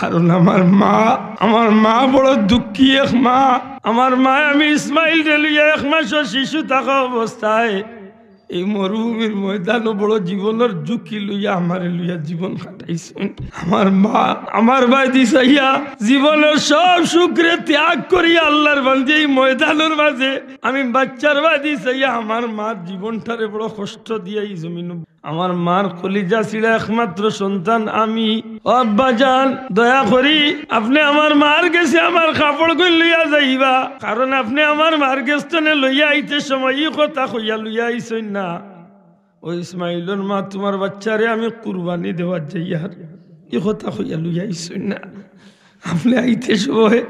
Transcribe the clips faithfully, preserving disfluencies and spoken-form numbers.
কারণ আমার মা, আমার মা বড় দুঃখী এক মা। আমার মায় আমি ইসমাইলরে লইয়া এক মাসর শিশু থাকা অবস্থায় এই মরুভূমির ময়দানো বড় জীবনর ঝুঁকি লইয়া আমারে লইয়া জীবন কাটাইছইন। আমার মা আমার বায়দি চাইয়া জীবনর সব সুখরে ত্যাগ করিয়া আল্লার বান্দি এই ময়দানর মাঝে আমি বাচ্চার বায়দি চাইয়া আমার মার জীবনটারে বড় কষ্ট দিয়া এই জমিনো আমার মার কলিজা ছিঁড়া একমাত্র সন্তান আমি। ও আব্বাজান, দয়া করি আপনে আমার মার গেছে আমার কাপড়গুইন লইয়া যাইবা, কারণ আপনে আমার মার গেছ তনে লইয়া আইতে সময় ই কথা কইয়া লইয়া আইছইন না, "ও ইসমাইলর মা, তুমার বাচ্চারে আমি কুরবানি দেওয়াত যাইয়ার।" ই কথা কইয়া লইয়া আইছইন না। আপনে আইতে সময়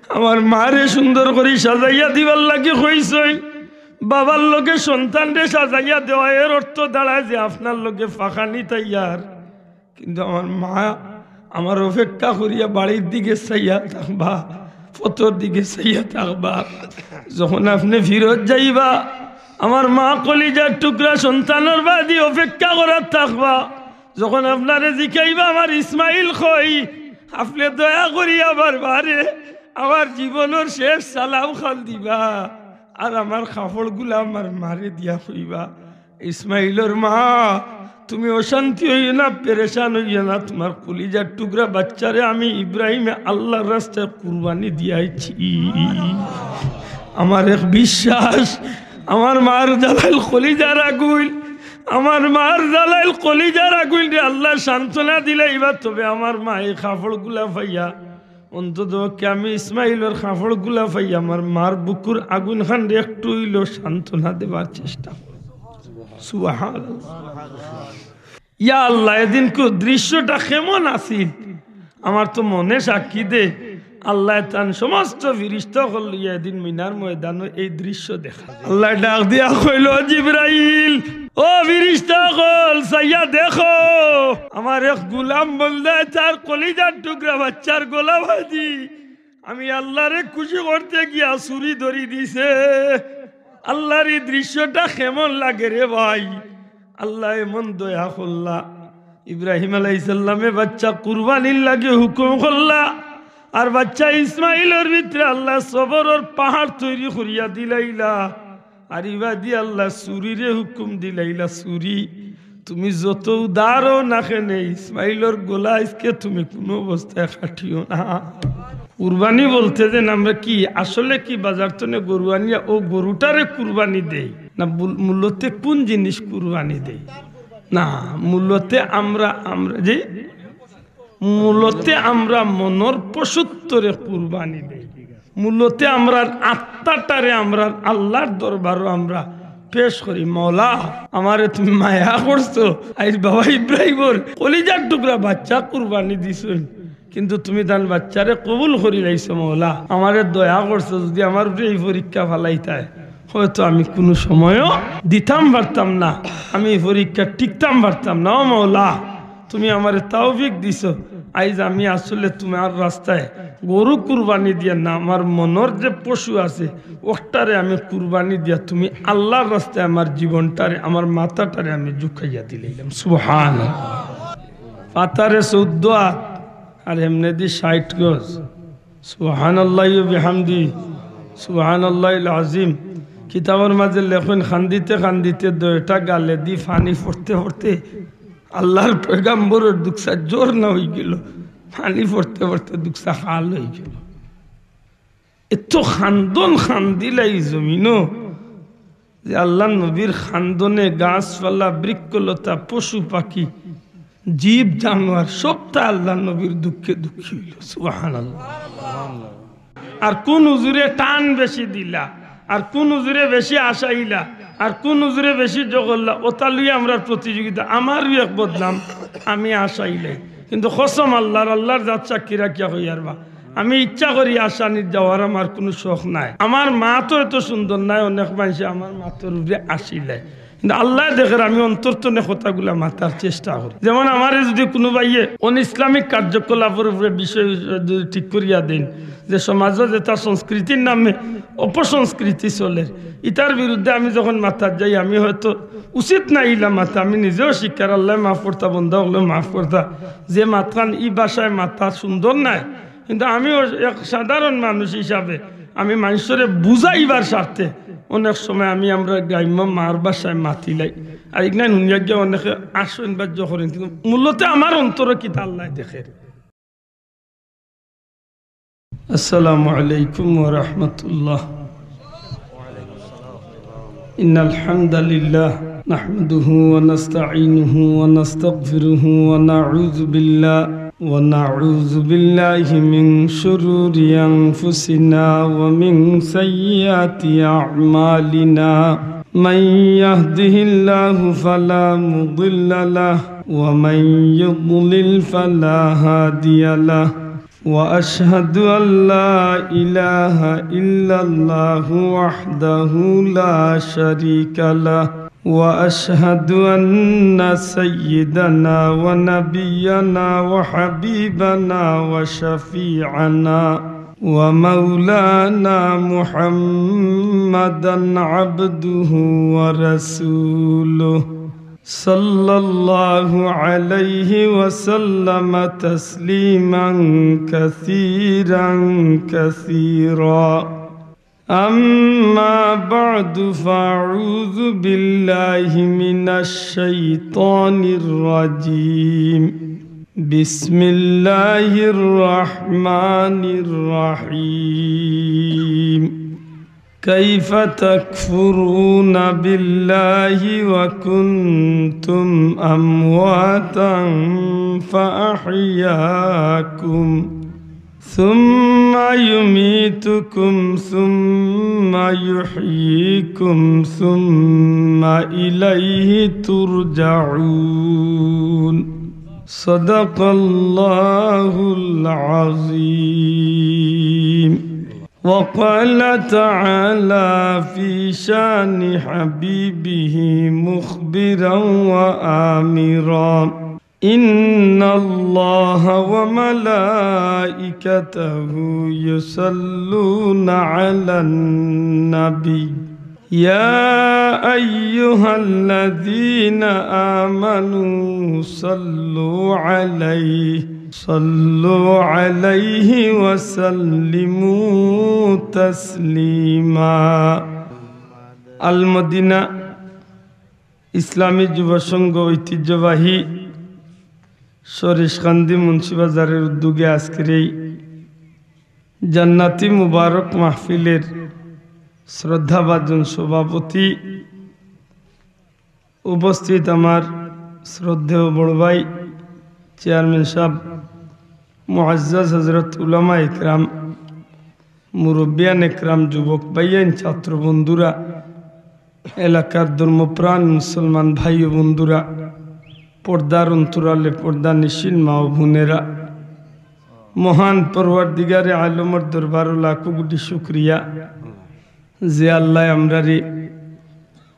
আমার মারে সুন্দর করি সাজাইয়া দিবার লাগি কইছইন। বাবার লগে সন্তানরে সাজাইয়া দেওয়া, এর অর্থ দাঁড়ায় যে আপনার লগে ফাঁকানি তাইয়ার। কিন্তু আমার মা আমার অপেক্ষা করিয়া বাড়ির দিকে চাইয়া থাকবা, পথর দিকে চাইয়া থাকবা। যখন আপনে ফিরত যাইবা, আমার মা কলিজার টুকরা সন্তানর বায়দি অপেক্ষা করাত থাকবা। যখন আপনারে জিকাইবা, "আমার ইসমাইল কই?" আপনে দয়া করি আমার মারে আমার জীবনর শেষ সালাম খান দিবা, আর আমার কাপড়গুলা আমার মারে দিয়া কইবা, "ইসমাইলর মা, তুমি অশান্তি অইও না, পেরেশান অইও না, তুমার কলিজার টুকরা বাচ্চারে আমি ইব্রাহিমে আল্লার রাস্তায় কুরবানি দিয়াইছি।" আমার এক বিশ্বাস, আমার মার জ্বালাইল কলিজার আগুইন, আমার মার জ্বালাইল কলিজার আগুইনরে আল্লায় সান্ত্বনা দিলাইবা। তবে আমার মায় এই কাপড়গুলা পাইয়া, অন্তত পক্ষে আমি ইসমাইলর কাপড়গুলা পাইয়া আমার মার বুকুর আগুইন খানরে একটু অইলেও সান্ত্বনা দেবার চেষ্টা করো। সুবহানাল্লাহ। ইয়া আল্লাহ, এদিনকুর দৃশ্যটা কেমন আছিল? আমার তো মনে সাক্ষী দে, আল্লায় তান সমস্ত ফিরিস্তা অকল লইয়া এদিন মিনার ময়দানো এই দৃশ্য দেখা। আল্লায় ডাক দিয়া কইল, "জিব্রাইল, ও ফিরিস্তা অকল, চাইয়া দেখো, আমার এক গুলাম বন্দায় তার কলিজার টুকরা বাচ্চার গলা বাঁধি আমি আল্লারে খুশি করতে গিয়া ছুরি ধরি দিছে।" আল্লার এই দৃশ্যটা কেমন লাগে রে ভাই? আল্লায় এমন দয়া করলা, ইব্রাহিম আলাইহিস সালামে বাচ্চা কুরবানির লাগি হুকুম করলা, আর বাচ্চা ইসমাইলর ভিতরে আল্লায় সবরর পাহাড় তৈরি করিয়া দিলাইলা। আর ইবাদি আল্লায় ছুরিরে হুকুম দিলাইলা, "ছুরি, তুমি যত উদার অও না কেনে, ইসমাইলর গলা আইজকে তুমি কুনু অবস্থায় কাটিও না।" কুরবানি বলতে যেন আমরা কি, আসলে কি বাজার তনে গরু আনিয়া ও গরুটারে কুরবানি দেই না? বুল-, মূলতে কোন জিনিস কুরবানি দেই? না, মূলতে আমরা, আমরা যে, মূলতে আমরা মনর পশুত্বরে কুরবানি দেই। মূলতে আমরার আত্মাটারে আমরার আল্লার দরবারো আমরা পেশ করি, "মওলা, আমারে তুমি মায়া করছো, আইজ বাবা ইব্রাহিমর কলিজার টুকরা বাচ্চা কুরবানি দিছইন, কিন্তু তুমি তান বাচ্চারে কবুল করি লাইছো, মওলা, আমারে দয়া করছো, যদি আমার উপরে এই পরীক্ষা ফালাইতায়, হয়তো আমি কুনু সময়ও দিতাম পারতাম না, আমি এই পরীক্ষা টিকতাম পারতাম না। ও মওলা, তুমি আমারে তৌফিক দিছো, আইজ আমি আসলে তুমার রাস্তায় গরু কুরবানি দিয়া না, আমার মনর যে পশু আছে, ওটারে আমি কুরবানি দিয়া তুমি আল্লার রাস্তায় আমার জীবনটারে, আমার মাথাটারে আমি ঝুকাইয়া দিলাইলাম।" সুবহানাল্লাহ। পাতারে চৌদ্দ আত আর এমনেদি ষাইট গজ। সুবহানাল্লাহি ওয়া বিহামদি, সুবহানাল্লাহিল আজিম। কিতাবর মাঝে লেখইন, কান্দিতে কান্দিতে দুইটা গালেদি পানি পড়তে পড়তে আল্লার পয়গাম্বরর দুকসা ঝর্ণা অইগেলো, পানি পড়তে পড়তে দুকসা খাল অইগেলো। এত কান্দন কান্দিলা ই জমিনো যে আল্লার নবীর কান্দনে গাছপালা, বৃক্ষলতা, পশু পাখি, জীব জানোয়ার সবতা আল্লার নবীর দুঃখে দুঃখী অইলো। সুবহানাল্লাহ। আর কুন হুজুরে টান বেশি দিলা, আর কুন হুজুরে বেশি আশাইলা, আর কুন হুজুরে বেশি জগল্লা, ওটা লইয়া আমরার প্রতিযোগিতা। আমারও এক বদনাম, আমি আশাইলাই, কিন্তু কসম আল্লার, আল্লার জাত সাক্ষী রাখিয়া কইয়ার বা, আমি ইচ্ছা করি আশানিত যাওয়ার, আমার কুনু শখ নাই। আমার মাত অত সুন্দর নায়, অনেক মানষে আমার মাতর উপরে আশাইলায়। কিন্তু আল্লায় দেখের আমি অন্তর তনে কথাগুলা মাতার চেষ্টা করি। যেমন আমারে যুদি কুনু ভাইয়ে অন ইসলামিক কার্যকলাপর উপরে বিষয় যুদি ঠিক করিয়া দেইন, যে সমাজো যেতা সংস্কৃতির নামে অপসংস্কৃতি চলের, ইতার বিরুদ্ধে আমি যখন মাতার যাই, আমি হয়তো উচিত না ইলা মাতা, আমি নিজেও শিকার, আল্লায় মাফ করতা, বন্দা অকলেও মাফ করতা, যে মাতখান ই ভাষায় মাতা সুন্দর নায়। কিন্তু আমিও এক সাধারণ মানুষ হিসাবে আমি মানষরে বুঝাইবার স্বার্থে অনেক সময় আমি আমরার গ্রাম্য মার ভাষায় মাতিলাই। আর ইগনাইন হুনিয়া গিয়া অনেকে আশ্চর্য করেন, কিন্তু মূলত আমার অন্তরো কিতা আল্লায় দেখের। السلام عليكم ورحمة الله. إن الحمد لله نحمده ونستعينه ونستغفره ونعوذ بالله، ونعوذ بالله من شرور أنفسنا ومن سيئات أعمالنا. من يهده الله فلا مضل له، ومن يضلل فلا هادي له. وأشهد أن لا إله إلا الله وحده لا شريك له، وأشهد أن سيدنا ونبينا وحبيبنا وشفيعنا ومولانا محمدا عبده ورسوله، صلى الله عليه وسلم تسليما كثيرا كثيرا. أما بعد، فأعوذ بالله من الشيطان الرجيم. بسم الله الرحمن الرحيم. كيف تكفرون بالله وكنتم أمواتا فأحياكم، ثم يميتكم ثم يحييكم ثم إليه ترجعون. صدق الله العظيم. وقال تعالى في شان حبيبه مخبرا وآمرا: إن الله وملائكته يصلون على النبي، يا أيها الذين آمنوا صلوا عليه، صلوا عليه وسلموا تسليما. আল মদিনা ইসলামী যুব সংঘ ঐতিহ্যবাহী সরিষকান্দি মুন্সিবাজারের উদ্যোগে আজকের এই জান্নাতি মুবারক মাহফিলের শ্রদ্ধাভাজন সভাপতি, উপস্থিত আমার শ্রদ্ধেয় বড় ভাই চেয়ারম্যান সাহেব, মুআজ্জাজ হযরত উলামা একরাম, মুরব্বিয়ান একরাম, যুবক ভাইয়াইন, ছাত্র বন্ধুরা, এলাকার ধর্মপ্রাণ মুসলমান ভাই ও বন্ধুরা, পর্দার অন্তরালে পর্দানিশীন মা ও বোনেরা, মহান পরওয়ারদিগারে আলমর দরবারো লাখো কোটি শুকরিয়া যে আল্লায় আমরারে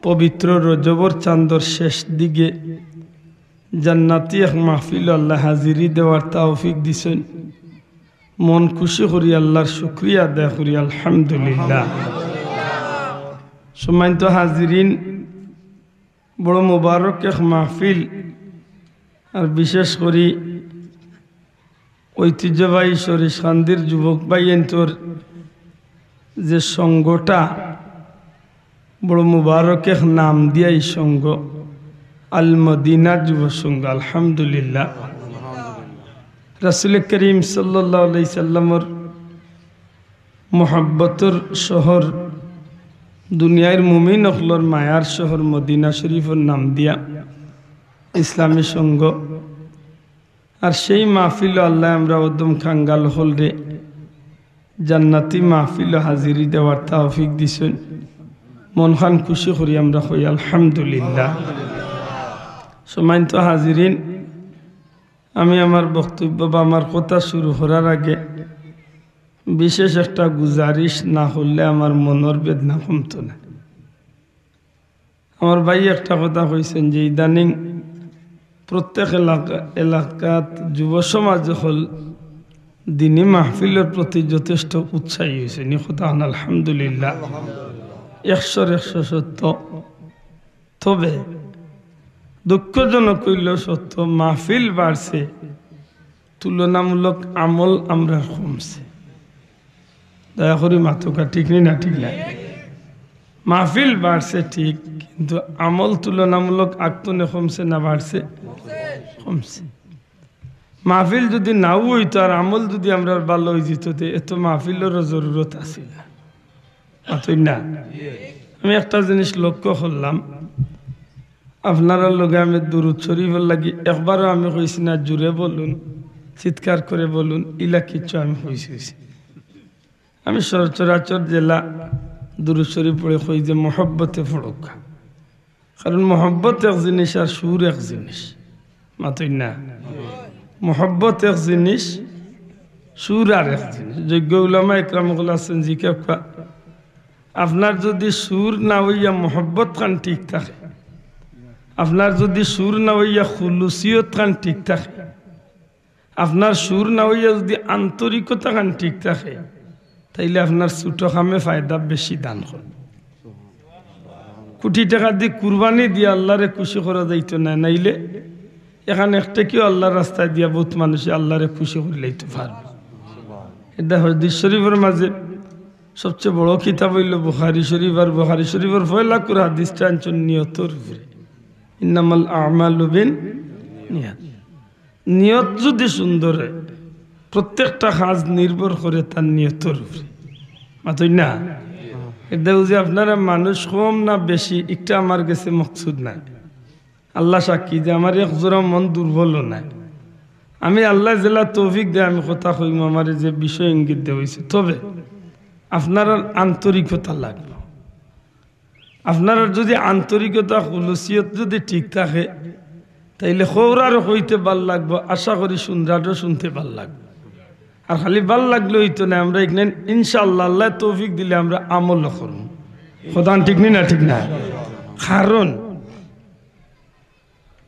পবিত্র রজবর চান্দর শেষ দিকে জান্নাতি এক মাহফিলো আল্লায় হাজিরি দেওয়ার তৌফিক দিছইন। মন খুশি করি আল্লার শুকরিয়া আদায় করি, আলহামদুলিল্লাহ। সম্মানিত হাজিরিন, বড় মোবারক এক মাহফিল, আর বিশেষ করি ঐতিহ্যবাহী সরিষকান্দির যুবক ভাইয়াইন্তর যে সংঘটা, বড় মুবারক এক নাম দিয়া ই সংঘ, আল মদিনা যুব সংঘ, আলহামদুলিল্লাহ। রাসূল করিম সাল্লাল্লাহু আলাইহি সাল্লামর মহব্বতর শহর, দুনিয়ার মুমিন অকলর মায়ার শহর মদিনা শরীফর নাম দিয়া ইসলামী সংঘ। আর সেই মাহফিলো আল্লায় আমরা অদম কাঙ্গাল অকলরে জান্নাতি মাহফিলো হাজিরি দেওয়ার তৌফিক দিছইন। মনখান খুশি করি আমরা কই আলহামদুলিল্লাহ। সম্মানিত হাজিরিন, আমি আমার বক্তব্য বা আমার কথা শুরু করার আগে বিশেষ একটা গুজারিশ না করলে আমার মনর বেদনা কমতো না। আমার ভাই একটা কথা কইছেন যে ইদানিং প্রত্যেক এলাকা, এলাকাত যুব সমাজ অকল দিনী মাহফিলর প্রতি যথেষ্ট উৎসাহী অইছে। নি কথা হন আলহামদুলিল্লাহ, একশোর একশো সত্য। তবে দুঃখজনক অইলেও সত্য, মাহফিল বাড়ছে, তুলনামূলক আমল আমরার কমছে। দয়া করি মাতউক্কা, ঠিক নি না? ঠিক না? মাহফিল বাড়ছে ঠিক, কিন্তু আমল তুলনামূলক আগতনে কমছে না বাড়ছে? কমছে। মাহফিল যুদি নাও অইতো আর আমল যুদি আমরার ভালা অইযিতো, তে এত মাহফিলরও জরুরত আছিল না। মাতইন না? আমি একটা জিনিস লক্ষ্য করলাম, আপনারার লগে আমি দুরুদ শরিফর লাগি একবারও আমি কইছি না, "জুরে বলুন, চিৎকার করে বলুন", ইলা কিচ্ছু আমি কইছি, কইছি। আমি সচরাচর যেলা দুরুদ শরিফ পড়ে কই যে মহব্বতে পড়উক্কা। কারণ মহব্বত এক জিনিস আর সুর এক জিনিস। মাতইন না? মহব্বত এক জিনিস, সুর আর এক জিনিস। যোগ্য উলামা একরাম অকল আছেন, জিকাউক্কা, আপনার যুদি সুর না অইয়া মহব্বত খান ঠিক থাকে, আপনার যুদি সুর না অইয়া খুলুসিয়ত খান ঠিক থাকে, আপনার সুর না অইয়া যুদি আন্তরিকতা খান ঠিক থাকে, তাইলে আপনার ছোট কামে ফায়দা বেশি দান করবো। কোটি টেকা দি কুরবানি দিয়া আল্লারে খুশি করা যাইতো না, নাইলে এখান এক টেকাও আল্লার রাস্তায় দিয়া বউত মানুষে আল্লারে খুশি করিলাইতো পারবো। এটা হাদিস শরিফর মাঝে সবচেয়ে বড় কিতাব অইলো বুখারী শরিফ, আর বুখারী শরিফর পয়লা করে হাদিসটা আনছইন নিয়তর উপরে, "ইন্নামাল আমালু বিন নিয়াত।" নিয়ত যুদি সুন্দর অয়, প্রত্যেকটা কাজ নির্ভর করে তার নিয়তর উপরে। মাতইন না? এটা বুঝি আপনারা মানুষ কম না বেশি, একটা আমার গেছে মকসুদ নাই। আল্লা সাক্ষী যে আমার এক জোড়া মন দুর্বলও নাই। আমি আল্লায় যেলা তৌফিক দেয় আমি কথা কইমু, আমারে যে বিষয় ইঙ্গিত দেওয়া অইছে। তবে আপনারার আন্তরিকতা লাগবো। আপনারার যুদি আন্তরিকতা, খুলুসিয়ত যুদি ঠিক থাকে, তাইলে কওরারও কইতে ভালা লাগবো, আশা করি শুনরারও শুনতে ভালা লাগবো। আর খালি ভালা লাগলে অইতো নায়, আমরা ইখান ইনশাআল্লাহ আল্লায় তৌফিক দিলে আমরা আমলও করমু। কথা ঠিক নি না? ঠিক না? কারণ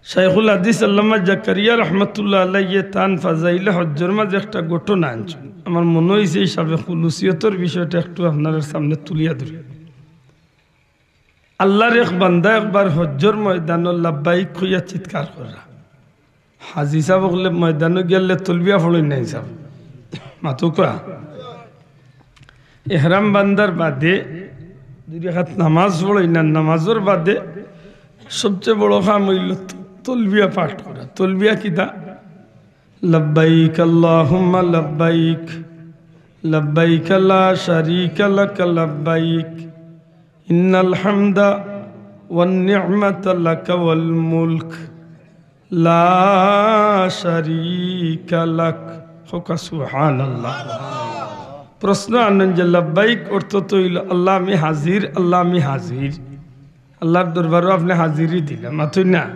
শাইখুল হাদিস আল্লামা জাকারিয়া রহমতুল্লাহ আলাইহি তান ফাজাইলে হজ্জর মাঝে একটা ঘটনা আনছইন। আমার মনো অইছে হিসাবে খুলুসিয়তর বিষয়টা একটু আপনারার সামনে তুলিয়া ধরি। আল্লার এক বান্দা একবার হজ্জর ময়দানো লাব্বাইক কইয়া চিৎকার কররা। হাজি সাব অকলে ময়দানো গেলে তলবিয়া পড়ইন না হিসাব। মাতউক্কা। এহরাম বান্দার বাদে দুই রাকাত নামাজ পড়ইন না, নামাজর বাদে সবচেয়ে বড় কাম অইলো তলবিয়া পাঠ করা। তলবিয়া কিতা? লাব্বাইক আল্লাহুম্মা লাব্বাইক, লাব্বাইক লা শারীকা লাকা লাব্বাইক, ইন্নাল হামদা ওয়ান নি'মাতা লাকা ওয়াল মুলক, লা শারীকা লাক। কউক্কা সুবহানাল্লাহ। প্রশ্ন আনইন যে লাব্বাইক অর্থ তো অইলো, "আল্লাহ আমি হাজির, আল্লাহ আমি হাজির।" আল্লার দরবারো আপনে হাজিরি দিলা, মাতইন না?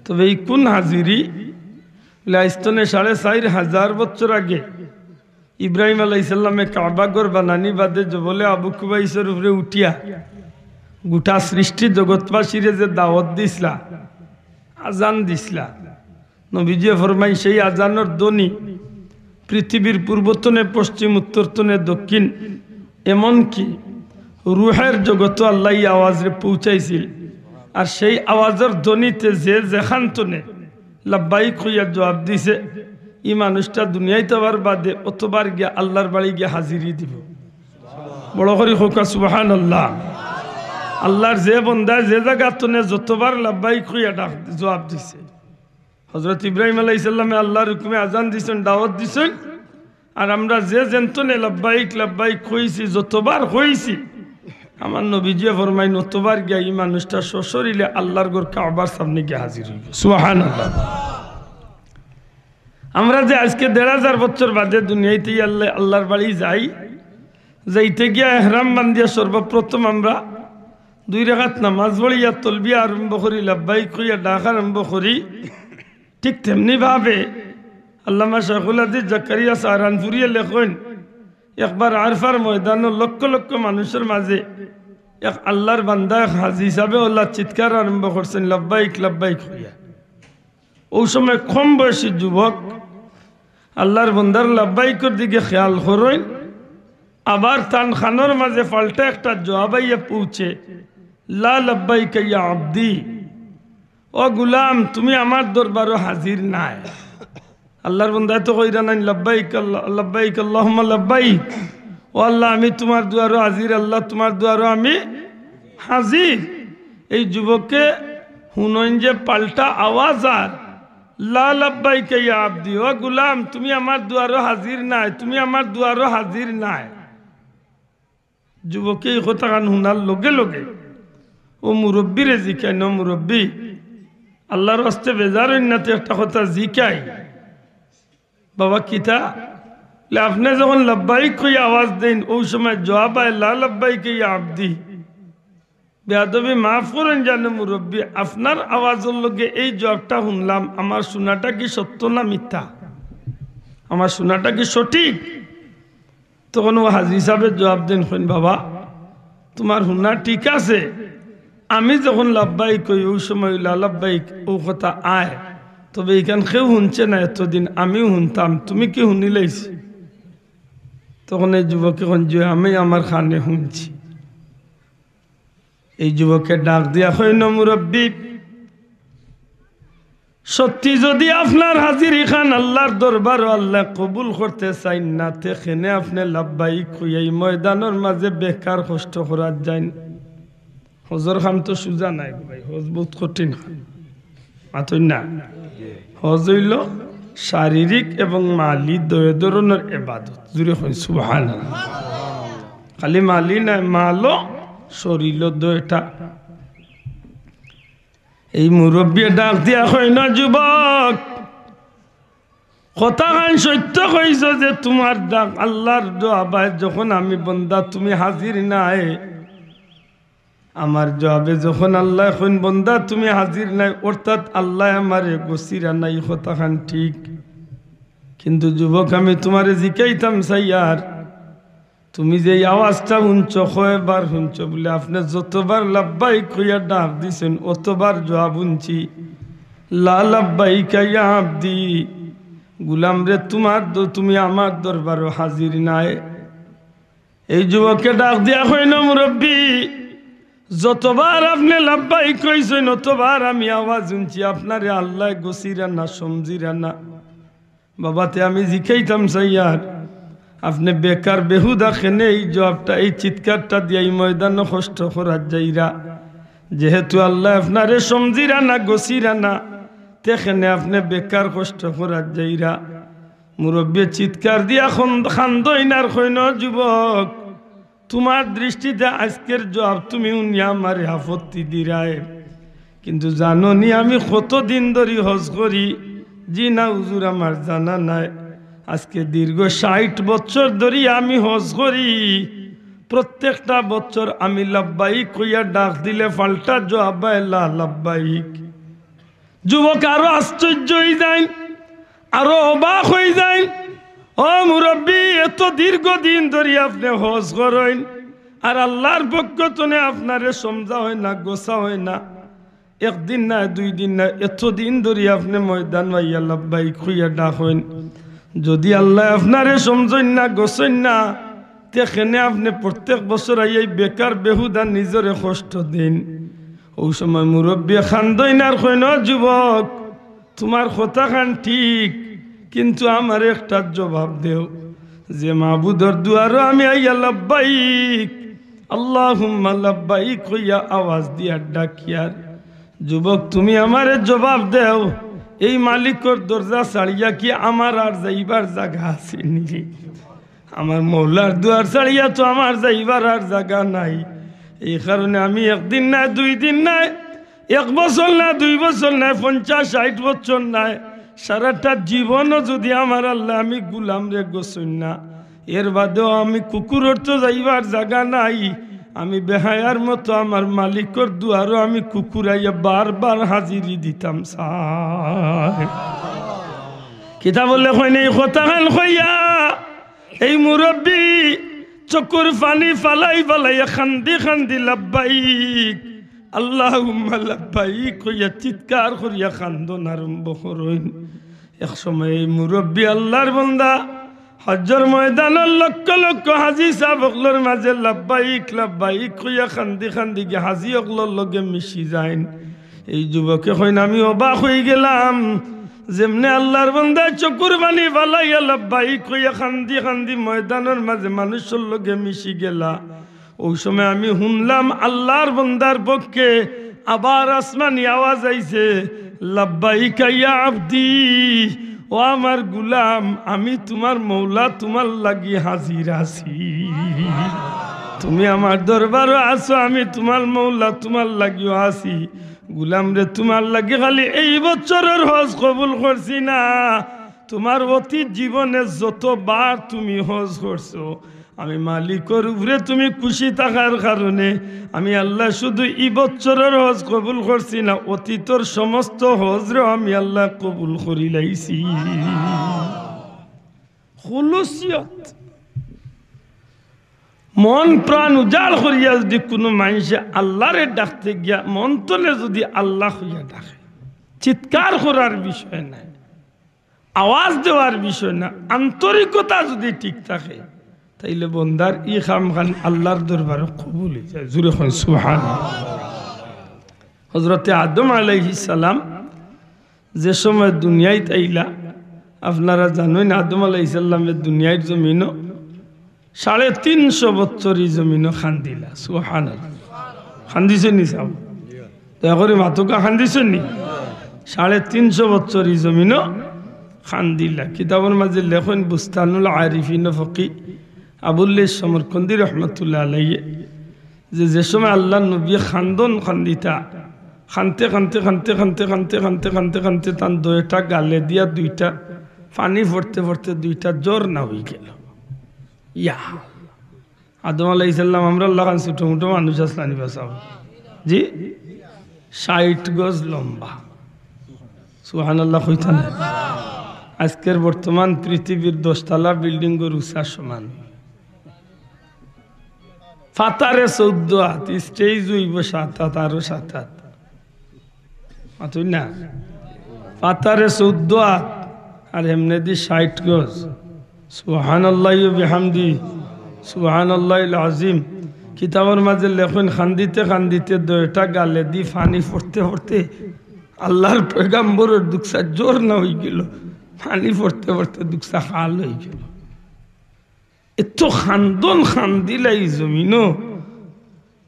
তবে ই কুন হাজিরি? বলে, আইজ তনে সাড়ে চাইর হাজার বছর আগে ইব্রাহিম আলাইহিস সালামে কাবা ঘর বানানি বাদে জবলে আবু কুবাইসর উপরে উঠিয়া গুটা সৃষ্টি জগৎবাসীরে যে দাওয়াত দিছলা, আজান দিছলা, নবীজিয়ে ফরমাইন, সেই আজানর ধ্বনি পৃথিবীর পূর্ব তনে পশ্চিম, উত্তর তনে দক্ষিণ, এমনকি রুহের জগতো আল্লায় ই আওয়াজরে পৌঁছাইছিল। আর সেই আওয়াজর ধ্বনিতে যে যেখান তনে লাব্বাইক কইয়া জবাব দিছে, ই মানুষটা দুনিয়াত আওয়ার বাদে অতবার গিয়া আল্লার বাড়ি গিয়া হাজিরি দিবো। বড় করি কউক্কা সুবহানাল্লাহ। আল্লার যে বন্দায় যে জাগা তনে যতবার লাব্বাইক কইয়া ডাক, জবাব দিছে। হজরত ইব্রাহিম আলাইহিস সালামে আল্লার হুকুমে আজান দিছইন, দাওয়াত দিছইন, আর আমরা যে যেন তনে লাব্বাইক লাব্বাইক কইছি, যতবার কইছি, আমার নবীজিয়ে ফরমাইন, অতবার গিয়া ই মানুষটা সশরীরে আল্লার ঘর কাবার সামনে গিয়া হাজির অইবো। সুবহানাল্লাহ। আমরা যে আইজকে দেড় হাজার বছর বাদে দুনিয়াইতে আল্লা-, আল্লার বাড়ি যাই, যাইতে গিয়া এহরাম বান্ধিয়া সর্বপ্রথম আমরা দুই রাকাত নামাজ পড়িয়া তলবিয়া আরম্ভ করি, লাব্বাইক কইয়া ডাক আরম্ভ করি। ঠিক তেমনি ভাবে আল্লামা শাইখুল হাদিস জাকারিয়া সাহারানপুরিয়ে লেখইন, একবার আরফার ময়দানো লক্ষ লক্ষ মানুষর মাঝে এক আল্লাহর বান্দা, এক হাজি হিসাবে আল্লাহ চিৎকার আরম্ভ করছেন, "লাব্বাইক, লাব্বাইক" কইয়া। ওই সময় কম বয়সী যুবক আল্লাহর বান্দার লাব্বাইকর দিকে খেয়াল করইন, আবার তান খানোর মাঝে পাল্টা একটা জবাব আইয়া পৌঁছে, "লা লাব্বাইকা ইয়া আব্দি, ও গুলাম, তুমি আমার দরবারও হাজির নায়।" আল্লাহর বান্দায় তো কইরা নাইন, "লাব্বাইক আল্লাহ, লাব্বাইক আল্লাহুম্মা লাব্বাইক, ও আল্লাহ, আমি তোমার দুয়ারও হাজির, আল্লাহ, তোমার দুয়ারও আমি হাজির।" এই যুবকে হুনইন যে পাল্টা আওয়াজ আর, "লা লাব্বাইকা ইয়া আব্দি, ও গুলাম, তুমি আমার দুয়ারও হাজির নায়, তুমি আমার দুয়ারও হাজির নায়।" যুবকে এই কথাখান হুনার লগে লগে ও মুরব্বিরে জিকাইন, "ও মুরব্বি, আল্লাহর ওয়াস্তে বেজার অইন না, তে একটা কথা জিকাই।" "বাবা, কিতা?" "লে, আপনে যখন লাব্বাইক কইয়া আওয়াজ দেইন, ওই সময় জবাব আয়, 'লা লাব্বাইকা ইয়া আব্দি।'" বেয়াদবি মাফ করইন জানে মুরব্বি, আপনার আওয়াজর লগে এই জবাবটা হুনলাম, আমার হুনাটা কি সত্য না মিথ্যা? আমার হুনাটা কি সঠিক? তখন ও হাজি হিসাবে জবাব দেন, কইন, "বাবা, তোমার হুনা ঠিক আছে, আমি যখন লাব্বাইক কই, ওই সময় লা লাব্বাইক ও কথা আয়, তবে ইখান কেউ হুনছে না এতদিন, আমিও হুনতাম, তুমি কি হুনিলাইছ?" তখন এই যুবকে কইন যে, "আমি আমার কানে হুনছি।" এই যুবকে ডাক দিয়া কইন, "মুরব্বি, সত্যি যদি আপনার হাজিরিখান আল্লাহর দরবারও আল্লায় কবুল করতে চাইন না, তে কেনে আপনে লাব্বাইক কইয়া ই ময়দানর মাঝে বেকার কষ্ট করার যাইন?" হজর কাম তো সুজা নায় গো ভাই, হজ বউত কঠিন কাম। মাতইন না? হজ অইলো শারীরিক এবং মালি দুই ধরনর ইবাদত। জুরে কইন সুবহানাল্লাহ। খালি মালি নায়, মালও, শরীরও দুইটা। এই মুরব্বিয়ে ডাক দিয়া কইন, "যুবক, কথাখান সত্য কইছো যে তোমার ডাক আল্লাহর জবাব আয়, যখন আমি বন্দা তুমি হাজির নায়, আমার জবাবে যখন আল্লায় কইন, 'বন্দা তুমি হাজির নায়,' অর্থাৎ আল্লায় আমারে গছিরা না, ই কথাখান ঠিক। কিন্তু যুবক, আমি তোমারে জিকাইতাম চাইয়ার, তুমি যে এই আওয়াজটা হুনছো, কয়বার হুনছো?" বলে, "আপনে যতবার লাব্বাইক কইয়া ডাক দিছইন, অতবার জবাব হুনছি, 'লা লাব্বাইকা ইয়া আব্দি, গুলাম রে, তোমার দ-, তুমি আমার দরবারও হাজির নায়।'" এই যুবকে ডাক দিয়া কইন, "মুরব্বি, যতবার আপনে লাব্বাইক কইছইন, অতবার আমি আওয়াজ হুনছি, আপনারে আল্লায় গছিরা না, সমঝিরা না। বাবা, তে আমি জিকাইতাম চাইয়ার, আপনে বেকার বেহুদা কেনে এই জবাবটা, এই চিৎকারটা দিয়া ই ময়দানও কষ্ট করার যাইরা? যেহেতু আল্লায় আপনারে সমঝিরা না, গছিরা না, তে কেনে আপনে বেকার কষ্ট করার যাইরা?" মুরব্বিয়ে চিৎকার দিয়া খন-, কান্দইন আর কইন, "যুবক, তোমার দৃষ্টিতে আজকের জবাব তুমি হুনিয়া আমারে আপত্তি দিরায়, কিন্তু জানো নি আমি কতদিন ধরি হজ করি?" "জি না হুজুর, আমার জানা নাই।" "আজকে দীর্ঘ ষাইট বছর ধরি আমি হজ করি, প্রত্যেকটা বছর আমি লাব্বাইক কইয়া ডাক দিলে পাল্টা জবাব আয় লা লাব্বাইক।" যুবক আরো আশ্চর্য অইযাইন, আরো অবাক অইযাইন। "ও মুরব্বি, এত দীর্ঘদিন ধরি আপনে হজ করইন, আর আল্লাহর পক্ষ তনে আপনারে সমঝা অয় না, গছা অয় না, একদিন নায়, দুই দিন নায়, এতদিন ধরি আপনে ময়দান আইয়া লাব্বাইক কইয়া ডাকইন। যদি আল্লায় আপনারে সমঝইন না, গছইন না, তে কেনে আপনে প্রত্যেক বছর আইয়া ই বেকার বেহুদা নিজরে কষ্ট দেইন?" অউ সময় মুরব্বিয়ে কান্দইন আর কইন, "ও যুবক, তোমার কথাখান ঠিক, কিন্তু আমারে একটা জবাব দেও, যে মাবুদর দুয়ারো আমি আইয়া লাব্বাইক, আল্লাহুম্মা লাব্বাইক কইয়া আওয়াজ দিয়া ডাকিয়ার। যুবক, তুমি আমারে জবাব দেও, এই মালিকর দরজা ছাড়িয়া কি আমার আর যাইবার জাগা আছে নি? আমার মৌলার দুয়ার ছাড়িয়া তো আমার যাইবার আর জাগা নাই।" এই কারণে আমি একদিন নায়, দুই দিন নায়, এক বছর নায়, দুই বছর নায়, পঞ্চাশ ষাইট বছর নায়, সারাটা জীবনও যদি আমার আল্লায় আমি গুলামরে গছইন না, এর বাদেও আমি কুকুরর তো যাইবার জাগা নাই, আমি বেহায়ার মতো আমার মালিকর দুয়ারো আমি কুকুর আইয়া বারবার হাজিরি দিতাম চাই। কিতাবো লেখইন, এই কথাখান কইয়া এই মুরব্বি চকুর পানি ফালাই ফালাইয়া কান্দি কান্দি "লাব্বাইক, আল্লাহুম্মা লাব্বাইক" কইয়া চিৎকার করিয়া কান্দন আরম্ভ করইন। এক সময় এই মুরব্বি আল্লার বন্দা হজ্জর ময়দানর লক্ষ লক্ষ হাজি সাব অকলর মাঝে "লাব্বাইক, লাব্বাইক" কইয়া কান্দি কান্দি গিয়া হাজি অকলর লগে মিশি যাইন। এই যুবকে কইন, "আমি অবাক অইগেলাম, যেমনে আল্লার বন্দায় চকুর পানি ফালাইয়া লাব্বাইক কইয়া কান্দি কান্দি ময়দানর মাঝে মানুষর লগে মিশি গেলা, অউ সময় আমি হুনলাম আল্লার বন্দার পক্ষে আবার আসমানি আওয়াজ আইছে, 'লাব্বাইকা ইয়া আবদি, ও আমার গুলাম, আমি তুমার মৌলা, তুমার লাগি হাজির আছি। তুমি আমার দরবারো আছো, আমি তুমার মৌলা, তুমার লাগিও আছি। গুলাম রে, তুমার লাগি খালি এই বছরর হজ কবুল করছি না, তুমার অতীত জীবনে যতবার তুমি হজ করছো, আমি মালিকর উপরে তুমি খুশি থাকার কারণে আমি আল্লায় শুধু ই বছরর হজ কবুল করছি না, অতীতর সমস্ত হজরেও আমি আল্লায় কবুল করিলাইছি।'" খুলুসিয়ত, মন প্রাণ উজাড় করিয়া যুদি কুনু মানষে আল্লারে ডাকতে গিয়া মন তনে যুদি আল্লা কইয়া ডাকে, চিৎকার করার বিষয় নায়, আওয়াজ দেওয়ার বিষয় না, আন্তরিকতা যুদি ঠিক থাকে, তাইলে বন্দার ই কামখান আল্লার দরবারো কবুল অইযায়। জুরে কইন সুবহানাল্লাহ। হজরতে আদম আলাইহিস সালাম যে সময় দুনিয়াইত আইলা, আপনারা জানইন আদম আলাইহিস সালামে দুনিয়ার জমিনো সাড়ে তিনশো বছর ই জমিনো কান্দিলা। সুবহানাল্লাহ। কান্দিছইন নি সাব? দয়া করি মাতউক্কা, কান্দিছইন নি? সাড়ে তিনশো বছর ই জমিনো কান্দিলা। কিতাবর মাঝে লেখইন বুস্তানুল আরিফিন ফকি আবুল লেইস সমরকন্দি রহমতুল্লাহ আলাইহি যে, যে সময় আল্লার নবী কান্দন কান্দিতা, কানতে কানতে তান দুইটা গালে দিয়া দুইটা পানি পড়তে পড়তে দুইটা ঝর্ণা অইগেলো। ইয়া আল্লাহ। আদম আলাইহিস সালাম আমরার লাখান ছোট মোটো মানুষ আছলা নি বা সাব? জি, ষাইট গজ লম্বা। সুবহানাল্লাহ কইতা না? আজকের বর্তমান পৃথিবীর দশতলা বিল্ডিংর উচ্চতার সমান। পাতারে চৌদ্দ আত, stage অইবো সাত আত, আরো সাত আত। মাতইন না? পাতারে চৌদ্দ আত, আর হেমনেদি ষাইট গজ। সুবহানাল্লাহি ওয়া বিহামদি, সুবহানাল্লাহিল আজিম। কিতাবর মাঝে লেখইন, কান্দিতে কান্দিতে দুইটা গালেদি পানি পড়তে পড়তে আল্লার পয়গাম্বরর দুকসা ঝর্ণা অইগেলো, পানি পড়তে পড়তে দুকসা খাল অইগেলো। এত কান্দন কান্দিলা ই জমিনো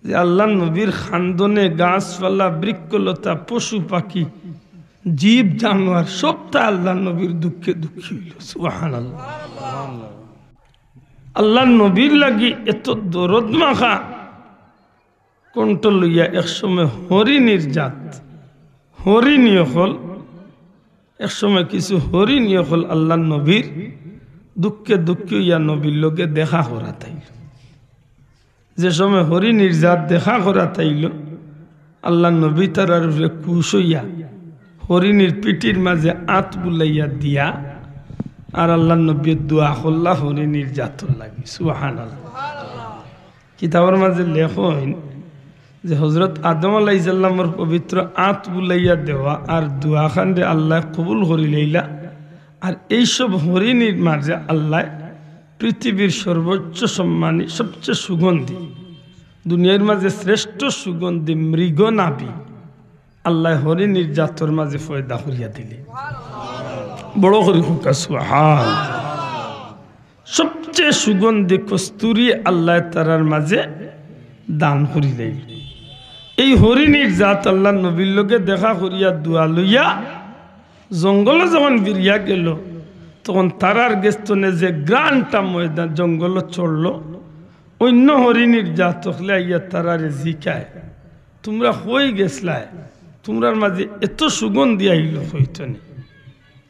যে আল্লার নবীর কান্দনে গাছপালা, বৃক্ষলতা, পশু পাখি, জীব জানোয়ার সবতা আল্লার নবীর দুঃখে দুঃখী অইলো। সুবহানাল্লাহ। আল্লার নবীর লাগি এত দরদ মাখা কণ্ঠ লইয়া একসময় হরিণীর জাত, হরিণী অকল, একসময় কিছু হরিণী অকল আল্লার নবীর দুঃখে দুঃখী অইয়া নবীর লগে দেখা করাত আইলো। যে সময় হরিণীর জাত দেখা করাত আইলো, আল্লার নবী তারার উপরে খুশ অইয়া হরিণীর পিঠির মাঝে আত বুলাইয়া দিয়া আর আল্লার নবীয়ে দোয়া করলা হরিণীর জাতর লাগি। সুবহানাল্লাহ। কিতাবর মাঝে লেখইন যে হজরত আদম আলাইহিস সালামর পবিত্র আত বুলাইয়া দেওয়া আর দোয়াখানরে আল্লায় কবুল করিলাইলা। আর এইসব হরিণীর মাঝে আল্লায় পৃথিবীর সর্বোচ্চ সম্মানী, সবচেয়ে সুগন্ধি, দুনিয়ার মাঝে শ্রেষ্ঠ সুগন্ধি মৃগ নাভি আল্লায় হরিণীর জাতর মাঝে পয়দা করিয়া দিলে। বড় করি কউক্কা সুবহান। সবচেয়ে সুগন্ধি কস্তুরি আল্লায় তারার মাঝে দান করিলাইল। এই হরিণীর জাত আল্লার নবীর লগে দেখা করিয়া দোয়া লইয়া জঙ্গলো যখন ফিরিয়া গেলো, তখন তারার গেছ থনে যে ঘ্রাণটা ময়দান জঙ্গলো ছড়লো, অইন্য হরিণীর জাত অকলে আইয়া তারারে জিকায়, "তুমরা কই গেছলায়? তুমরার মাঝে এত সুগন্ধি আইলো কই থনে?"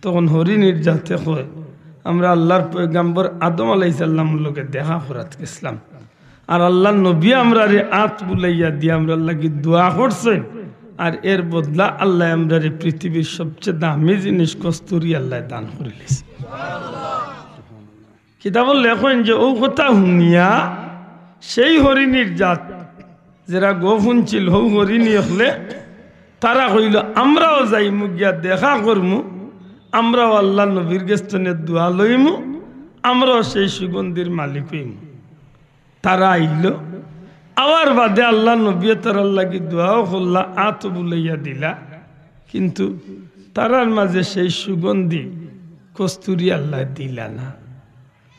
তখন হরিণীর জাতে কয়, "আমরা আল্লার পয়গাম্বর আদম আলাইহিস সালামর লগে দেখা করাত গেছলাম, আর আল্লার নবীয়ে আমরারে আত বুলাইয়া দিয়া আমরার লাগি দোয়া করছইন, আর এর বদলা আল্লায় আমরারে পৃথিবীর সবচেয়ে দামি জিনিস কস্তুরি আল্লায় দান করিলিছে।" কিতাবো লেখইন যে অউ কথা হুনিয়া সেই হরিণীর জাত, যেরা গফ হুনছিল, হউ হরিণী অকলে, তারা কইল, "আমরাও যাইমু গিয়া দেখা করমু, আমরাও আল্লার নবীর গেছ থনে দোয়া লইমু, আমরাও সেই সুগন্ধির মালিক অইমু।" তারা আইল, আওয়ার বাদে আল্লার নবীয়ে তারার লাগি দোয়াও করলা, আতও বুলাইয়া দিলা, কিন্তু তারার মাঝে সেই সুগন্ধি কস্তুরি আল্লায় দিলা না।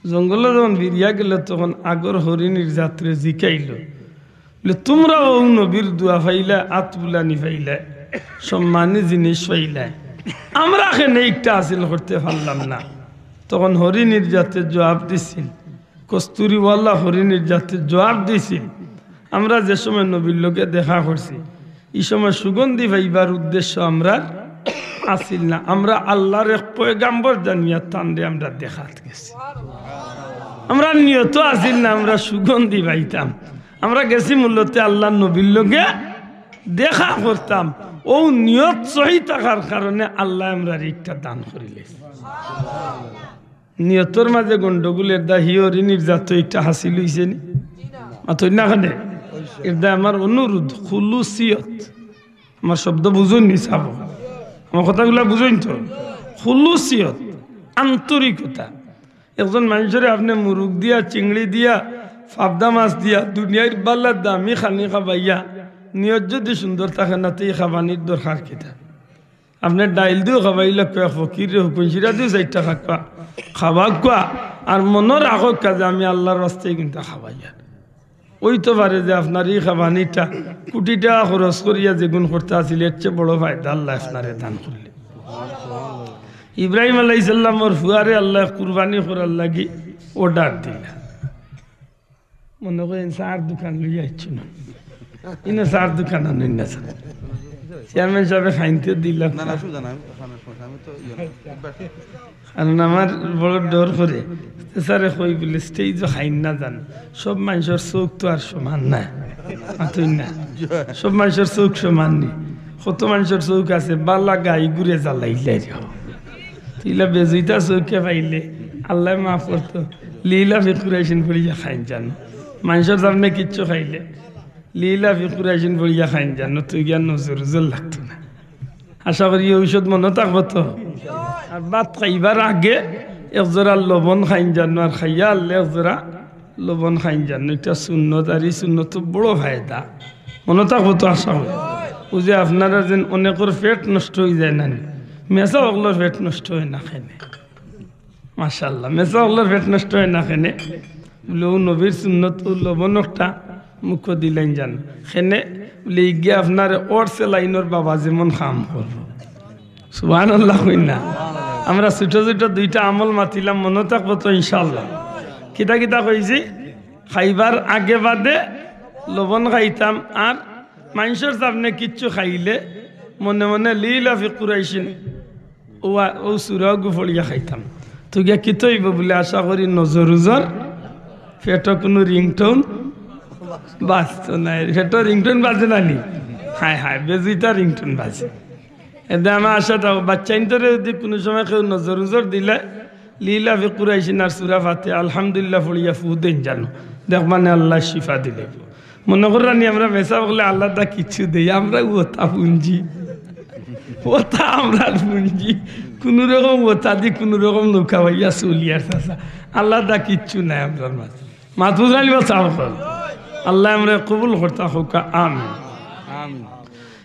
জঙ্গলো যখন ফিরিয়া গেল, তখন আগর হরিণীর জাতরে জিকাইল, বলে, "তুমরা অউ নবীর দোয়া পাইলায়, আত বুলানি পাইলায়, সম্মানী জিনিস পাইলায়, আমরা কেনে ইকটা হাসিল করতে পারলাম না?" তখন হরিণীর জাতে জবাব দিছিল, কস্তুরিওয়ালা হরিণীর জাতে জবাব দিছিল, "আমরা যে সময় নবীর লগে দেখা করছি, ই সময় সুগন্ধি পাইবার উদ্দেশ্য আমরার আছিল না, আমরা আল্লার এক পয়গাম্বর জানিয়া তানরে আমরা দেখাত গেছি। আমরার নিয়ত আছিল না আমরা সুগন্ধি পাইতাম, আমরা গেছি মূলত আল্লার নবীর লগে দেখা করতাম।" অউ নিয়ত সহি থাকার কারণে আল্লায় আমরারে ইকটা দান করিলে। নিয়তর মাঝে গন্ডগোল, এরদায় হি হরিণীর জাত ইকটা হাসিল অইছে নি? মাতইন না কেনে? এরদায় আমার অনুরোধ, খুলুসিয়ত। আমার শব্দ বুঝইন নি সাব? আমার কথাগুলা বুঝইন তো? খুলুসিয়ত, আন্তরিকতা। একজন মানষরে আপনে মুরুগ দিয়া, চিংড়ি দিয়া, পাবদা মাছ দিয়া, দুনিয়ার বালা দামি খানি খাবাইয়া, নিয়ত যুদি সুন্দর থাকে না, তে ই খাবানির দরকার কিতা? আপনে ডাইল দিও খাবাইলা, কয় ফকিররে হুকুন শিরা দিও চাইরটা খাক্কা, খাবাক্কা, আর মনো রাখক্কা যে আমি আল্লার ওয়াস্তে কিন্তু খাবাইয়ার। অইতো পারে যে আপনার ই খাবানিটা কুটি টেকা খরচ করিয়া যেগুন করতা আছিল, এর চেয়ে বড় ফায়দা আল্লায় আপনারে দান করলে। ইব্রাহিম আলাইহিস সালামর ফুয়ারে আল্লায় কুরবানি করার লাগি order দিলা। মনো করেন চার দোকান লইয়া আইছো না, ইনো চার দোকান আনইন না স্যার। চেয়ারম্যান সাবে খাইনতে দিলা। না, না, অসুবিধা নাই, আমি তো খানার সময়, আমি তো ইয়ে না, অভ্যাস। কারণ আমার বড় ডর করে। তে স্যারে কই বলে, "স্টেজও খাইন না যান, সব মানষর চউখ তো আর সমান না।" মাতইন না, সব মানষর চউখ সমান নি। কত মানষর চউখ আছে, বালা গাই ঘুরে জ্বালাইলে রে। তিলা বেজুইতা চউখে পাইলে, আল্লায় মাফ করতো, লিলা ফি কুরাইশিন পড়িয়া খাইন যান। মানষর সামনে কিচ্ছু খাইলে, লিলা ফি কুরাইশিন পড়িয়া খাইন যান, তুই গিয়া নজর উজর লাগতো না। আশা করি ই ঔষধ মনো থাকবো তো। আর ভাত খাইবার আগে এক জোড়া লবণ খাইন যান, আর খাইয়া আরলে এক জোড়া লবণ খাইন যান, ইটা সুন্নত, আর ই সুন্নত তো বড় ফায়দা। মনো থাকবো তো আশা করি। অউ যে আপনারার যেন অনেকর পেট নষ্ট অইযায় না নি, মেছা অকলর পেট নষ্ট অয় না কেনে। মাশাআল্লাহ, মেছা অকলর পেট নষ্ট অয় না কেনে। বলে, অউ নবীর সুন্নত, অউ লবণ একটা মুখো দিলাইন যান। কেনে? বলে, ইগিয়ে আপনারে অর সেলাইনর বাবা যেমন কাম করবো। সুবহানাল্লাহ কইন না? আমরা ছোট ছোট দুইটা আমল মাতিলাম, মনো থাকবো তো ইনশাআল্লাহ? কিতা কিতা কইছি? খাইবার আগে বাদে লবণ খাইতাম, আর মানষর সামনে কিচ্ছু খাইলে মনে মনে লিলা ফি কুরাইশিন, অউ, অউ সুরা অগু পড়িয়া খাইতাম। তো গিয়া কিতা অইবো বলে আশা করি নজর উজর, পেটো কুনু ringtone বাজতো নায়, পেটো ringtone বাজে না নি? হায় হায়, বেজুইতা ringtone বাজে। এরদায় আমার আশা থাকো, বাচ্চাইন্তরে যুদি কুনু সময় কেউ নজর উজর দিলে, লিলা ফি কুরাইশিন আর সুরা ফাতে আলহামদুলিল্লাহ পড়িয়া ফু দেইন যানো, দেখবানে আল্লায় শিফা দিলে। মনো কররা নি আমরা মেছা অকলে আল্লার দা কিচ্ছু দেই, আমরা অতা পুঞ্জি, অতা আমরার পুঞ্জি, কুনু রকম অতা দি কুনু রকম নৌকা বাইয়া চলিয়ার চাচা, আল্লার দা কিচ্ছু নাই আমরার মাঝে। মাতবুঝাইল বা চাও কর। আল্লায় আমরারে কবুল করতা কউক্কা, আমিন। আমিন।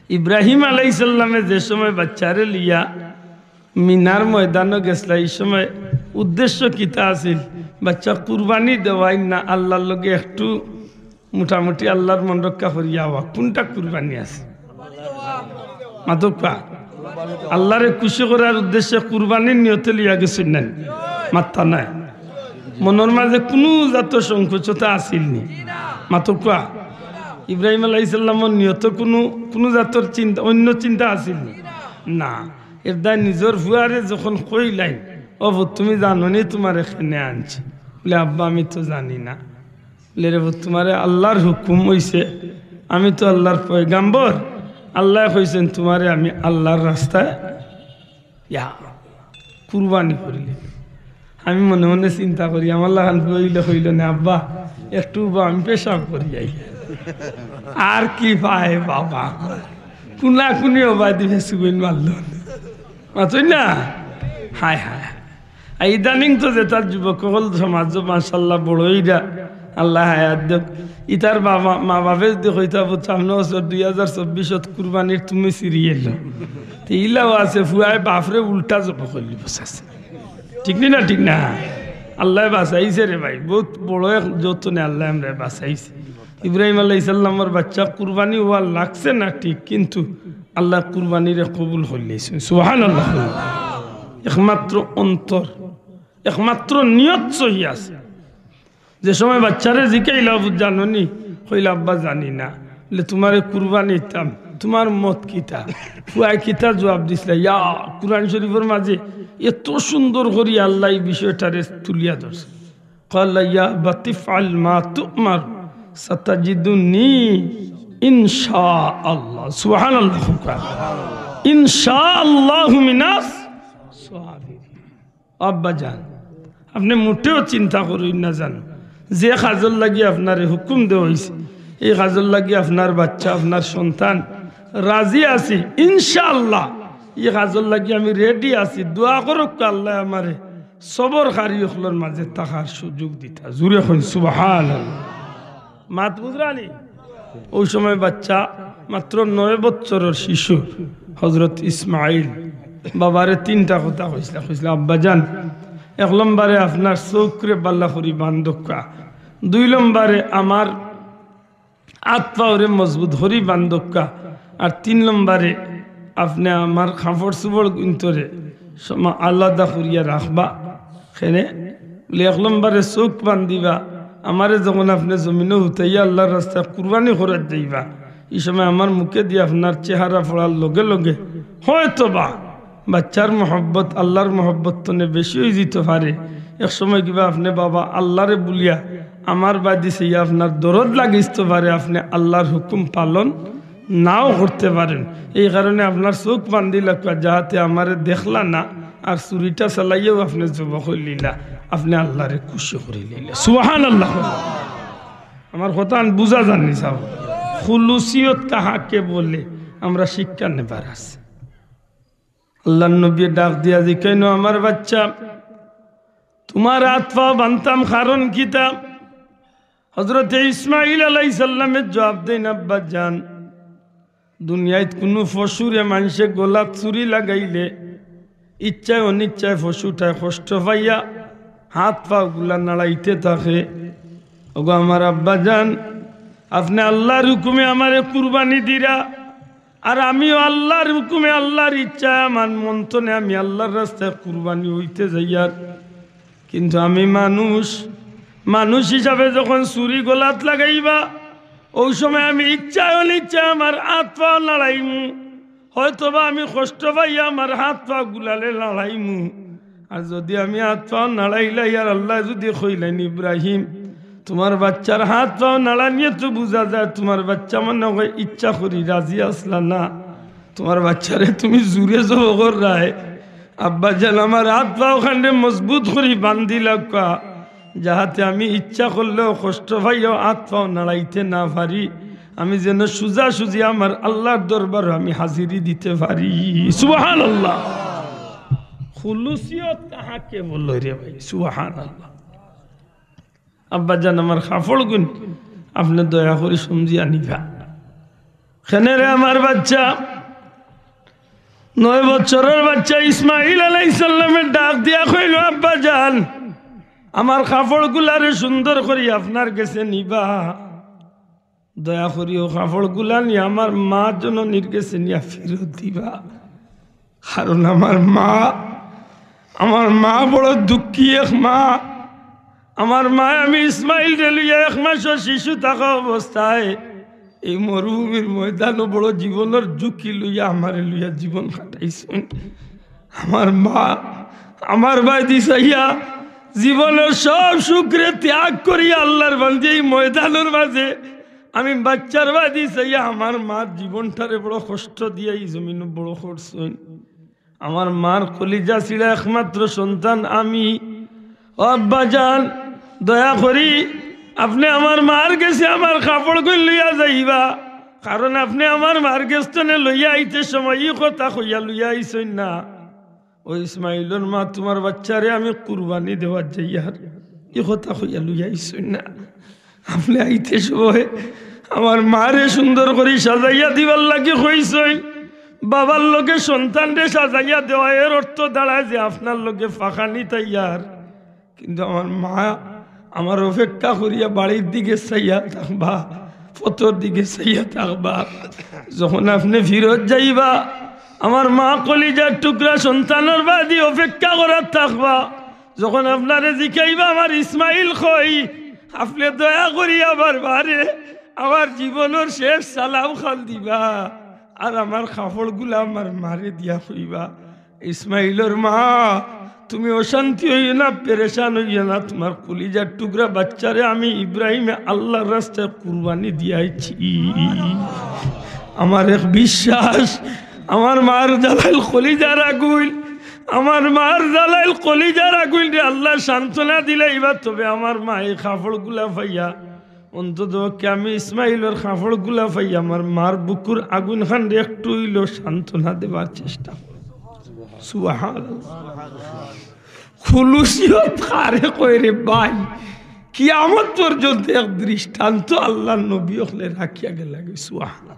ইব্রাহিম আলাইহিস সালামে যে সময় বাচ্চারে লইয়া মিনার ময়দানো গেছলা, ই সময় উদ্দেশ্য কিতা আছিল? বাচ্চা কুরবানি দেওয়াইন না আল্লার লগে একটু মোটামুটি আল্লার মন রক্ষা করিয়া আওয়া, কুনটা কুরবানি আছে? মাতউক্কা। আল্লারে খুশি করার উদ্দেশ্যে কুরবানির নিয়তে লইয়া গেছইন না নি? মাতরা নায়। মনর মাঝে কুনু জাতর সংকোচতা আছিল নি? মাতউক্কা। ইব্রাহিম আলাইহিস সালামর নিয়তে কুনু, কুনু জাতর চিন্তা, অইন্য চিন্তা আছিল নি? না। এরদায় নিজর ফুয়ারে যখন কইলাইন, "ও ফুত, তুমি জানো নি তুমারে কেনে আনছি?" বলে, "আব্বা, আমি তো জানি না।" বলে, "রে ফুত, তুমারে আল্লার হুকুম অইছে, আমি তো আল্লার পয়গাম্বর, আল্লায় কইছইন তুমারে আমি আল্লার রাস্তায়, ইয়া, কুরবানি করিলে।" আমি মনে মনে চিন্তা করি, আমার লাখান ফুয়া অইলে কইলো নে, "আব্বা, একটু উবা, আমি পেশাব করি আই।" আর কি পায় বাবা, কুনাকুনি উবা দিবে, সুগুন মারলো। মাতই না? হায় হায়। আর ইদানিং তো যেটা যুবক অকল সমাজ, মাশাআল্লাহ, বড় অইরা, আল্লাহ হায়াত দেউক। ইতার বাবা, মা বাপে যদি কইতা, "পুত, সামনে বছর দুই হাজার চব্বিশত কুরবানির তুমি সিরিয়াল।" তে ইলাও আছে, ফুয়ায় বাপরে উল্টা জব করলি বসাছে। ঠিক নি না? ঠিক না? আল্লায় বাঁচাইছে রে ভাই, বউত বড় এক যতনে আল্লায় আমরারে বাঁচাইছে। ইব্রাহিম আলাইহিস সালামর বাচ্চা কুরবানি অওয়ার লাগছে না ঠিক, কিন্তু আল্লায় কুরবানিরে কবুল করলিছইন। সুবহানাল্লাহ। একমাত্র অন্তর, একমাত্র নিয়ত সহি আছে। যে সময় বাচ্চারে জিকাইলা, "পুত, জানো নি?" কইলা, "আব্বা, জানি না।" বলে, "তুমারে কুরবানি দিতাম, তুমার মত কিতা?" ফুয়ায় কিতা জবাব দিছলা, ইয়া, কুরআন শরীফর মাঝে এত সুন্দর করি আল্লায় এই বিষয়টারে তুলিয়া ধরছে। قال يا أبت افعل ما تؤمر ستجدني إن شاء الله। সুবহানাল্লাহ। إن شاء الله من الصابرين। আব্বা জান, আপনে মোটেও চিন্তা করইন না জানো, যে কাজর লাগি আপনারে হুকুম দেওয়া অইছে, এই কাজর লাগি আপনার বাচ্চা, আপনার সন্তান রাজি আছি, ইনশাআল্লাহ। এই কাজর লাগি আমি রেডি আছি। দোয়া করউক্কা আল্লায় আমারে সবরকারী অকলর মাঝে থাকার সুযোগ দিতা। জুরে কইন সুবহানাল্লাহ। মাত বুঝরা নি? ওই সময় বাচ্চা মাত্র নয় বছরর শিশু হযরত ইসমাইল বাবারে তিনটা কথা কইছলা। কইছলা, "আব্বা জান, এক নম্বরে আপনার চউখরে বালা করি বান্ধউক্কা, দুই নম্বরে আমার আত পাওরে মজবুত করি বান্ধউক্কা, আর তিন নম্বরে আপনে আমার কাপড় চোপড় গুইন্তরে সমা-, আলাদা করিয়া রাখবা।" কেনে? বলে, "এক নম্বরে চউখ বান্ধিবা, আমারে যখন আপনে জমিনো হুতাইয়া আল্লার রাস্তায় কুরবানি করাত যাইবা, ই সময় আমার মুখেদি আপনার চেহারা পড়ার লগে লগে হয়তোবা বাচ্চার মহব্বত আল্লার মহব্বত তনে বেশি অইযিতো পারে। এক সময় কিবা আপনে বাবা আল্লারে ভুলিয়া আমার বায়দি চাইয়া আপনার দরদ লাগিতো পারে, আপনে আল্লার হুকুম পালন নাও করতে পারেন। এই কারণে আপনার চউখ বান্ধিলাউক্কা, যাহাতে আমারে দেখলা না, আর ছুরিটা চালাইয়াও আপনে জব করিলিলা, আপনে আল্লারে খুশি করিলিলা।" সুবহানাল্লাহ। আমার কথাখান বুঝা যার নি সাব? খুলুসিয়ত কাহাকে বলে, আমরা শিক্ষা নেবার আছে। আল্লার নবীয়ে ডাক দিয়া জিকাইন, "ও আমার বাচ্চা, তুমার আত পাও বান্ধতাম কারণ কিতা?" হযরতে ইসমাইল আলাইহিস সালামে জবাব দেইন, "আব্বা জান, দুনিয়াত কুনু পশুরে মানষে গলাত ছুরি লাগাইলে ইচ্ছায় অনিচ্ছায় পশুটায় কষ্ট পাইয়া আত পাওগুলা নাড়াইতে থাকে। ওগো আমার আব্বা জান, আপনে আল্লার হুকুমে আমারে কুরবানি দিরা, আর আমিও আল্লার হুকুমে আল্লার ইচ্ছায় আমার মন তনে আমি আল্লার রাস্তায় কুরবানি অইতে যাইয়ার। কিন্তু আমি মানুষ, মানুষ হিসাবে যখন ছুরি গলাত লাগাইবা, ওই সময় আমি ইচ্ছায় অনিচ্ছায় আমার আত পাও নাড়াইমু, হয়তোবা আমি কষ্ট পাইয়া আমার আত পাও গুলালে নাড়াইমু। আর যুদি আমি আত পাও নাড়াইলাই, আর আল্লায় যুদি কইলাইন, 'ইব্রাহিম, তুমার বাচ্চার আত পাও নাড়ানিয়ে তো বুঝা যায় তুমার বাচ্চা মনে অয় ইচ্ছা করি রাজি আছলা না, তুমার বাচ্চারে তুমি জুরে জব কররায়, আব্বা জান আমার আত পাও খানরে মজবুত করি বান্ধিলাউক্কা, যাহাতে আমি ইচ্ছা করলেও কষ্ট পাইয়াও আত পাও নাড়াইতে না পারি, আমি যেন সুজাসুজি আমার আল্লার দরবারো আমি হাজিরি দিতে পারি।'" সুবহানাল্লাহ। খুলুসিয়ত কাহাকে বলে রে ভাই? সুবহানাল্লাহ। আব্বা জান আমার কাপড়গুইন আপনে দয়া করি সমঝিয়া নিবা। কেনে রে আমার বাচ্চা, নয় বছরর বাচ্চা ইসমাইল আলাইহিস সালামে ডাক দিয়া কইল, "আব্বা জান, আমার কাপড়গুলারে সুন্দর করি আপনার গেছে নিবা, দয়া করি অউ কাপড়গুলা নিয়া আমার মা জননীর গেছে নিয়া ফিরত দিবা।" কারণ আমার মা, আমার মা বড় দুঃখী এক মা। আমার মায় আমি ইসমাইলরে লইয়া এক মাসর শিশু থাকা অবস্থায় এই মরুভূমির ময়দানো বড় জীবনর ঝুঁকি লইয়া আমারে লইয়া জীবন কাটাইছইন। আমার মা আমার বায়দি চাইয়া জীবনর সব সুখরে ত্যাগ করিয়া আল্লার বান্দি এই ময়দানর মাঝে আমি বাচ্চার বায়দি চাইয়া আমার মার জীবনটারে বড় কষ্ট দিয়া ই জমিনো বড় করছইন। আমার মার কলিজা ছিড়া একমাত্র সন্তান আমি। ও আব্বাজান, দয়া করি আপনে আমার মার গেছে আমার কাপড়গুইন লইয়া যাইবা, কারণ আপনে আমার মার গেছ তনে লইয়া আইতে সময় ই কথা কইয়া লইয়া আইছইন না, "ও ইসমাইলর মা, তুমার বাইচ্চারে আমি কুরবানি দেওয়াত যাইয়ার," ই কথা কইয়া লইয়া আইছইন না। আপনে আইতে সময় আমার মারে সুন্দর করি সাজাইয়া দিবার লাগি কইছইন। বাবার লগে সন্তানরে সাজাইয়া দেওয়া, এর অর্থ দাঁড়ায় যে আপনার লগে ফাঁকানি তাইয়ার। কিন্তু আমার মা আমার অপেক্ষা করিয়া বাড়ির দিকে চাইয়া থাকবা, পথর দিকে চাইয়া থাকবা। যখন আপনে ফিরত যাইবা, আমার মা কলিজার টুকরা সন্তানর বাদি অপেক্ষা করাত থাকবা। যখন আপনারে জিকাইবা, "আমার ইসমাইল কই?" আপনে দয়া করি আমার মারে, আমার জীবনর শেষ সালাম খান দিবা, আর আমার কাপড়গুলা আমার মারে দিয়া কইবা, "ইসমাইলর মা, তুমি অশান্তি অইও না, পেরেশান অইও না, তুমার কলিজার টুকরা বাইচ্চারে আমি ইব্রাহিমে আল্লার রাস্তায় কুরবানি দিয়াইছি।" আমার এক বিশ্বাস, আমার মার জ্বালাইল কলিজার আগুইন, আমার মার জ্বালাইল কলিজার আগুইনরে আল্লায় সান্ত্বনা দিলাইবা। তবে আমার মায় ই কাপড়গুলা পাইয়া, অন্তত পক্ষে আমি ইসমাইলর কাপড়গুলা পাইয়া আমার মার বুকুর আগুইন খানরে একটু অইলেও সান্ত্বনা দেবার চেষ্টা করব। সুবহানাল্লাহ। খুলুসিয়ত কারে কয় রে ভাই? কিয়ামত পর্যন্ত এক দৃষ্টান্ত আল্লার নবী অকলে রাখিয়া গেলা গি। সুবহানাল্লাহ।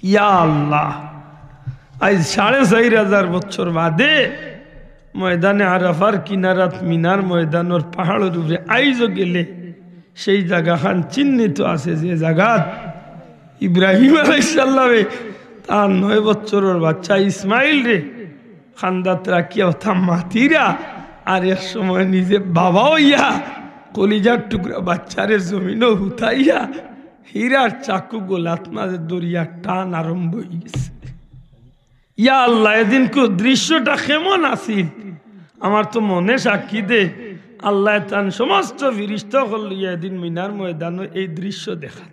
ইয়া আল্লাহ, আইজ সাড়ে চাইর হাজার বছর বাদে ময়দানে আরাফার কিনারাত মিনার ময়দানর পাহাড়র উপরে আইজও গেলে সেই জাগাখান চিহ্নিত আছে, যে জাগাত ইব্রাহিম আলাইহিস সালামে তার নয় বছরর বাইচ্চা ইসমাইলরে কান্দাত রাখিয়া অতা মাতিরা, আর এক সময় নিজে বাবা অইয়া কলিজার টুকরা বাইচ্চারে জমিনো হুতাইয়া হীরার চাকু গলাত মাঝে ধরিয়া টান আরম্ভ অইগেছে। ইয়া আল্লাহ, এদিনকুর দৃশ্যটা কেমন আছিল? আমার তো মনে সাক্ষী দে, আল্লায় তান সমস্ত ফিরিস্তা অকল লইয়া এদিন মিনার ময়দানো এই দৃশ্য দেখান।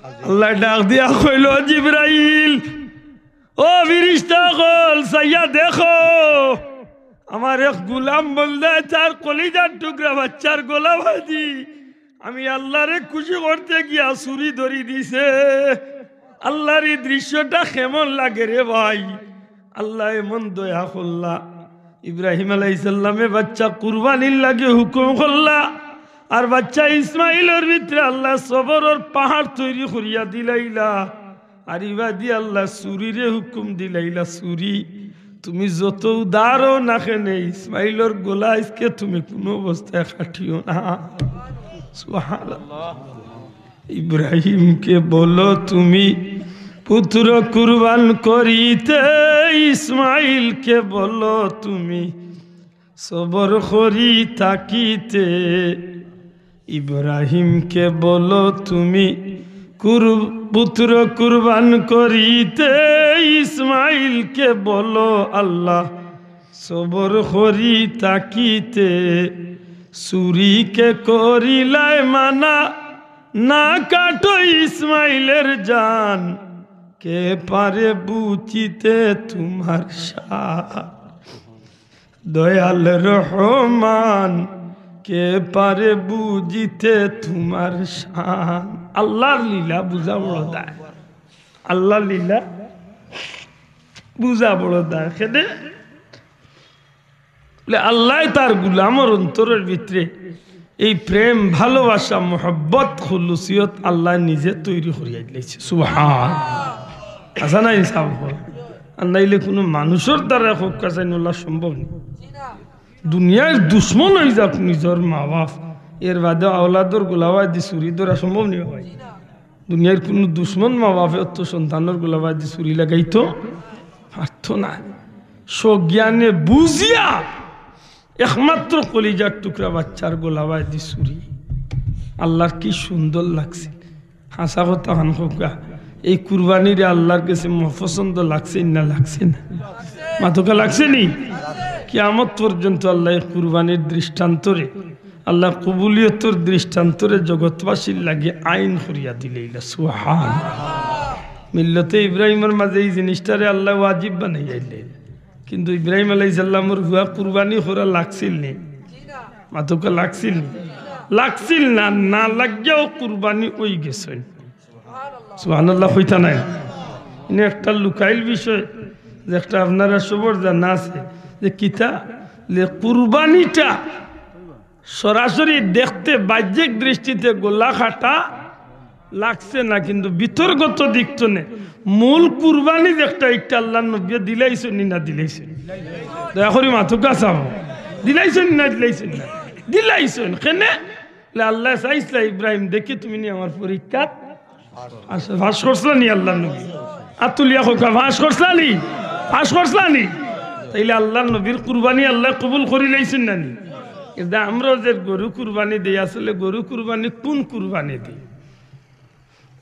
আল্লায় ডাক দিয়া কইল, "জিব্রাইল, ও ফিরিস্তা অকল, চাইয়া দেখো, আমার এক গুলাম বন্দায় তার কলিজার টুকরা বাইচ্চার গলা বাঁধি আমি আল্লারে খুশি করতে গিয়া ছুরি ধরি দিছে।" আল্লার ই দৃশ্যটা কেমন লাগে রে ভাই? আল্লায় এমন দয়া করলা, ইব্রাহিম আলাইহিস সালামে বাইচ্চা কুরবানির লাগি হুকুম করলা, আর বাইচ্চা ইসমাইলর ভিতরে আল্লায় সবরর পাহাড় তৈরি করিয়া দিলাইলা। আর ইবাদি আল্লায় ছুরিরে হুকুম দিলাইলা, "ছুরি, তুমি যত উদার অও না কেনে, ইসমাইলর গলা আইজকে তুমি কুনু অবস্থায় কাটিও না।" সুবহানাল্লাহ। ইব্রাহিমকে বলো তুমি পুত্র কুরবান করিতে, ইসমাইলকে বলো তুমি সবর করি থাকিতে। ইব্রাহিমকে বলো তুমি কুর-, পুত্র কুরবান করিতে, ইসমাইলকে বলো আল্লাহ সবর করি থাকিতে। ছুরিকে করিলায় মানা, না কাটো ইসমাইলের জান, কে পারে বুঝিতে তোমার সার? দয়াল রহমান, কে পারে বুঝিতে তোমার শান? আল্লার লীলা বুঝা বড় দায়, আল্লার লীলা বুঝা বড় দায়। কেনে বুলে, আল্লায় তার গুলামর অন্তরর ভিতরে এই প্রেম, ভালোবাসা, মহব্বত, খুলুসিয়ত আল্লায় নিজে তৈরি করিয়া দিলাইছে। সুবহান। আছে না ইনসাফ? আর নাইলে কুনু মানুষর দ্বারা হক কাছে নোলা সম্ভব নেই। দুনিয়ার দুশমন অই যাউক নিজর মা বাপ, এর বাদে আওলাদর গলাবায় দি ছুরি ধরা সম্ভব নেই ভাই। দুনিয়ার কুনু দুশমন মা বাপে অত সন্তানর গলাবায় দি ছুরি লাগাইতো পারতো না। সজ্ঞানে বুঝিয়া একমাত্র কলিজার টুকরা বাচ্চার গলাবায় দি ছুরি। আল্লার কি সুন্দর লাগছে। হাছা কথা খান কউক্কা, এই কুরবানিরে আল্লার গেছে মপছন্দ লাগছে না, লাগছে না? মাতউক্কা, লাগছে নি? কিয়ামত পর্যন্ত আল্লায় এই কুরবানির দৃষ্টান্তরে, আল্লার কবুলিয়তর দৃষ্টান্তরে জগতবাসীর লাগি আইন করিয়া দিলাইলা। সুবহান। মিল্লতে ইব্রাহিমর মাঝে এই জিনিসটারে আল্লায় ওয়াজিব বানাইয়া দিলাইলা। কিন্তু ইব্রাহিম আলাইহিস সালামর পুয়া কুরবানি করা লাগছিল নি? মাতউক্কা, লাগছিল নি? লাগছিল না, না লাগিয়াও কুরবানি অই গেছইন। সুবহানাল্লাহ কইতা নায়? ইনো একটা লুকাইল বিষয়, যে একটা আপনারা সবর জানা আছে, যে কিতা, যে কুরবানিটা সরাসরি দেখতে বাহ্যিক দৃষ্টিতে গলা কাটা লাগছে না, কিন্তু ভিতরগত দিক তনে মূল কুরবানি যে একটা, একটা আল্লাহর নবীয়ে দিলাইছইন নি না দিলাইছইন? দয়া করি মাতউক্কা চাও, দিলাইছইন নি না দিলাইছইন না? দিলাইছইন। কেনে? বলে, আল্লায় চাইছলা, ইব্রাহিম, দেখি তুমি নি আমার পরীক্ষাত পাস, পাস করছলা নি আল্লাহর নবী? আত তুলিয়া কউক্কা, পাস করছলা নি? পাস করছলা নি? তাইলে আল্লাহর নবীর কুরবানি আল্লায় কবুল করিলাইছইন না নি? কিন্তু আমরাও যে গরু কুরবানি দেই, আসলে গরু কুরবানি কুন কুরবানি দেই?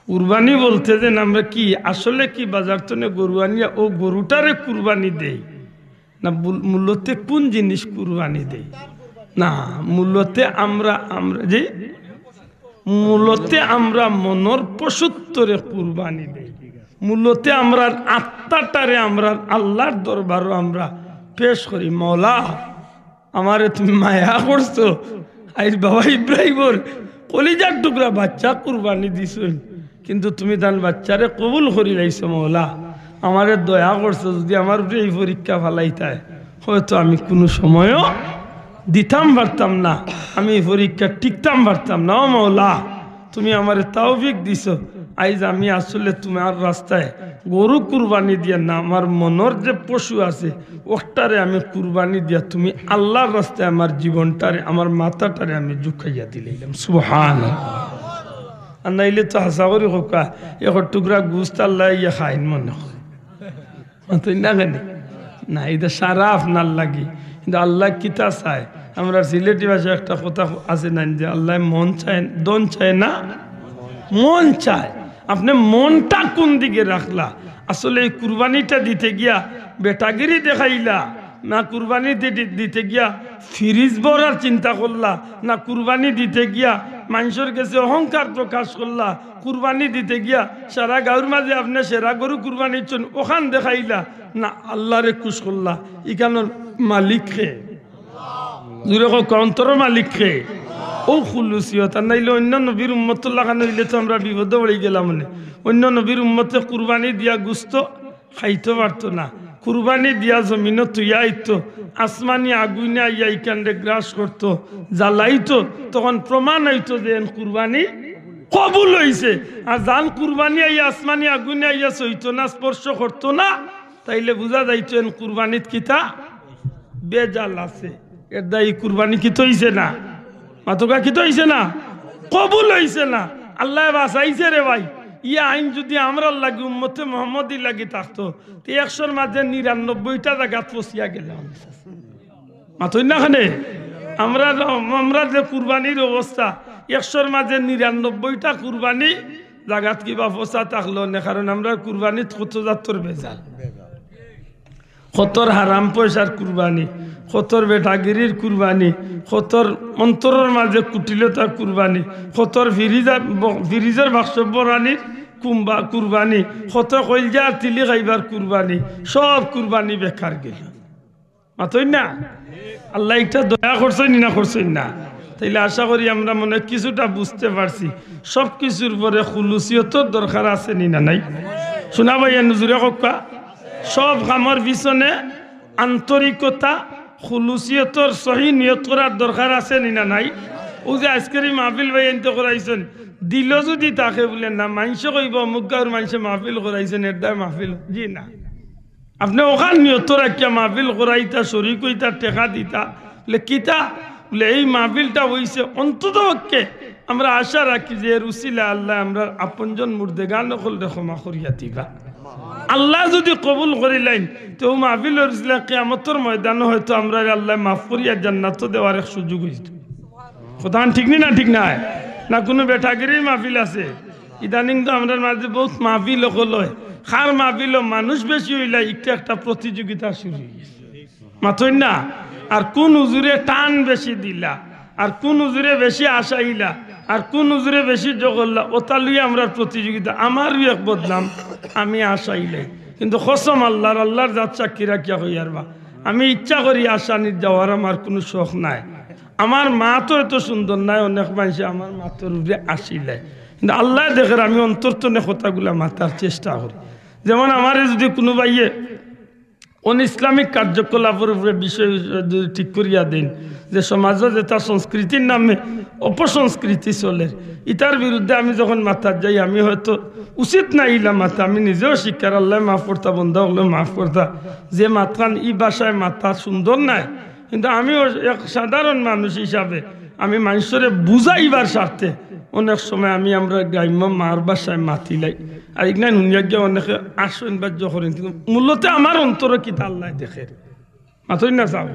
কুরবানি বলতে যেন আমরা কি, আসলে কি বাজার তনে গরু আনিয়া অউ গরুটারে কুরবানি দেই? না, বুল-, মূলতে কুন জিনিস কুরবানি দেই? না, মূলতে আমরা, আমরা যে, মূলতে আমরা মনর পশুত্বরে কুরবানি দেই। মূলতে আমরার আত্মাটারে আমরার আল্লাহর দরবারো আমরা পেশ করি, মওলা, আমারে তুমি মায়া করছো, আইজ বাবা ইব্রাহিমর কলিজার টুকরা বাচ্চা কুরবানি দিছইন, কিন্তু তুমি তান বাচ্চারে কবুল করিলাইছো মওলা, আমারে দয়া করছো, যুদি আমার উপরে ই পরীক্ষা ফালাইতায়, হয়তো আমি কুনু সময়ও দিতাম পারতাম না, আমি ই পরীক্ষা টিকতাম পারতাম না। ও মওলা, তুমি আমারে তৌফিক দিছো, আইজ আমি আসলে তুমার রাস্তায় গরু কুরবানি দিয়া না, আমার মনর যে পশু আছে, অটারে আমি কুরবানি দিয়া তুমি আল্লাহর রাস্তায় আমার জীবনটারে, আমার মাথাটারে আমি ঝুকাইয়া দিলাইলাম। সুবহানাল্লাহ। আর নাইলে তো হাছা করি কউক্কা, এক টুকরা গোস্ত আল্লায় ইয়া খাইন মনে কয়। মাতইন না কেনে? না, ইটা সারা আপনার লাগি। কিন্তু আল্লায় কিতা চায়? আমরার সিলেটি ভাষায় একটা কথা আছে না, যে আল্লায় মন চায়, ধন চায় না, মন চায়। আপনে মনটা কুন দিকে রাখলা? আসলে ই কুরবানিটা দিতে গিয়া বেটাগিরি দেখাইলা, না কুরবানি দি-, দি-, দিতে গিয়া ফ্রিজ ভরার চিন্তা করলা, না কুরবানি দিতে গিয়া মানষর গেছে অহংকার প্রকাশ করলা, কুরবানি দিতে গিয়া সারা গাউর মাঝে আপনে সেরা গরু কুরবানি দিছইন অখান দেখাইলা, না আল্লারে খুশ করলা? ইখানর মালিক কে? জুরে কউক্কা, অন্তরর মালিক কে? অউ খুলুসিয়ত। আর নাইলে অইন্য নবীর উম্মতর লাখান অইলে তো আমরা বিপদো পড়ি গেলাম অনে। অইন্য নবীর উম্মতে কুরবানি দিয়া গোস্ত খাইতো পারতো না, কুরবানি দিয়া জমিনো থুইয়া আইতো, আসমানি আগুইনে আইয়া ইখানরে গ্রাস করতো, জ্বালাইতো, তখন প্রমাণ অইতো যে এন কুরবানি কবুল অইছে। আর যান কুরবানি আইয়া আসমানি আগুইনে আইয়া ছইতো না, স্পর্শ করতো না, তাইলে বুঝা যাইতো এন কুরবানিত কিতা ভেজাল আছে। এরদায় ই কুরবানি কিতা অইছে না? মাতউক্কা, কিতা অইছে না? কবুল অইছে না। আল্লায় বাচাইছে রে ভাই। ই আইন যুদি আমরার লাগি, উম্মতে মুহাম্মদীর লাগি থাকতো, তে একশোর মাঝে নিরানব্বইটা জাগাত ফছিয়া গেলাম। মাতইন না কেনে? আমরা, আমরা যে কুরবানির অবস্থা, একশোর মাঝে নিরানব্বইটা কুরবানি জাগাত কিবা ফছা থাকলো না, কারণ আমরার কুরবানিত কত জাতর ভেজাল। কতর হারাম পয়সার কুরবানি, কতর বেটাগিরির কুরবানি, কতর অন্তরর মাঝে কুটিলতার কুরবানি, কতর ফ্রিজার ব-, ফ্রিজর বাক্স বরানির কুম্বা-, কুরবানি, কত কইলজার তিলি খাইবার কুরবানি, সব কুরবানি বেকার গেল। মাতইন না? আল্লায় ইটা দয়া করছইন নি না করছইন না? তাইলে আশা করি আমরা মনে কিছুটা বুঝতে পারছি। সব কিছুর পরে খুলুসিয়তর দরকার আছে নি না নাই? শুনা ভাই, এ নজুরে কউক্কা, সব কামর পিছনে আন্তরিকতা, খুলুসিয়তর সহি নিয়ত করার দরকার আছে নি না নাই? অউ যে আইজকের ই মাহফিল ভাইয়াইন্তে করাইছইন, দিলো যুদি থাকে বুলে না, মানষে কইবো অমুক গাউর মানষে মাহফিল করাইছইন, এরদায় মাহফিল। জি না। আপনে অখান নিয়ত রাখিয়া মাহফিল করাইতা, শরিক অইতা, টেকা দিতা, বুলে কিতা? বুলে এই মাহফিলটা অইছে অন্তত পক্ষে আমরা আশা রাখি যে এর উছিলায় আল্লায় আমরার আপনজন মুর্দেগান অকলরে ক্ষমা করিয়া দিবা। আল্লায় যুদি কবুল করিলাইন, তে অউ মাহফিলর উছিলায় কিয়ামতর ময়দানো হয়তো আমরারে আল্লায় মাফ করিয়া জান্নাতো দেওয়ার এক সুযোগ অইতো। কথাখান ঠিক নি না ঠিক নায়? না কুনু বেটাগিরির মাহফিল আছে? ইদানিং তো আমরার মাঝে বউত মাহফিল অকল অয়, কার মাহফিলো মানুষ বেশি অইলা, ইটা একটা প্রতিযোগিতা শুরু অইগেছে। মাতইন না? আর কুন হুজুরে টান বেশি দিলা, আর কুন হুজুরে বেশি আশাইলা, আর কুন হুজুরে বেশি জগল্লা, অতা লইয়া আমরার প্রতিযোগিতা। আমারও এক বদনাম, আমি আশাইলাই। কিন্তু কসম আল্লাহর, আল্লাহর জাত সাক্ষী রাখিয়া কইয়ার বা, আমি ইচ্ছা করি আশানিত যাওয়ার আমার কুনু শখ নাই। আমার মাত অত সুন্দর নায়, অনেক মানষে আমার মাতর উপরে হাসিলায়, কিন্তু আল্লায় দেখের আমি অন্তর তনে কথাগুলা মাতার চেষ্টা করি। যেমন আমারে যুদি কুনু ভাইয়ে অনৈসলামিক কার্যকলাপর উপরে বিষয় যদি ঠিক করিয়া দেইন, যে সমাজো যেটা সংস্কৃতির নামে অপসংস্কৃতি চলের, ইতার বিরুদ্ধে আমি যখন মাতাত যাই, আমি হয়তো উচিত না ইলা মাতা, আমি নিজেও স্বীকার, আল্লায় মাফ করতা, বন্দা অকলে মাফ করতা, যে মাতখান ই ভাষায় মাতা সুন্দর নায়, কিন্তু আমিও এক সাধারণ মানুষ হিসাবে আমি মানষরে বুঝাইবার স্বার্থে অনেক সময় আমি আমরার গ্রাম্য মার ভাষায় মাতিলাই। আর ইগনাইন হুনিয়া গিয়া অনেকে আশ্চর্য করেন, কিন্তু মূলত আমার অন্তরো কিতা আল্লায় দেখের। মাতইন না চাও।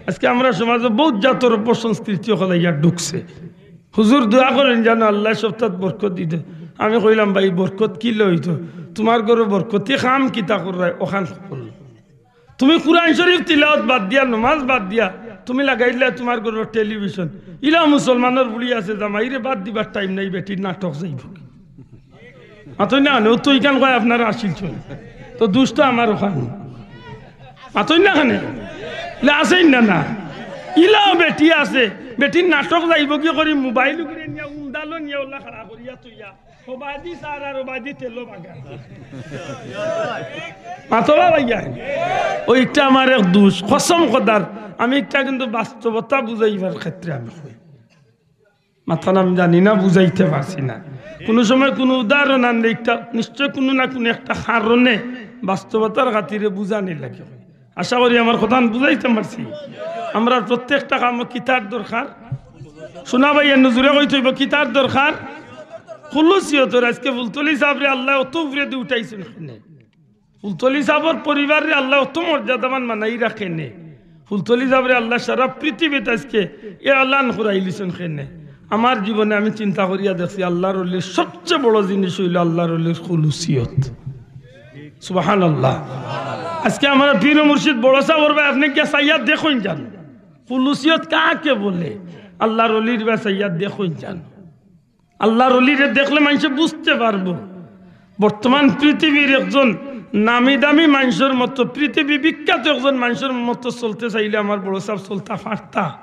আজকে আমরার সমাজো বউত জাতর অপসংস্কৃতি অকল আইয়া ঢুকছে। হুজুর দোয়া করইন যেন আল্লায় সবটাত বরকত দিতে। আমি কইলাম, "ভাই, বরকত কিলা অইতো? তুমার ঘরো বরকতি কাম কিতা কররায়, অখান কও।" তুমি কুরআন শরীফ তিলাওয়াত বাদ দিয়া, নমাজ বাদ দিয়া, তুমি লাগাইলায় তুমার ঘরো টেলিভিশন। ইলা মুসলমানর বুড়ি আছে, জামাইরে ভাত দিবার টাইম নাই, বেটির নাটক যাইবো। মাতইন না কেনে? ও তো ইখান কয় আপনারা আসিল চল। তো দুষ তো আমার অখান। মাতইন না কেনে? ইলা আছইন না, না। ইলাও বেটি আছে, বেটির নাটক যাইবোগি করি মোবাইল উগরে নিয়া উন্দালো নিয়া ওলা খাড়া করিয়া থইয়া। ওবায়দি সার আর ওবায়দি তেলো বাগা। মাতবা ভাইয়া। ওইটা আমার এক দুষ, কসম খোদার। আমি একটা কিন্তু বাস্তবতা বুঝাইবার ক্ষেত্রে আমি কই। মাতখান আমি জানি না, বুঝাইতে পারছি না। কুনু সময় কুনু উদাহরণ আনলে একটা নিশ্চয় কুনু না কুনু একটা কারণে বাস্তবতার খাতিরে বুঝানি লাগে। আশা করি আমার কথাখান বুঝাইতে পারছি। আমরার প্রত্যেকটা কামো কিতার দরকার? শুনা ভাই, এ নজুরে কইতে অইবো, কিতার দরকার? খুলুসিয়তর। আজকে ফুলতলি সাবরে আল্লায় অত উপরেদি উঠাইছইন কেনে? ফুলতলি সাবর পরিবাররে আল্লায় অত মর্যাদাবান বানাইরা কেনে? ফুলতলি সাবরে আল্লায় সারা পৃথিবীত আজকে এলান করাইলিছইন কেনে? আমার জীবনে আমি চিন্তা করিয়া দেখছি, আল্লাহর অলির সবচেয়ে বড় জিনিস অইলো আল্লাহর অলির খুলুসিয়ত। সুবহানাল্লাহ। আজকে আমরার পীর ও মুর্শিদ বড় সাবর বায় আপনে গিয়া চাইয়া দেখইন যান, খুলুসিয়ত কাকে বলে? আল্লাহর অলির বায় চাইয়া দেখইন যান। আল্লাহর অলিরে দেখলে মানষে বুঝতে পারবো। বর্তমান পৃথিবীর একজন নামি দামি মানষর মতো, পৃথিবী বিখ্যাত একজন মানষর মতো চলতে চাইলে আমার বড় সাব চলতা পারতা।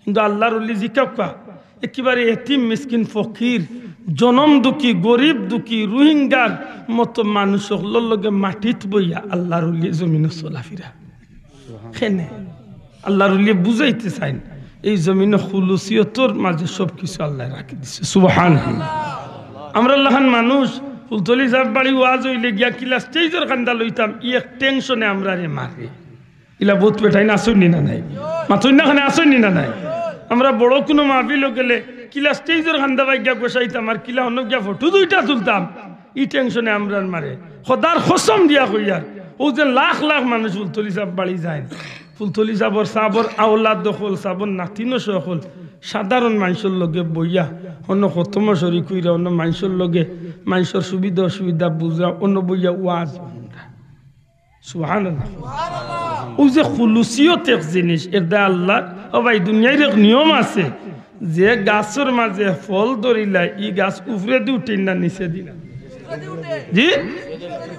কিন্তু আল্লাহর অলি জিকাউক্কা, একেবারে এতিম মিসকিন ফকির, জনম দুঃখী, গরিব দুঃখী, রোহিঙ্গার মতো মানুষ অকলর লগে মাটিত বইয়া আল্লাহর অলি জমিনো চলাফিরা। কেনে? আল্লাহর অলিয়ে বুঝাইতে চাইন, এই জমিনো খুলুসিয়তর মাঝে সব কিছু আল্লায় রাখি দিছে। সুবহানাল্লাহ। আমরার লাখান মানুষ ফুলতলি সাব বাড়ি ওয়াজ অইলে গিয়া কিলা স্টেজর কান্দা লইতাম, ই এক টেনশনে আমরারে মারে। ইলা বউত বেটাইন আছইন নি না নাই? মাতইন না কেনে, আছইন নি না নাই? আমরা বড় কুনু মাহফিলো গেলে কিলা স্টেজর কান্দা বায় গিয়া গোসাইতাম আর কিলা অনো গিয়া ফটো দুইটা তুলতাম, ই টেনশনে আমরার মারে। খোদার কসম দিয়া কইয়ার, অউ যে লাখ লাখ মানুষ ফুলতলি সাব বাড়ি যাইন, ফুলতলি সাবর, সাবর আওলাদ অকল, সাবর নাতিন অকল, সাধারণ মানষর লগে বইয়া, অনো খতমো শরিক অইরা, অনো মানষর লগে, মানষর সুবিধা অসুবিধা বুঝরা, অনো বইয়া ওয়াজ হুনরা। সুবহানাল্লাহ। অউ যে খুলুসিয়ত এক জিনিস, এরদায় আল্লাহ, ও ভাই, দুনিয়ার এক নিয়ম আছে, যে গাছর মাঝে ফল ধরিলায়, ই গাছ উপরেদি উঠের না নিচেদি নামে? জি,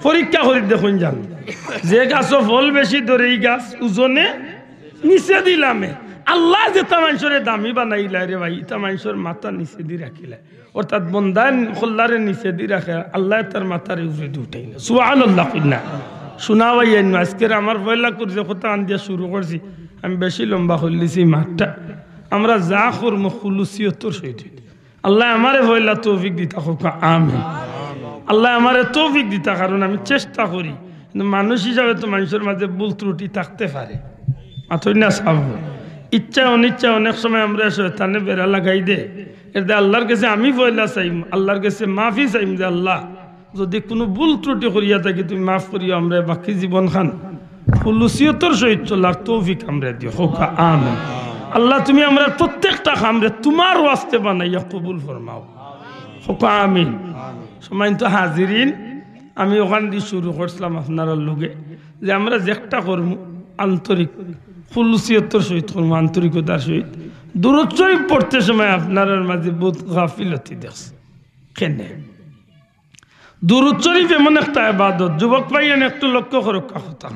পরীক্ষা করি দেখইন যান, যে গাছো ফল বেশি ধরে, ই গাছ ওজনে নিচেদি লামে। আল্লায় যেতা মানষরে দামি বানাইলায় রে ভাই, ইতা মানষর মাথা নিচেদি রাখিলায়। অর্থাৎ বন্দায় কল্লারে নিচেদি রাখে, আল্লায় তার মাথারে উপরেদি উঠাইলা। সুবহানাল্লাহ কইন না। শুনা ভাইয়াইন, আজকের আমার পয়লা কুর যে কথাখান দিয়া শুরু করছি, আমি বেশি লম্বা করিলিছি মাতটা। আমরা যা করমু খুলুসিয়তর সহিত। আল্লায় আমারে পয়লা তৌফিক দিতা কউক্কা, আমিন। আল্লায় আমারে তৌফিক দিতা, কারণ আমি চেষ্টা করি, কিন্তু মানুষ হিসাবে তো মানষর মাঝে ভুল ত্রুটি থাকতে পারে। মাতইন না সাব, ইচ্ছা অনিচ্ছা অনেক সময় আমরারে শয়তানে বেড়া লাগাই দে। এরদায় আল্লাহর গেছে আমি পয়লা চাইমু, আল্লাহর গেছে মাফি চাইমু যে, "আল্লাহ, যুদি কুনু ভুল ত্রুটি করিয়া থাকি তুমি মাফ করিও, আমরারে বাকি জীবনখান খুলুসিয়তর সহিত চলার তৌফিক আমরারে দিও।" কউক্কা আমিন। আল্লাহ, তুমি আমরার প্রত্যেকটা কামরে তুমার ওয়াস্তে বানাইয়া কবুল ফরমাও। কউক্কা আমিন। সম্মানিত হাজিরিন, আমি অখানদি শুরু করছিলাম আপনারার লগে, যে আমরা যেকটা করমু আন্তরিক, খুলুসিয়তর সহিত করমু, আন্তরিকতার সহিত। দুরূদ শরিফ পড়তে সময় আপনারার মাঝে বউত গাফিলতি দেখছি। কেনে? দুরুদ শরীফ এমন একটা ইবাদত, যুবক ভাইয়াইন একটু লক্ষ্য করউক্কা কথা।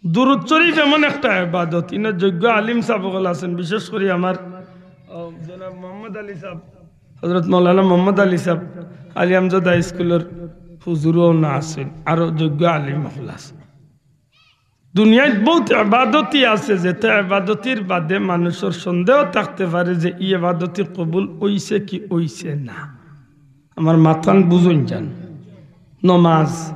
দুরুদ শরীফ এমন একটা ইবাদত, ইনো যোগ্য আলিম সাব অকল আছেন, বিশেষ করি আমার, আহ, জনাব মোহাম্মদ আলী সাব, হযরত মাওলানা মোহাম্মদ আলী সাব, আলী আমজাদ হাই স্কুলর হুজুরও না আছেন, আরো যোগ্য আলিম অকল আছেন। দুনিয়াত বউত ইবাদতি আছে, যেতা ইবাদতির বাদে মানুষর সন্দেহ থাকতে পারে যে ই ইবাদতি কবুল অইছে কি অইছে না। আমার মাতখান বুঝইন যান। নমাজ,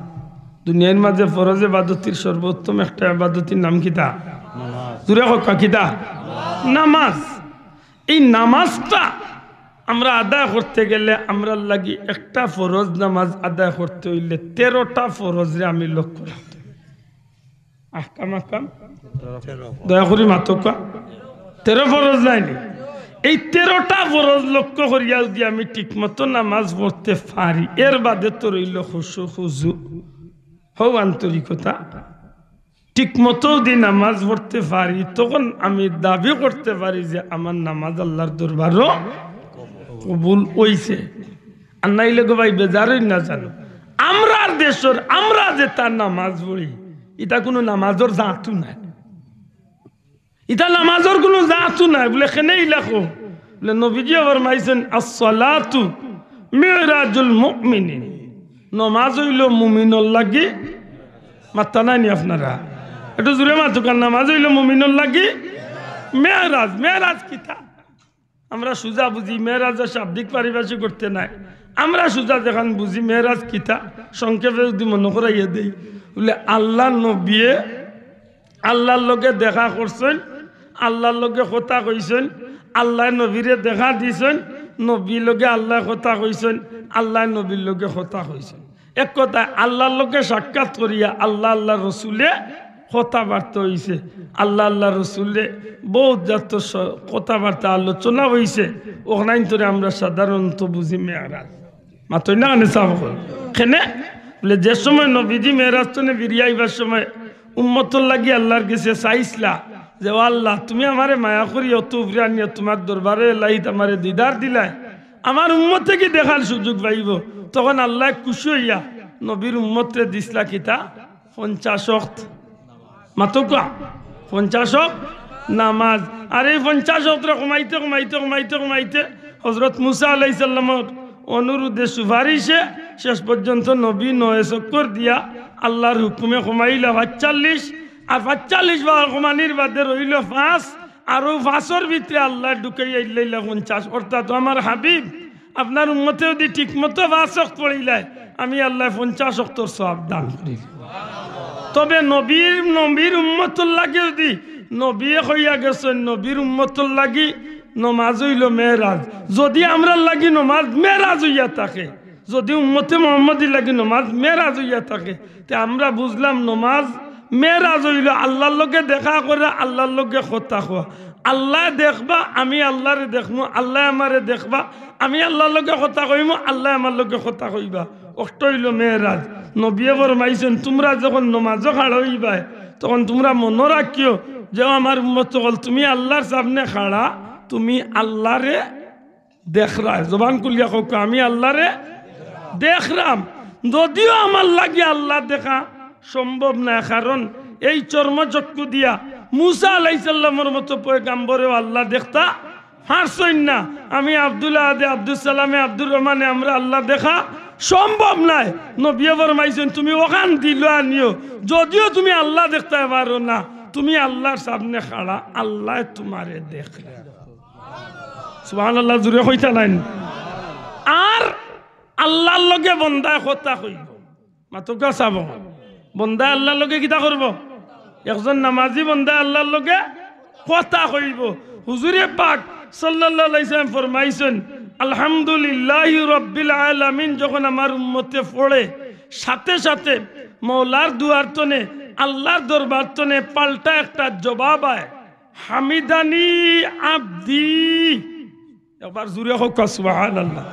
দুনিয়ার মাঝে ফরজ ইবাদতির সর্বোত্তম একটা ইবাদতির নাম কিতা? জুরে কউক্কা কিতা? নামাজ। এই নামাজটা আমরা আদায় করতে গেলে আমরার লাগি একটা ফরজ নামাজ আদায় করতে অইলে তেরোটা ফরজরে আমি লক্ষ্য রাখতে অইবো। আহকাম, আহকাম। দয়া করি মাতউক্কা। তেরো ফরজ নায়নি? এই তেরোটা ফরজ লক্ষ্য করিয়া যুদি আমি ঠিকমতো নামাজ পড়তে পারি, এর বাদে তো রইলো খুশু, খুজু, হউ আন্তরিকতা। ঠিকমতো যুদি নামাজ পড়তে পারি, তখন আমি দাবি করতে পারি যে আমার নামাজ আল্লার দরবারো কবুল অইছে। আর নাইলে গো ভাই, বেজার অইন না জানো, আমরার দেশর আমরা যেতা নামাজ পড়ি, ইতা কুনু নামাজর জাতউ নায়। ইতা নামাজর কুনু জাতউ নায়। বুলে, কেনে ইলা কও? বুলে, নবীজিয়ে ফরমাইছইন, "আসসালাতু মিরাজুল মুমিনিন।" নমাজ অইলো মুমিনর লাগি, মাত্তা নায়নি আপনারা? একটু জুরে মাতউক্কা, নমাজ অইলো মুমিনর লাগি মেরাজ। মেরাজ কিতা? আমরা সুজা বুঝি, মেরাজর শাব্দিক পারিভাষিক করতে নায়। আমরা সুজা যেখান বুঝি, মেরাজ কিতা? সংক্ষেপে যুদি মনো করাইয়া দেই, বুলে আল্লার নবীয়ে আল্লার লগে দেখা করছইন, আল্লার লগে কথা কইছইন, আল্লায় নবীরে দেখা দিছইন, নবীর লগে আল্লায় কথা কইছইন, আল্লায় নবীর লগে কথা কইছইন। এক কথায় আল্লার লগে সাক্ষাৎ করিয়া আল্লা, আল্লার রসুলে কথাবার্তা অইছে, আল্লা, আল্লার রসুলে বউত জাতর স-, কথাবার্তা আলোচনা অইছে, অখানইন্তরে আমরা সাধারণত বুঝি মেরাজ। মাতইন না কেনে সাব অকল? কেনে? বুলে, যে সময় নবীজি মেরাজ তনে ফিরিয়া আইবার সময় উম্মতর লাগি আল্লার গেছে চাইছলা যে, "ও আল্লা, তুমি আমারে মায়া করি অত উপরে আনিয়া তুমার দরবারে এলাহিত আমারে দিদার দিলায়, আমার উম্মতে কি দেখার সুযোগ পাইবো?" তখন আল্লায় খুশি অইয়া নবীর উম্মতরে দিছলা কিতা? পঞ্চাশ ওয়াক্ত। মাতউক্কা, পঞ্চাশ ওয়াক্ত নামাজ। আর এই পঞ্চাশ ওয়াক্তরে কমাইতে, কমাইতে, কমাইতে, কমাইতে হজরত মুসা আলাইহিস সালামর অনুরোধে, সুপারিশে শেষ পর্যন্ত নবী নয় চক্কর দিয়া আল্লার হুকুমে কমাইলা পাঁচচল্লিশ। আর পাঁচচল্লিশ বার কমানির বাদে রইলো পাঁচ, আর অউ পাঁচর ভিতরে আল্লায় ঢুকাইয়া ইল্লাইলা পঞ্চাশ। অর্থাৎ, ও আমার হাবিব, আপনার উম্মতে যুদি ঠিকমতো পাঁচ ওয়াক্ত পড়িলায়, আমি আল্লায় পঞ্চাশ ওয়াক্তর সওয়াব দান করি। তবে নবীর, নবীর উম্মতর লাগি যুদি, নবীয়ে কইয়া গেছইন, নবীর উম্মতর লাগি নমাজ অইলো মেরাজ। যুদি আমরার লাগি নমাজ মেরাজ অইয়া থাকে, যুদি উম্মতে মুহাম্মদীর লাগি নমাজ মেরাজ অইয়া থাকে, তে আমরা বুঝলাম নমাজ মেরাজ অইলো আল্লার লগে দেখা করা, আল্লার লগে কথা কওয়া। আল্লায় দেখবা, আমি আল্লারে দেখমু, আল্লায় আমারে দেখবা, আমি আল্লার লগে কথা কইমু, আল্লায় আমার লগে কথা কইবা। অটা অইলো মেরাজ। নবীয়ে ফরমাইছইন, তুমরা যখন নমাজো খাড়া অইবায়, তখন তুমরা মনো রাখিও যে, ও আমার উম্মত অকল, তুমি আল্লার সামনে খাড়া, তুমি আল্লারে দেখরায়। জবান খুলিয়া কউক্কা, আমি আল্লারে দেখরাম। যদিও আমার লাগি আল্লা দেখা সম্ভব নায়, কারণ এই চর্মচক্ষু দিয়া মুসা আলাইহিস সালামর মতো পয়গাম্বরেও আল্লা দেখতা পারছইন না। আমি আব্দুল আহাদে, আব্দুস সালামে, আব্দুর রহমানে আমরা আল্লা দেখা সম্ভব নায়। নবীয়ে ফরমাইছইন, তুমি অখান দিলো আনিও, যদিও তুমি আল্লা দেখতায় পারো না, তুমি আল্লার সামনে খাড়া, আল্লায় তুমারে দেখরা। সুবহানাল্লাহ, জুরে কইতা নাইন। আর আল্লার লগে বন্দায় কথা কইবো। মাতউক্কা চাবো। বন্দায় আল্লার লগে কিতা করবো? একজন নামাজি বন্দায় আল্লার লগে কথা কইবো। হুজুরে পাক সাল্লাল্লাহু আলাইহি ওয়াসাল্লাম ফরমাইছইন, আলহামদুলিল্লাহি রাব্বিল আলামিন যখন আমার উম্মতে পড়ে, সাথে সাথে মওলার দুয়ার তনে, আল্লার দরবার তনে পাল্টা একটা জবাব আয়, হামিদানি আব্দি। একবার জুরে কউক্কা সুবহানাল্লাহ।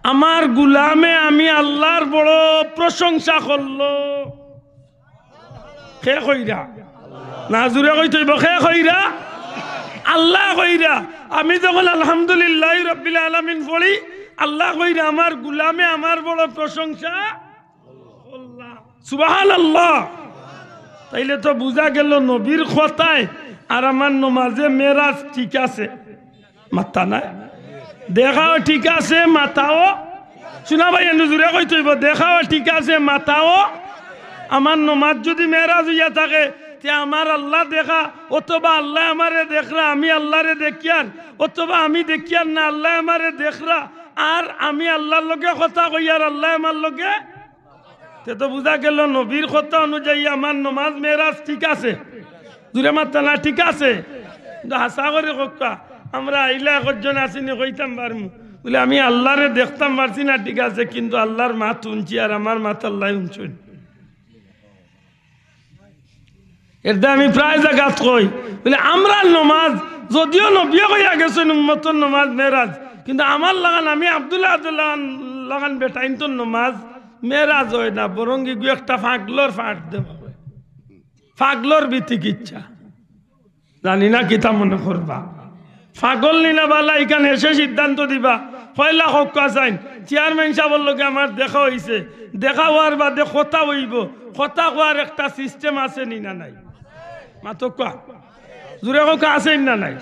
আমার গুলামে আমি আল্লার বড় প্রশংসা করলো। কে কইরা? না, জুরে কইতে অইবো, কে কইরা? আল্লায় কইরা। আমি যখন আলহামদুলিল্লাহি রাব্বিল আলামিন পড়ি, আল্লায় কইরা, "আমার গুলামে আমার বড় প্রশংসা।" সুবহানাল্লাহ। তাইলে তো বুঝা গেল নবীর কথায় আর আমার নমাজে মেরাজ ঠিক আছে। মাত্তা নাই। দেখাও ঠিক আছে, মাতাও। শুনা ভাই, এনু জুরে কইতে অইবো, দেখাও ঠিক আছে, মাতাও। আমার নমাজ যুদি মেরাজ অইয়া থাকে, তে আমার আল্লাহ দেখা, অথবা আল্লায় আমারে দেখরা, আমি আল্লারে দেখিয়ার, অথবা আমি দেখিয়ার না, আল্লায় আমারে দেখরা, আর আমি আল্লার লগে কথা কইয়ার, আল্লায় আমার লগে। তে তো বুঝা গেল নবীর কথা অনুযায়ী আমার নমাজ মেরাজ ঠিক আছে। জুরে মাত্তা না, ঠিক আছে। কিন্তু হাছা করি কউক্কা, আমরা আইলা একজন আছিনি কইতাম পারমু, বুলে, "আমি আল্লারে দেখতাম পারছি না, ঠিক আছে, কিন্তু আল্লার মাত হুনছি, আর আমার মাত আল্লায় হুনছইন।" এরদায় আমি প্রায় জাগাত কই, বুলে, "আমরার নমাজ, যদিও নবীয়ে কইয়া গেছইন উম্মতর নমাজ মেরাজ, কিন্তু আমার লাখান, আমি আব্দুল্লাহ আব্দুল্লাহ লাখান বেটাইন্তর নমাজ মেরাজ অয় না, বরং ইগু একটা ফাগলর ফাট দেওয়া অয়, ফাগলর বিতিকিচ্ছা।" জানি না কিতা মনে করবা। ফাগল নি না বালা, ইখান হেষে সিদ্ধান্ত দিবা। পয়লা কউক্কা চাইন, চেয়ারম্যান সাবর লগে আমার দেখা অইছে, দেখা অওয়ার বাদে কথা অইবো, কথা কওয়ার একটা সিস্টেম আছে নি না নাই? মাতউক্কা, জুরে কউক্কা, আছে নি না নাই?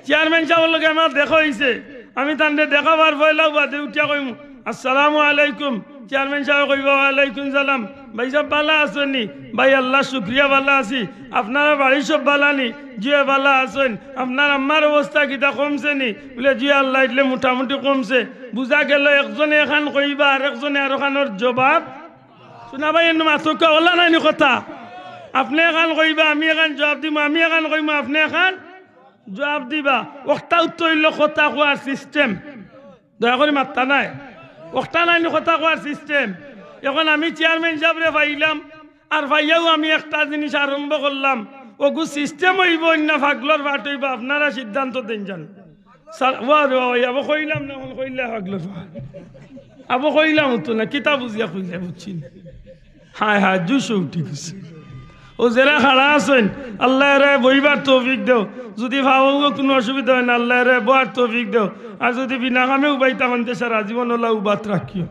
চেয়ারম্যান সাবর লগে আমার দেখা অইছে, আমি তানরে দেখা অওয়ার পয়লাউ বাদে উঠিয়া কইমু, "আসসালামু আলাইকুম।" চেয়ারম্যান সাবে কইবা, "ওয়ালাইকুম সালাম।" "ভাইসাব, বালা আছইন নি?" "ভাই, আল্লার শুকরিয়া, বালা আছি।" "আপনারা বাড়ির সব বালা নি?" "জি অয়, বালা আছইন।" "আপনার আম্মার অবস্থা কিতা, কমছে নি?" বুলে, "জি অয়, আল্লায় দিলে মোটামুটি কমছে।" বুঝা গেল একজনে এখান কইবা, আরেকজনে আরোখানর জবাব। শুনা ভাই, এনু মাতউক্কা, অলা নায়নি কথা? আপনে এখান কইবা, আমি এখান জবাব দিমু, আমি এখান কইমু, আপনে এখান জবাব দিবা। অখটাউ তো অইলো কথা কওয়ার সিস্টেম। দয়া করি মাত্তা নায়। অখটা নায়নি কথা কওয়ার সিস্টেম। এখন আমি চেয়ারম্যান সাবরে পাইলাম, আর পাইয়াউ আমি একটা জিনিস আরম্ভ করলাম। অগু সিস্টেম অইবো না ফাগলর ফাট অইবো, আপনারা সিদ্ধান্ত দেইন যান। স্যার, ওয়া রে ওয়া, আবো কইলাম না, এখন কইলা ফাগলর ফাট। আবো কইলাম তো না, কিতা বুঝিয়া কইলা, বুঝছি না। হায় হায়, জুশ উঠি গেছে। অউ যেরা খাড়া আছইন, আল্লায় এরারে বইবার তৌফিক দেও। যুদি পাওগো কুনু অসুবিধা অয় না, আল্লায় এরারে বওয়ার তৌফিক দেও। আর যুদি বিনা কামে উবাইতা অইন তে সারা জীবন অলা উবাত রাখিও।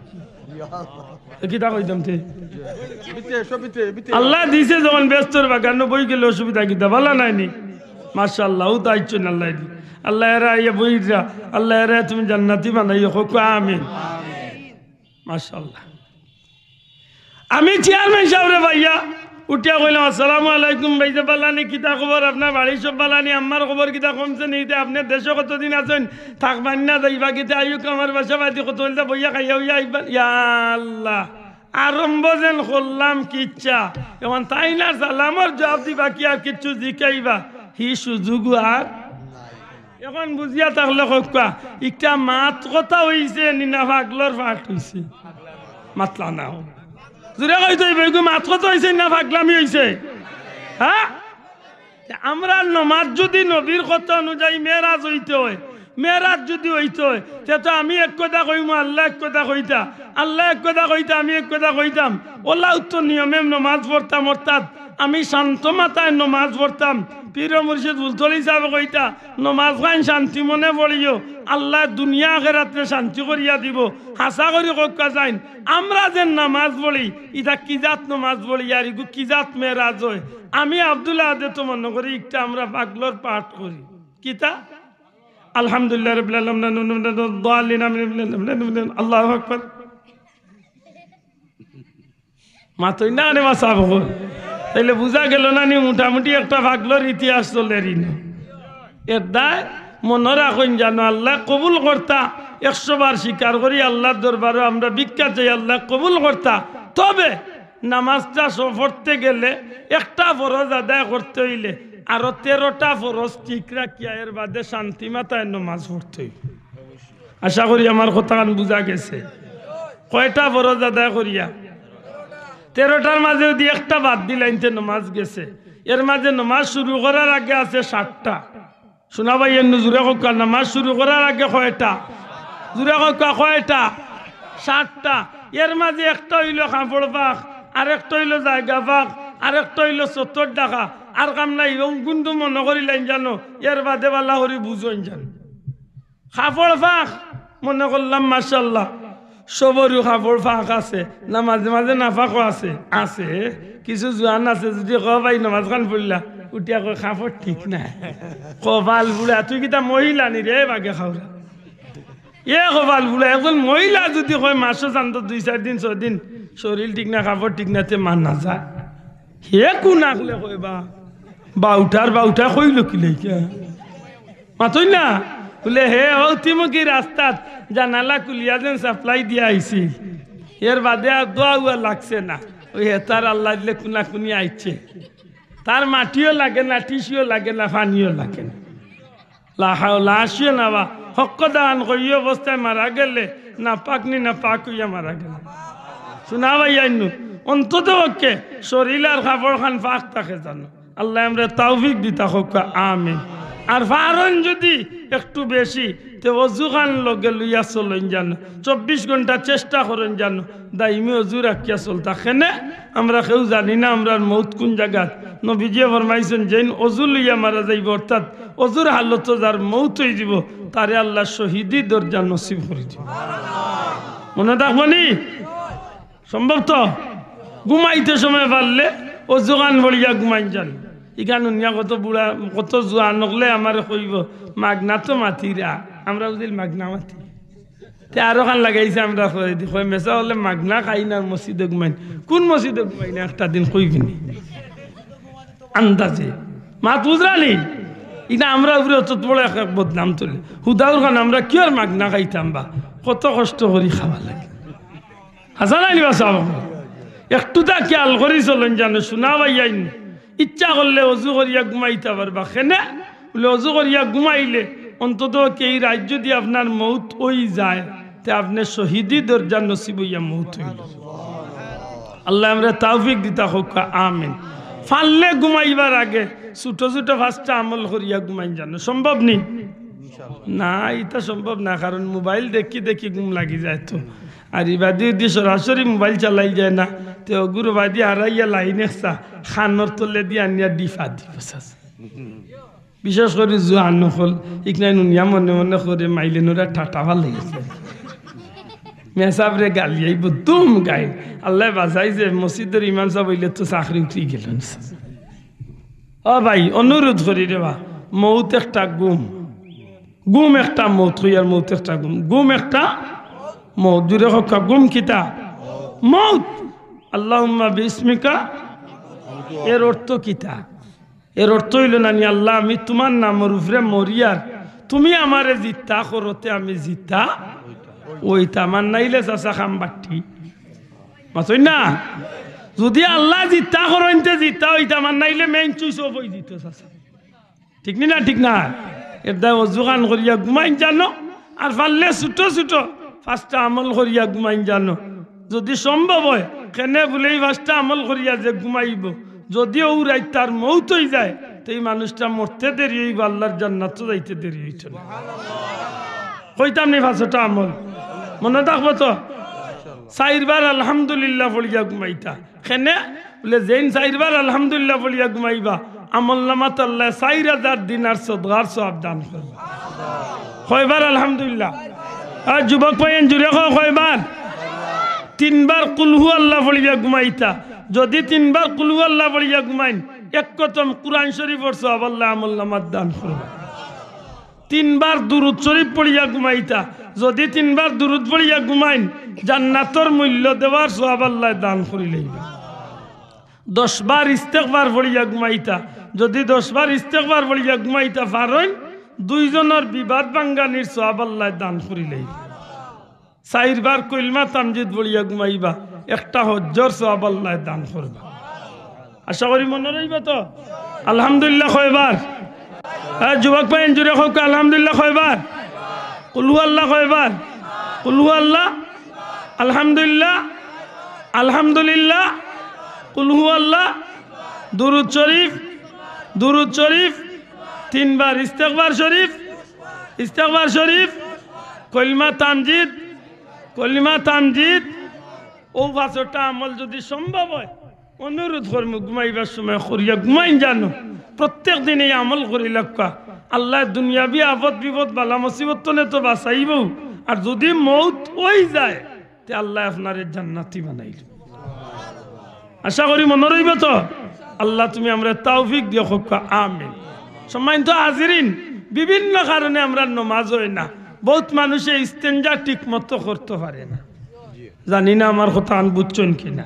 এ কিতা কইতাম তে? বিতে, সব বিতে, বিতে। আল্লায় দিছে যখন বেহেস্তর বাগানো বই গেলে অসুবিধা কিতা? বালা নায়নি? মাশাআল্লাহ, অউ তো আইছইন আল্লায় দি। আল্লায় এরারে আইয়া বইরা, আল্লায় এরারে তুমি জান্নাতি বানাইও, কউক্কা আমিন। মাশাআল্লাহ। আমি চেয়ারম্যান সাবরে পাইয়া উঠিয়া কইলাম, "আসসালামু আলাইকুম, ভাইসাব বালা নি, কিতা খবর? আপনার বাড়ির সব বালা নি? আম্মার খবর কিতা, কমছে নি? ইতে আপনে দেশো কতদিন আছইন? থাকবা নি না যাইবা গি? তে আইউক্কা আমার বাসা বাদি কত অইলতা, বইয়া খাইয়া অইয়া আইবা।" ইয়া আল্লাহ, আরম্ভ যেন করলাম কিচ্ছা। এখন তাইন আর সালামর জবাব দিবা কি আর কিচ্ছু জিকাইবা? হি সুযোগ আর এখন বুঝিয়া থাকলে কউক্কা, ইটা মাত কথা অইছে নি না ফাগলর ফাট অইছে? মাতলা না। জুরে কইতে অইবো, ইগু মাত কথা অইছে নি না ফাগলামি অইছে? হ্যাঁ? তে আমরার নমাজ যুদি নবীর কথা অনুযায়ী মেরাজ অইতে অয়, মেরাজ যুদি অইতে অয়, তে তো আমি এক কথা কইমু, আল্লায় এক কথা কইতা, আল্লায় এক কথা কইতা, আমি এক কথা কইতাম। অলাউ তো নিয়মে নমাজ পড়তাম, অর্থাৎ আমি শান্ত মাথায় নমাজ পড়তাম। পীর ও মুর্শিদ ফুলতলি সাবে কইতা, "নমাজ খান শান্তি মনে পড়িও, আল্লায় দুনিয়া আখেরাতরে শান্তি করিয়া দিবো।" হাছা করি কউক্কা যাইন, আমরা যে নমাজ পড়ি, ইটা কি জাত নমাজ পড়ি, আর ইগু কি জাত মেরাজ অয়? আমি আব্দুল আহাদে তো মনো করি ইকটা আমরা ফাগলর ফাট করি। কিতা? আলহামদুলিল্লাহি রাব্বিল আলামিন, দাল্লিন, আমিন, আল্লাহু আকবার। মাতইন না রে মাসাব অকল। তাইলে বুঝা গেল না নি, মোটামুটি একটা ফাগলর ইতিহাস চলের ইনো। এরদায় মনো রাখইন জানো, আল্লায় কবুল করতা, একশো বার স্বীকার করি আল্লার দরবারো আমরা ভিক্ষা চাই, আল্লায় কবুল করতা। তবে নামাজটা স-, পড়তে গেলে একটা ফরজ আদায় করতে অইলে আরো তেরোটা ফরজ ঠিক রাখিয়া এর বাদে শান্তি মাথায় নমাজ পড়তে অইবো। আশা করি আমার কথাখান বুঝা গেছে। কয়টা ফরজ আদায় করিয়া? তেরোটার মাঝে যুদি একটা বাদ দিলাইন তে নমাজ গেছে। এর মাঝে নমাজ শুরু করার আগে আছে সাতটা। শুনা ভাই, এনু জুরে কউক্কা, নমাজ শুরু করার আগে কয়টা? জুরে কউক্কা, কয়টা? সাতটা। এর মাঝে একটা অইলো কাপড় ফাক, আরেকটা অইলো জাগা ফাক, আরেকটা অইলো চত্বর ঢাকা। আর কাম নাই, অউ কিন্তু মনো করিলাইন জানো, এর বাদে বালা করি বুঝইন জানো। কাপড় ফাক, মনে করলাম, মাশাআল্লাহ, সবরও কাপড় ফাঁক আছে, না মাঝে মাঝে নাফাকও আছে? আছে। কিছু জোয়ান আছে, যুদি কও, "ভাই, নামাজ খান পড়লা?" উঠিয়া কয়, "কাপড় ঠিক না।" কপাল পুড়া, তুই কিতা মহিলা নি রে, বাগে খাওরা? এ কপাল পুড়া, একজন মহিলা যুদি কয়, "মাসো জানতো দুই চাইর দিন, ছয় দিন, শরীর ঠিক না, কাপড় ঠিক না", তে মানা যায়? হে কোন আকলে কয় বা? বাউটার বাউটা কইল কি লেখা? মাতই না? বুলে, "হে, অউ তিমুখী রাস্তাত জানালা খুলিয়া যেন সাপ্লাই দিয়া আইছি, এর বাদে আর দোয়া উয়া লাগছে না। অউ হেতার আল্লাহ দিলে কুনাকুনি আইছে, তার মাটিও লাগে না, টিস্যুও লাগে না, পানিও লাগে না।" লা হাওলা, আসিও না বা, হক্ক দান করি অবস্থায় মারা গেলে, না পাক নি না পাক অইয়া মারা গেলে। শুনা ভাই আইনু, অন্তত পক্ষে শরীর আর কাপড় খান ফাঁক থাকে জানো। আল্লাহ আমরা তৌফিক দিতা কউক্কা, আমিন। আর ফারইন যুদি একটু বেশি, তে অজু খান লগে লইয়া চলইন জানো, চব্বিশ ঘন্টা চেষ্টা করইন জানো, দাইমি অজু রাখিয়া চলতা। কেনে? আমরা কেউ জানি না আমরার মউত কুন জাগাত। নবীজিয়ে ফরমাইছইন, "যেইন অজু লইয়া মারা যাইবো, অর্থাৎ অজুর হালতো যার মউত অইযিবো, তারে আল্লাহ শহীদি দরজা নসিব করি দিবো।" মনো থাকবো নি? সম্ভব তো? ঘুমাইতে সময় পারলে অজু খান পড়িয়া ঘুমাইন জানো। ইখান হুনিয়া কত বুড়া, কত জোয়ান অকলে আমারে কইবো, "মাগনা তো মাতিরা, আমরা বুঝিল মাগনা মাতি।" তে আরো খান লাগাইছে আমরা কই দি, কই, "মেসা অকলে মাগনা খাইন আর মসজিদো ঘুমাইন।" কুন মসজিদো ঘুমাইন একটা দিন কইবি নি? আন্দাজে। মাত বুঝরা নি? ইটা আমরা উপরে অত বড় এক, এক বদনাম তুলে। হুদাউর খান আমরা কিওর মাগনা খাইতাম বা? কত কষ্ট করি খাওয়া লাগে। হাছা নানি বা সাব? একটুতা খেয়াল করি চলইন জানো, শুনা ভাই আইন। ইচ্ছা করলে অজু করিয়া ঘুমাইতা পারবা। কেনে? বুলে, অজু করিয়া ঘুমাইলে অন্তত কেউ রাইত যুদি আপনার মউত অইযায়, তে আপনে শহীদি দরজা নসিব অইয়া মউত অইলো। আল্লাহ আমরা তৌফিক দিতা কউক্কা, আমিন। পারলে ঘুমাইবার আগে ছোট ছোট পাঁচটা আমল করিয়া ঘুমাইন জানো, সম্ভব নি? না, ইটা সম্ভব না, কারণ মোবাইল দেখি দেখি ঘুম লাগি যায় তো। আর ইবাদি যদি সরাসরি মোবাইল চালাই যায় না, তে অগুর বাদি হারাইয়া লাইন একসা খানোর তলে দি আনিয়া ডিফা দিব। বিশেষ করি জোয়ান অকল, ইকনাই নুনিয়া মনে মনে করে মাইলে নুরা ঠাটা ভালো গেছে। মেসাবরে গালি আইব, দুম গাই। আল্লাহ বাঁচাই যে মসজিদর ইমাম সাব অইলে তো চাকরি উঠি গেল। ও ভাই, অনুরোধ করি রে বা, মউত একটা ঘুম, ঘুম একটা মউত, কইয়ার মউত একটা ঘুম, ঘুম একটা মউত। জুরে কউক্কা, ঘুম কিতা? মউত। আল্লাহুম্মা বিসমিকা, এর অর্থ কিতা? এর অর্থ অইলো নানি, "আল্লাহ, আমি তুমার নামর উপরে মরিয়ার, তুমি আমারে জিতা করো তে আমি জিতা অইতাম, আর নাইলে চাচা খাম বাট্টি।" মাতইন না? যুদি আল্লাহ জিতা করইন তে জিতা অইতাম, আর নাইলে মেইন সুইচ অফ অইযিতো চাচা। ঠিক নি না? ঠিক না? এর দায় অজু খান করিয়া ঘুমাইন জানো, আর পারলে ছোট ছোট পাঁচটা আমল করিয়া ঘুমাইন জানো। যুদি সম্ভব অয়, কেনে বুলে এই পাঁচটা আমল করিয়া যে ঘুমাইব, যুদি অউ রাইত তার মউত অইযায়, তে ই মানুষটা মরতে দেরি অইব, আল্লাহর জান্নাতো যাইতে দেরি অইতো না। কইতাম নি পাঁচটা আমল? মনো থাকবো তো? চাইরবার আলহামদুলিল্লাহ পড়িয়া ঘুমাইতা। কেনে? বুলে, "যেইন চাইরবার আলহামদুলিল্লাহ পড়িয়া ঘুমাইবা, আমলনামাত আল্লায় চাইর হাজার দিনার সদকার সওয়াব দান করবা।" কয়বার আলহামদুলিল্লাহ? আর যুবক ভাইয়াইন, জুরে কও, কয়বার? তিনবার কুলহু আল্লাহ পড়িয়া ঘুমাইতা। যুদি তিনবার কুলহু আল্লাহ পড়িয়া ঘুমাইন, এক খতম কুরআন শরীফর সওয়াব আল্লায় আমলনামাত দান করবা। তিনবার দুরুদ শরীফ পড়িয়া ঘুমাইতা। যুদি তিনবার দুরুদ পড়িয়া ঘুমাইন, জান্নাতর মূল্য দেওয়ার সওয়াব আল্লায় দান করিলাইবা। দশবার ইস্তেগফার পড়িয়া ঘুমাইতা। যুদি দশবার ইস্তেগফার পড়িয়া ঘুমাইতা পারইন, দুইজনর বিবাদ ভাঙ্গানির সওয়াব আল্লায় দান করিলাইবা। চাইরবার কলমা তামজিদ পড়িয়া ঘুমাইবা, একটা হজ্জর সওয়াব আল্লায় দান করবা। আশা করি মনো রইবো তো। আলহামদুলিল্লাহ কয়বার? হ্যাঁ, যুবক ভাইয়াইন, জুরে কউক্কা, আলহামদুলিল্লাহ কয়বার? কুলহু আল্লাহ কয়বার? কুলহু আল্লাহ, আলহামদুলিল্লাহ, আলহামদুলিল্লাহ, কুলহু আল্লাহ, দুরুদ শরীফ, দুরুদ শরীফ, তিনবার ইস্তেগফার শরীফ, ইস্তেগফার শরীফ, কলমা তামজিদ, কলমা তামজিদ। অউ পাঁচটা আমল যুদি সম্ভব অয়, অনুরোধ করমু, ঘুমাইবার সময় করিয়া ঘুমাইন জানো। প্রত্যেক দিন ই আমল করিলাউক্কা। আল্লায় দুনিয়াবি আফত বিপদ বালা মুসিবত তনে তো বাঁচাইবো, আর যুদি মউত অই যায়, তে আল্লায় আপনারে জান্নাতি বানাইল। আশা করি মনো রইবো তো। আল্লাহ, তুমি আমরারে তৌফিক দিও, কউক্কা আমিন। সম্মানিত হাজিরিন, বিভিন্ন কারণে আমরার নমাজ অয় না। বউত মানুষে ইস্তেঞ্জা ঠিক মতো করতো পারে না। জানি না আমার কথাখান বুঝছইন কি না।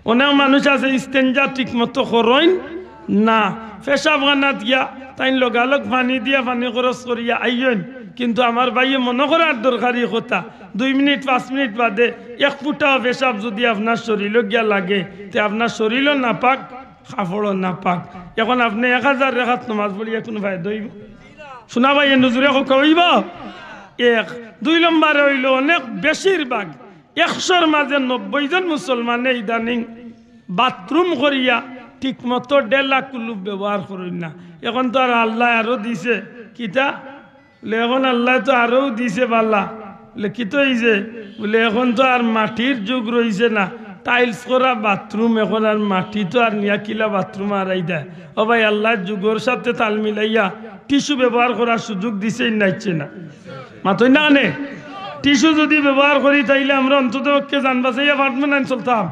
অনেক মানুষ আছে ইস্তেঞ্জা ঠিক মতো করইন না, পেশাবখানাত গিয়া তাইন লগালগ পানি দিয়া পানি খরচ করিয়া আইয়ইন। কিন্তু আমার ভাইয়ে মনো করার দরকারি কথা, দুই মিনিট পাঁচ মিনিট বাদে এক ফুটাও পেশাব যুদি আপনার শরীলো গিয়া লাগে, তে আপনার শরীলও নাপাক, কাপড়ও নাপাক। এখন আপনে এক হাজার রেকাত নমাজ পড়িয়া কুনু ফায়দা অইবো? শুনা ভাইয়ে, নজরে কউক্কা অইবো? এক। দুই নম্বরে অইলো, অনেক বেশিরভাগ একশোর মাঝে নব্বই জন মুসলমানে ইদানিং বাথরুম করিয়া ঠিকমতো ডেলা কুলুপ ব্যবহার করইন না। এখন তো আর আল্লায় আরো দিছে, কিতা? বুলে, এখন আল্লায় তো আরো দিছে বালা। বুলে, কিতা অইছে? বুলে, এখন তো আর মাটির যুগ রইছে না, টাইলস করা বাথরুম, এখন আর মাটি তো আর নিয়া কিলা বাথরুম আরাই দেয়। ও ভাই, আল্লায় যুগর সাথে তাল মিলাইয়া টিস্যু ব্যবহার করার সুযোগ দিছে না, দিছে না? মাতইন না কেনে? টিস্যু যুদি ব্যবহার করি, তাইলে আমরা অন্তত পক্ষে জান বাঁচাইয়া পারমু না, চলতাম।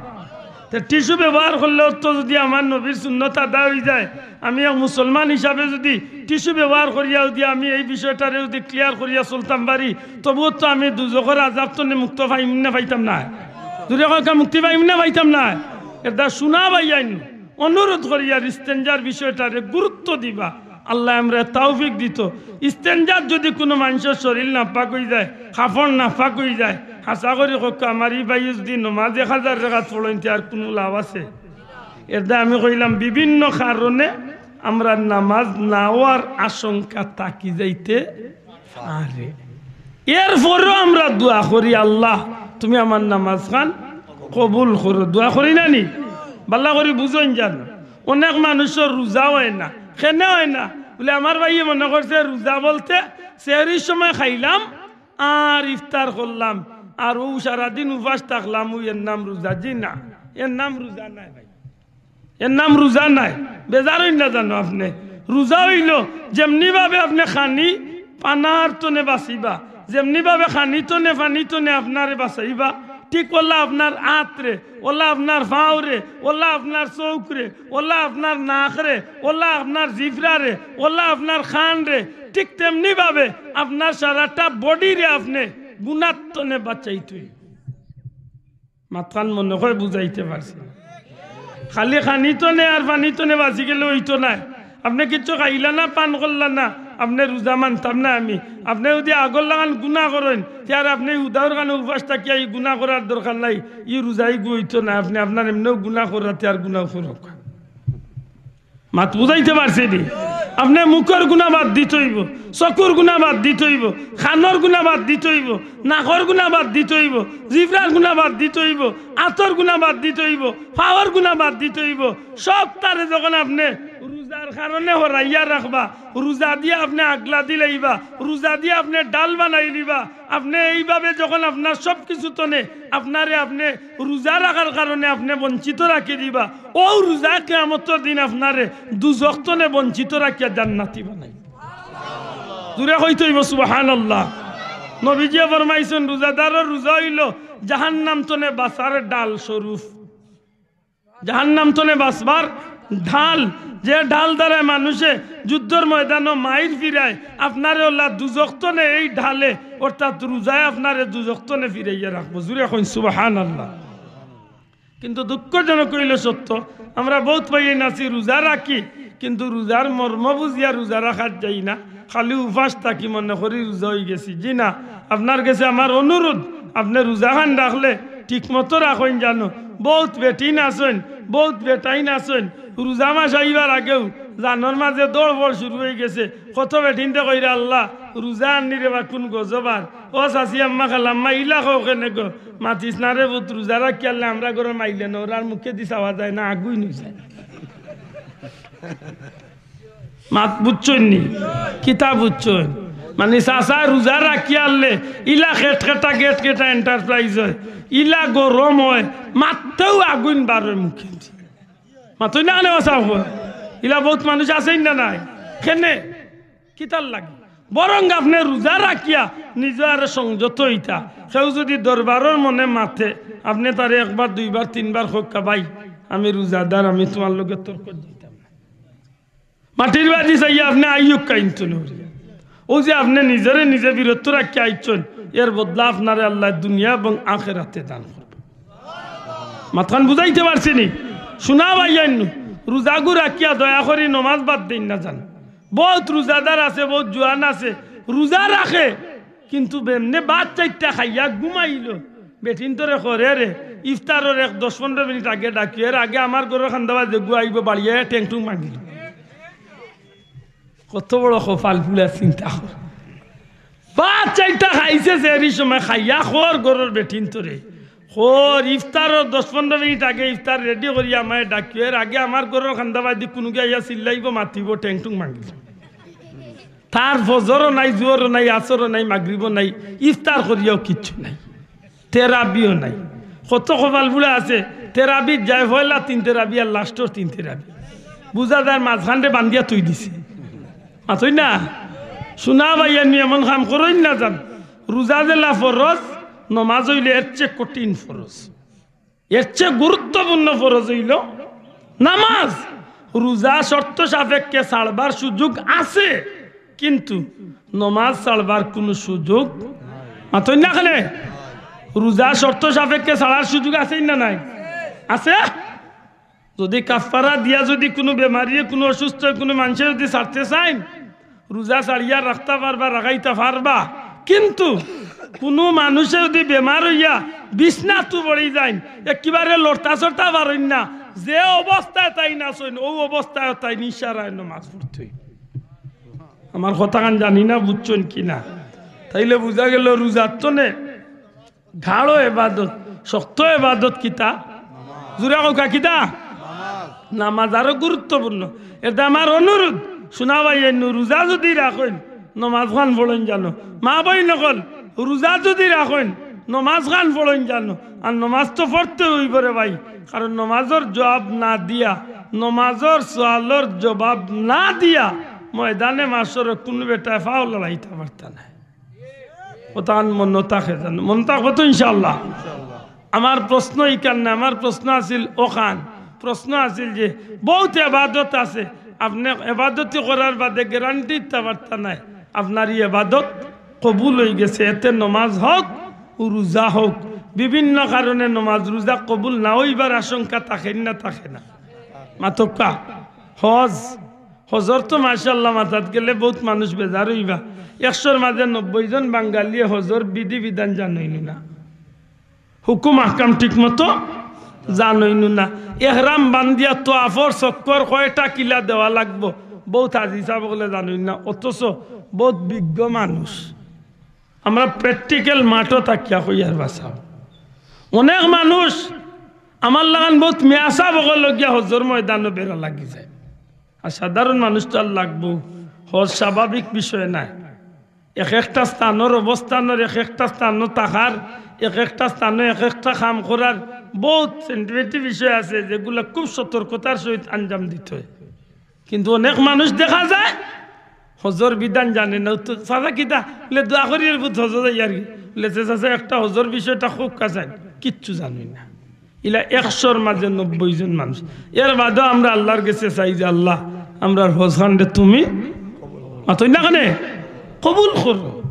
তে টিস্যু ব্যবহার করলেও তো যুদি আমার নবীর সুন্নত আদায় অই যায়, আমি এক মুসলমান হিসাবে যুদি টিস্যু ব্যবহার করিয়া যুদি আমি এই বিষয়টারে যুদি ক্লিয়ার করিয়া চলতাম পারি, তবুও তো আমি দুজখর আজাব তনে মুক্ত পাইমু না, পাইতাম না? জুরে কউক্কা, মুক্তি পাইমু না, পাইতাম না? এরদায় শুনা ভাইয়াইন, অনুরোধ করিয়ার ইস্তেঞ্জার বিষয়টারে গুরুত্ব দিবা। আল্লায় আমরারে তৌফিক দিতো। ইস্তেঞ্জাত যুদি কুনু মানষর শরীল নাপাক অই যায়, কাপড় নাপাক অই যায়, হাছা করি কউক্কা, আমার ই ভাইয়ে যুদি নমাজ এক হাজার রেকাত পড়ইন, তে আর কুনু লাভ আছে? এরদায় আমি কইলাম, বিভিন্ন কারণে আমরার নমাজ না অওয়ার আশঙ্কা থাকি যাইতে পারে। এরপরেও আমরা দোয়া করি, "আল্লাহ, তুমি আমার নমাজখান কবুল করো।" দোয়া করি না নি? বালা করি বুঝইন যেন। অনেক মানষর রোজা অয় না। কেনে অয় না? বুলে, "আমার ভাইয়ে মনে করছে রোজা বলতে সেহরির সময় খাইলাম আর ইফতার করলাম, আর অউ সারাদিন উপাস থাকলাম, অউ এর নাম রোজা।" জি না, এর নাম রোজা নায় ভাই। এর নাম রোজা নায়। বেজার অইন না জানো আপনে। রোজা অইলো যেমনি ভাবে আপনে খানি পানার তনে বাঁচিবা, যেমনি ভাবে খানি তনে পানি তনে আপনারে বাঁচাইবা, ঠিক অলা আপনার আতরে, অলা আপনার পাওরে, অলা আপনার চউখরে, অলা আপনার নাকরে, অলা আপনার জিফরারে, অলা আপনার কানরে, ঠিক তেমনি ভাবে আপনার সারাটা বডিরে আপনে গুনার তনে বাঁচাইতই। মাতখান মনে অয় বুঝাইতে পারছি না। খালি খানি তনে আর পানি তনে বাঁচি গেলে অইতো নায়। আপনে কিচ্ছু খাইলা না, পান করলা না, আপনে রোজা মানতাম না আমি। আপনে যুদি আগর লাখান গুনা করইন, তে আর আপনে হুদাউর খানো উপাস থাকিয়া ই গুনা করার দরকার নাই। ই রোজাইগু অইতো নায়। আপনে আপনার এমনেও গুনা করাতে আর গুনা করউক। মাত বুঝাইতে পারছি নি? আপনে মুখর গুনা বাদ দিতে অইবো, চকুর গুনা বাদ দিতে অইবো, কানর গুনা বাদ দিতে অইবো, নাকর গুনা বাদ দিতে অইবো, জিফরার গুনা বাদ দিতে অইবো, আতর গুনা বাদ দিতে অইবো, পাওর গুনা বাদ দিতে অইবো। সবতারে যখন আপনে রোজার কারণে হরাইয়া রাখবা, রোজা দিয়া আপনে আগলা দিলাইবা, রোজা দিয়া আপনে ঢাল বানাইলিবা, আপনে এইভাবে যখন আপনার সব কিছু তনে আপনারে আপনে রোজা রাখার কারণে আপনে বঞ্চিত রাখি দিবা, অউ রোজা কিয়ামতর দিন আপনারে দুজখ তনে বঞ্চিত রাখিয়া জান্নাতি বানাই। জুরে কইতে অইবো সুবহানাল্লাহ। নবীজিয়ে ফরমাইছইন, রোজাদারর রোজা অইলো জাহান্নাম তনে বাঁচার ঢাল স্বরূপ। জাহান্নাম তনে বাঁচবার ঢাল, যে ঢাল দ্বারা মানষে যুদ্ধর ময়দানো মাইর ফিরায়, আপনারে অলা দুজখ তনে এই ঢালে, অর্থাৎ রোজায় আপনারে দুজখ তনে ফিরাইয়া রাখবো। জুরে কইন সুবহানাল্লাহ। কিন্তু দুঃখজনক অইলো সত্য, আমরা বউত ভাইয়াইন আছি রোজা রাখি, কিন্তু রোজার মর্ম বুঝিয়া রোজা রাখাত যাই না, খালি উপাস থাকি মনে করি রোজা অইগেছি। জি না, আপনার গেছে আমার অনুরোধ, আপনে রোজাখান রাখলে ঠিক মতো রাখইন জানো। বউত বেটিন আছইন, বউত বেটাইন আছইন, রোজা মাস আইবার আগেউ জানর মাঝে দৌড়-ফড় শুরু অইগেছে। কত বেটিন্তে কইরা, "আল্লাহ, রোজা আননি রে বা, কুন গজব আর। ও চাচি আম্মা খালাম্মা, ইলা কও কেনে গো? মাতিস না রে পুত, রোজা রাখিয়ারলে আমরার ঘরর মাইলে নর আর মুখেদি চাওয়া যায় না, আগুইন অইযায়।" মাত বুঝছইন নি? কিতা বুঝছইন? মানি চাচায় রোজা রাখিয়ারলে ইলা খেটখেটা গেটখেটা এন্টারপ্রাইজ অয়, ইলা গরম অয়, মাততেউ আগুইন বার অয় মুখেদি। মাতইন না কেনে বা চাও? ইলা বউত মানুষ আছইন না নাই? কেনে? কিতার লাগি? বরং আপনে রোজা রাখিয়া নিজে আরো সংযত অইতা। কেউ যুদি দরবারর মনে মাতে, আপনে তারে একবার, দুইবার, তিনবার কউক্কা, "ভাই, আমি রোজাদার, আমি তুমার লগে তর্কত যাইতাম না।" মাটির বাড়ি চাইয়া আপনে আইউক্কা ইনতু নরিয়া। অউ যে আপনে নিজরে নিজে বিরত রাখিয়া আইছইন, এর বদলা আপনারে আল্লায় দুনিয়া এবং আখেরাতে দান করবা। মাতখান বুঝাইতে পারছি নি? শুনা ভাইয়াইন, রোজাগু রাখিয়া দয়া করি নমাজ বাদ দেইন না যান। বউত রোজাদার আছে, বউত জোয়ান আছে, রোজা রাখে, কিন্তু বেমনে ভাত চাইরটা খাইয়া ঘুমাইলো। বেটিন্তরে কয়, "রে, ইফতারর এক দশ পনরো মিনিট আগে ডাকিও, এর আগে আমার ঘরর কান্দাবায় যেগু আইবো, বাড়িয়া ঠেংঠুং ভাঙ্গিলো।" কত বড় কপাল পুড়া, চিন্তা কর। ভাত চাইরটা খাইছে, সেহরির সময় খাইয়া কয় ঘরর বেটিন্তরে, কয়, "ইফতারর দশ পনরো মিনিট আগে ইফতার রেডি করিয়া আমারে ডাকিও, এর আগে আমার ঘরর কান্দাবায়দি কুনুগি আইয়া চিল্লাইবো, মাতিবো, ঠেংঠুং ভাঙ্গিলো।" তার ফজরও নাই, জোহরও নাই, আসরও নাই, মাগরিবও নাই, ইফতার করিয়াও কিচ্ছু নাই, তেরাবিও নাই। কত কপাল পুড়া আছে, তেরাবিত যায় পয়লা তিন তেরাবি আর লাস্টর তিন তেরাবি। বুঝা যায় মাঝখানরে বান্ধিয়া থুই দিছে। মাতইন না? শুনা ভাইয়াইন, এমন কাম করইন না যান। রোজা যেলা ফরজ, নমাজ অইলে এর চেয়ে কঠিন ফরজ। এর চেয়ে গুরুত্বপূর্ণ ফরজ অইলো নমাজ। রোজা শর্ত সাপেক্ষে ছাড়বার সুযোগ আছে, কিন্তু নমাজ ছাড়বার কুনু সুযোগ, মাতইন না কেনে? রোজা শর্ত সাপেক্ষে ছাড়ার সুযোগ আছে না নাই? আছে। যুদি কাফফারা দিয়া যুদি কুনু বেমারিয়ে, কুনু অসুস্থ, কুনু মানষে যুদি ছাড়তে চাইন, রোজা ছাড়িয়া রাখতা পারবা, রাখাইতা পারবা। কিন্তু কুনু মানুষে যুদি বেমার অইয়া বিছনাত পড়ি যাইন, একেবারে লড়তা চড়তা পারইন না, যে অবস্থায় তাইন আছইন, অউ অবস্থায় তাইন ইশারায় নমাজ পড়তে অইবো। আমার কথাখান জানি না বুঝছইন কি না, তাইলে বুঝা গেলো রোজার তনে গাঢ় এবাদত, শক্ত এবাদত কিতা? জুরে কউক্কা কিতা? নামাজ আরো গুরুত্বপূর্ণ। এরদায় আমার অনুরোধ, শুনা ভাইয়াইন, রোজা যুদি রাখইন, নমাজখান পড়ইন যানো। মা বইন অকল, রোজা যুদি রাখইন, নমাজখান পড়ইন যানো। আর নমাজ তো পড়তে অইবো রে ভাই, কারণ নমাজর জবাব না দিয়া, নমাজর সওয়ালর জবাব না দিয়া ময়দানে মাশরো কুনু বেটায় পাও লড়াইতা পারতা নায়। কথাখান মনো থাকে যানো, মনো থাকবো তো ইনশাআল্লাহ? আমার প্রশ্ন ইখান না, আমার প্রশ্ন আছিল অখান। প্রশ্ন আছিল যে বউত এবাদত আছে, আপনে এবাদতি করার বাদে গ্যারান্টি দিতা পারতা নায় আপনার ই এবাদত কবুল অইগেছে। এতে নমাজ হউক, রোজা হউক, বিভিন্ন কারণে নমাজ রোজা কবুল না অইবার আশঙ্কা থাকে না, থাকে না? মাতউক্কা। হজ, হজর তো মাশাআল্লাহ মাতাত গেলে বউত মানুষ বেজার অইবা। একশোর মাঝে নব্বই জন বাঙালিয়ে হজর বিধি বিধান জানইন না, হুকুম আহকাম ঠিক মতো জানইন না। এহরাম বান্ধিয়া তোয়াফর চক্কর কয়টা কিলা দেওয়া লাগবো, বউত হাজি সাব অকলে জানইন না, অথচ বউত বিজ্ঞ মানুষ। আমরা practical মাঠো থাকিয়া কইয়ার বাসাও। অনেক মানুষ আমার লাখান বউত মেয়াসাব অকল লগিয়া হজর ময়দানো বেড়া লাগি যায়। আর সাধারণ মানুষ তো আর লাগবো, হজ স্বাভাবিক বিষয় নায়। এক একটা স্থানর অবস্থানর, এক একটা স্থানো থাকার, এক একটা স্থানো এক একটা কাম করার বউত sensitive বিষয় আছে, যেগুলা খুব সতর্কতার সহিত আঞ্জাম দিতে হয়। কিন্তু অনেক মানুষ দেখা যায় হজর বিধান জানে না। তো চাচা কিতা? বলে, "দোয়া করি এর পুত হজো যাইয়ার গি।" বলে, "চাচা, একটা হজর বিষয়টা খুব কাছে, কিচ্ছু জানি না।" ইলা একশোর মাঝে নব্বই জন মানুষ। এর বাদেও আমরা আল্লাহর গেছে চাই যে, "আল্লাহ, আমরার হজখানরে তুমি," মাতইন না কেনে, "কবুল করো।"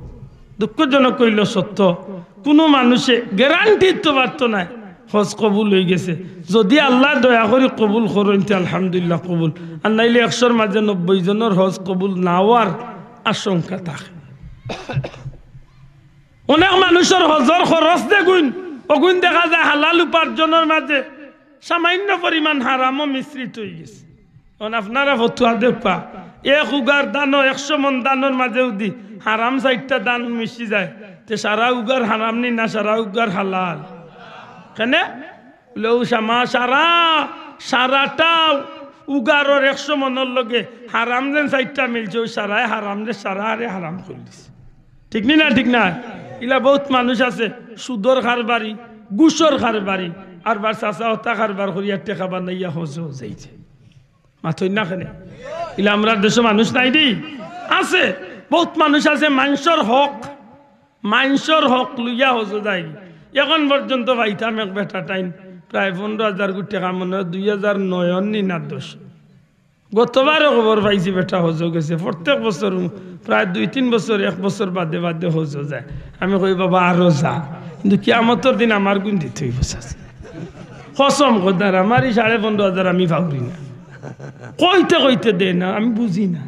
দুঃখজনক অইলো সত্য, কুনু মানুষে গ্যারান্টি দিতো পারতো নায় হজ কবুল অইগেছে। যুদি আল্লায় দয়া করি কবুল করইন, তে আলহামদুলিল্লাহ কবুল, আর নাইলে একশোর মাঝে নব্বই জনর হজ কবুল না অওয়ার আশঙ্কা থাকে। অনেক মানুষর হজর খরচ যেগুইন, অগুইন দেখা যায় হালাল উপার্জনর মাঝে সামান্য পরিমাণ হারামও মিশ্রিত অইগেছে। অখন আপনারা ফতুয়া দেউক্কা, এক উগার ধানো, একশো মণ ধানর মাঝে যুদি হারাম চাইরটা ধান মিশি যায়, তে সারা উগার হারাম নি না সারা উগার হালাল? কেনে? বলে, "ও শামা, সারা, সারাটা উগারর একশো মণর লগে হারাম যেন চাইরটা মিলছে, অউ সারায় হারামরে সারারে হারাম করি দিছে।" ঠিক নি না? ঠিক না? ইলা বউত মানুষ আছে, সুদর কারবারি, ঘুষর কারবারি, আর বার চাচা হতা কারবার করিয়া টেকা বানাইয়া হজো যাইছে। মাতইন না কেনে? ইলা আমরার দেশো মানুষ নাই নি? আছে। বউত মানুষ আছে মানষর হক, মানষর হক লইয়া হজো যায়। এখন পর্যন্ত পাইতাম এক বেটা টাইন প্রায় পনরো হাজার গুটি টেকা, মনে অয় দুই হাজার নয় নি না দশ। গতবারও খবর পাইছি বেটা হজো গেছে, প্রত্যেক বছর প্রায় দুই তিন বছর, এক বছর বাদে বাদে হজো যায়। আমি কই, "বাবা, আরো যা, কিন্তু কিয়ামতর দিন আমার গুণ দিতে অইবো।" কসম খোদার, আমার ই সাড়ে পনরো হাজার আমি পাউরি না। কইতে কইতে দেয় না, আমি বুঝি না।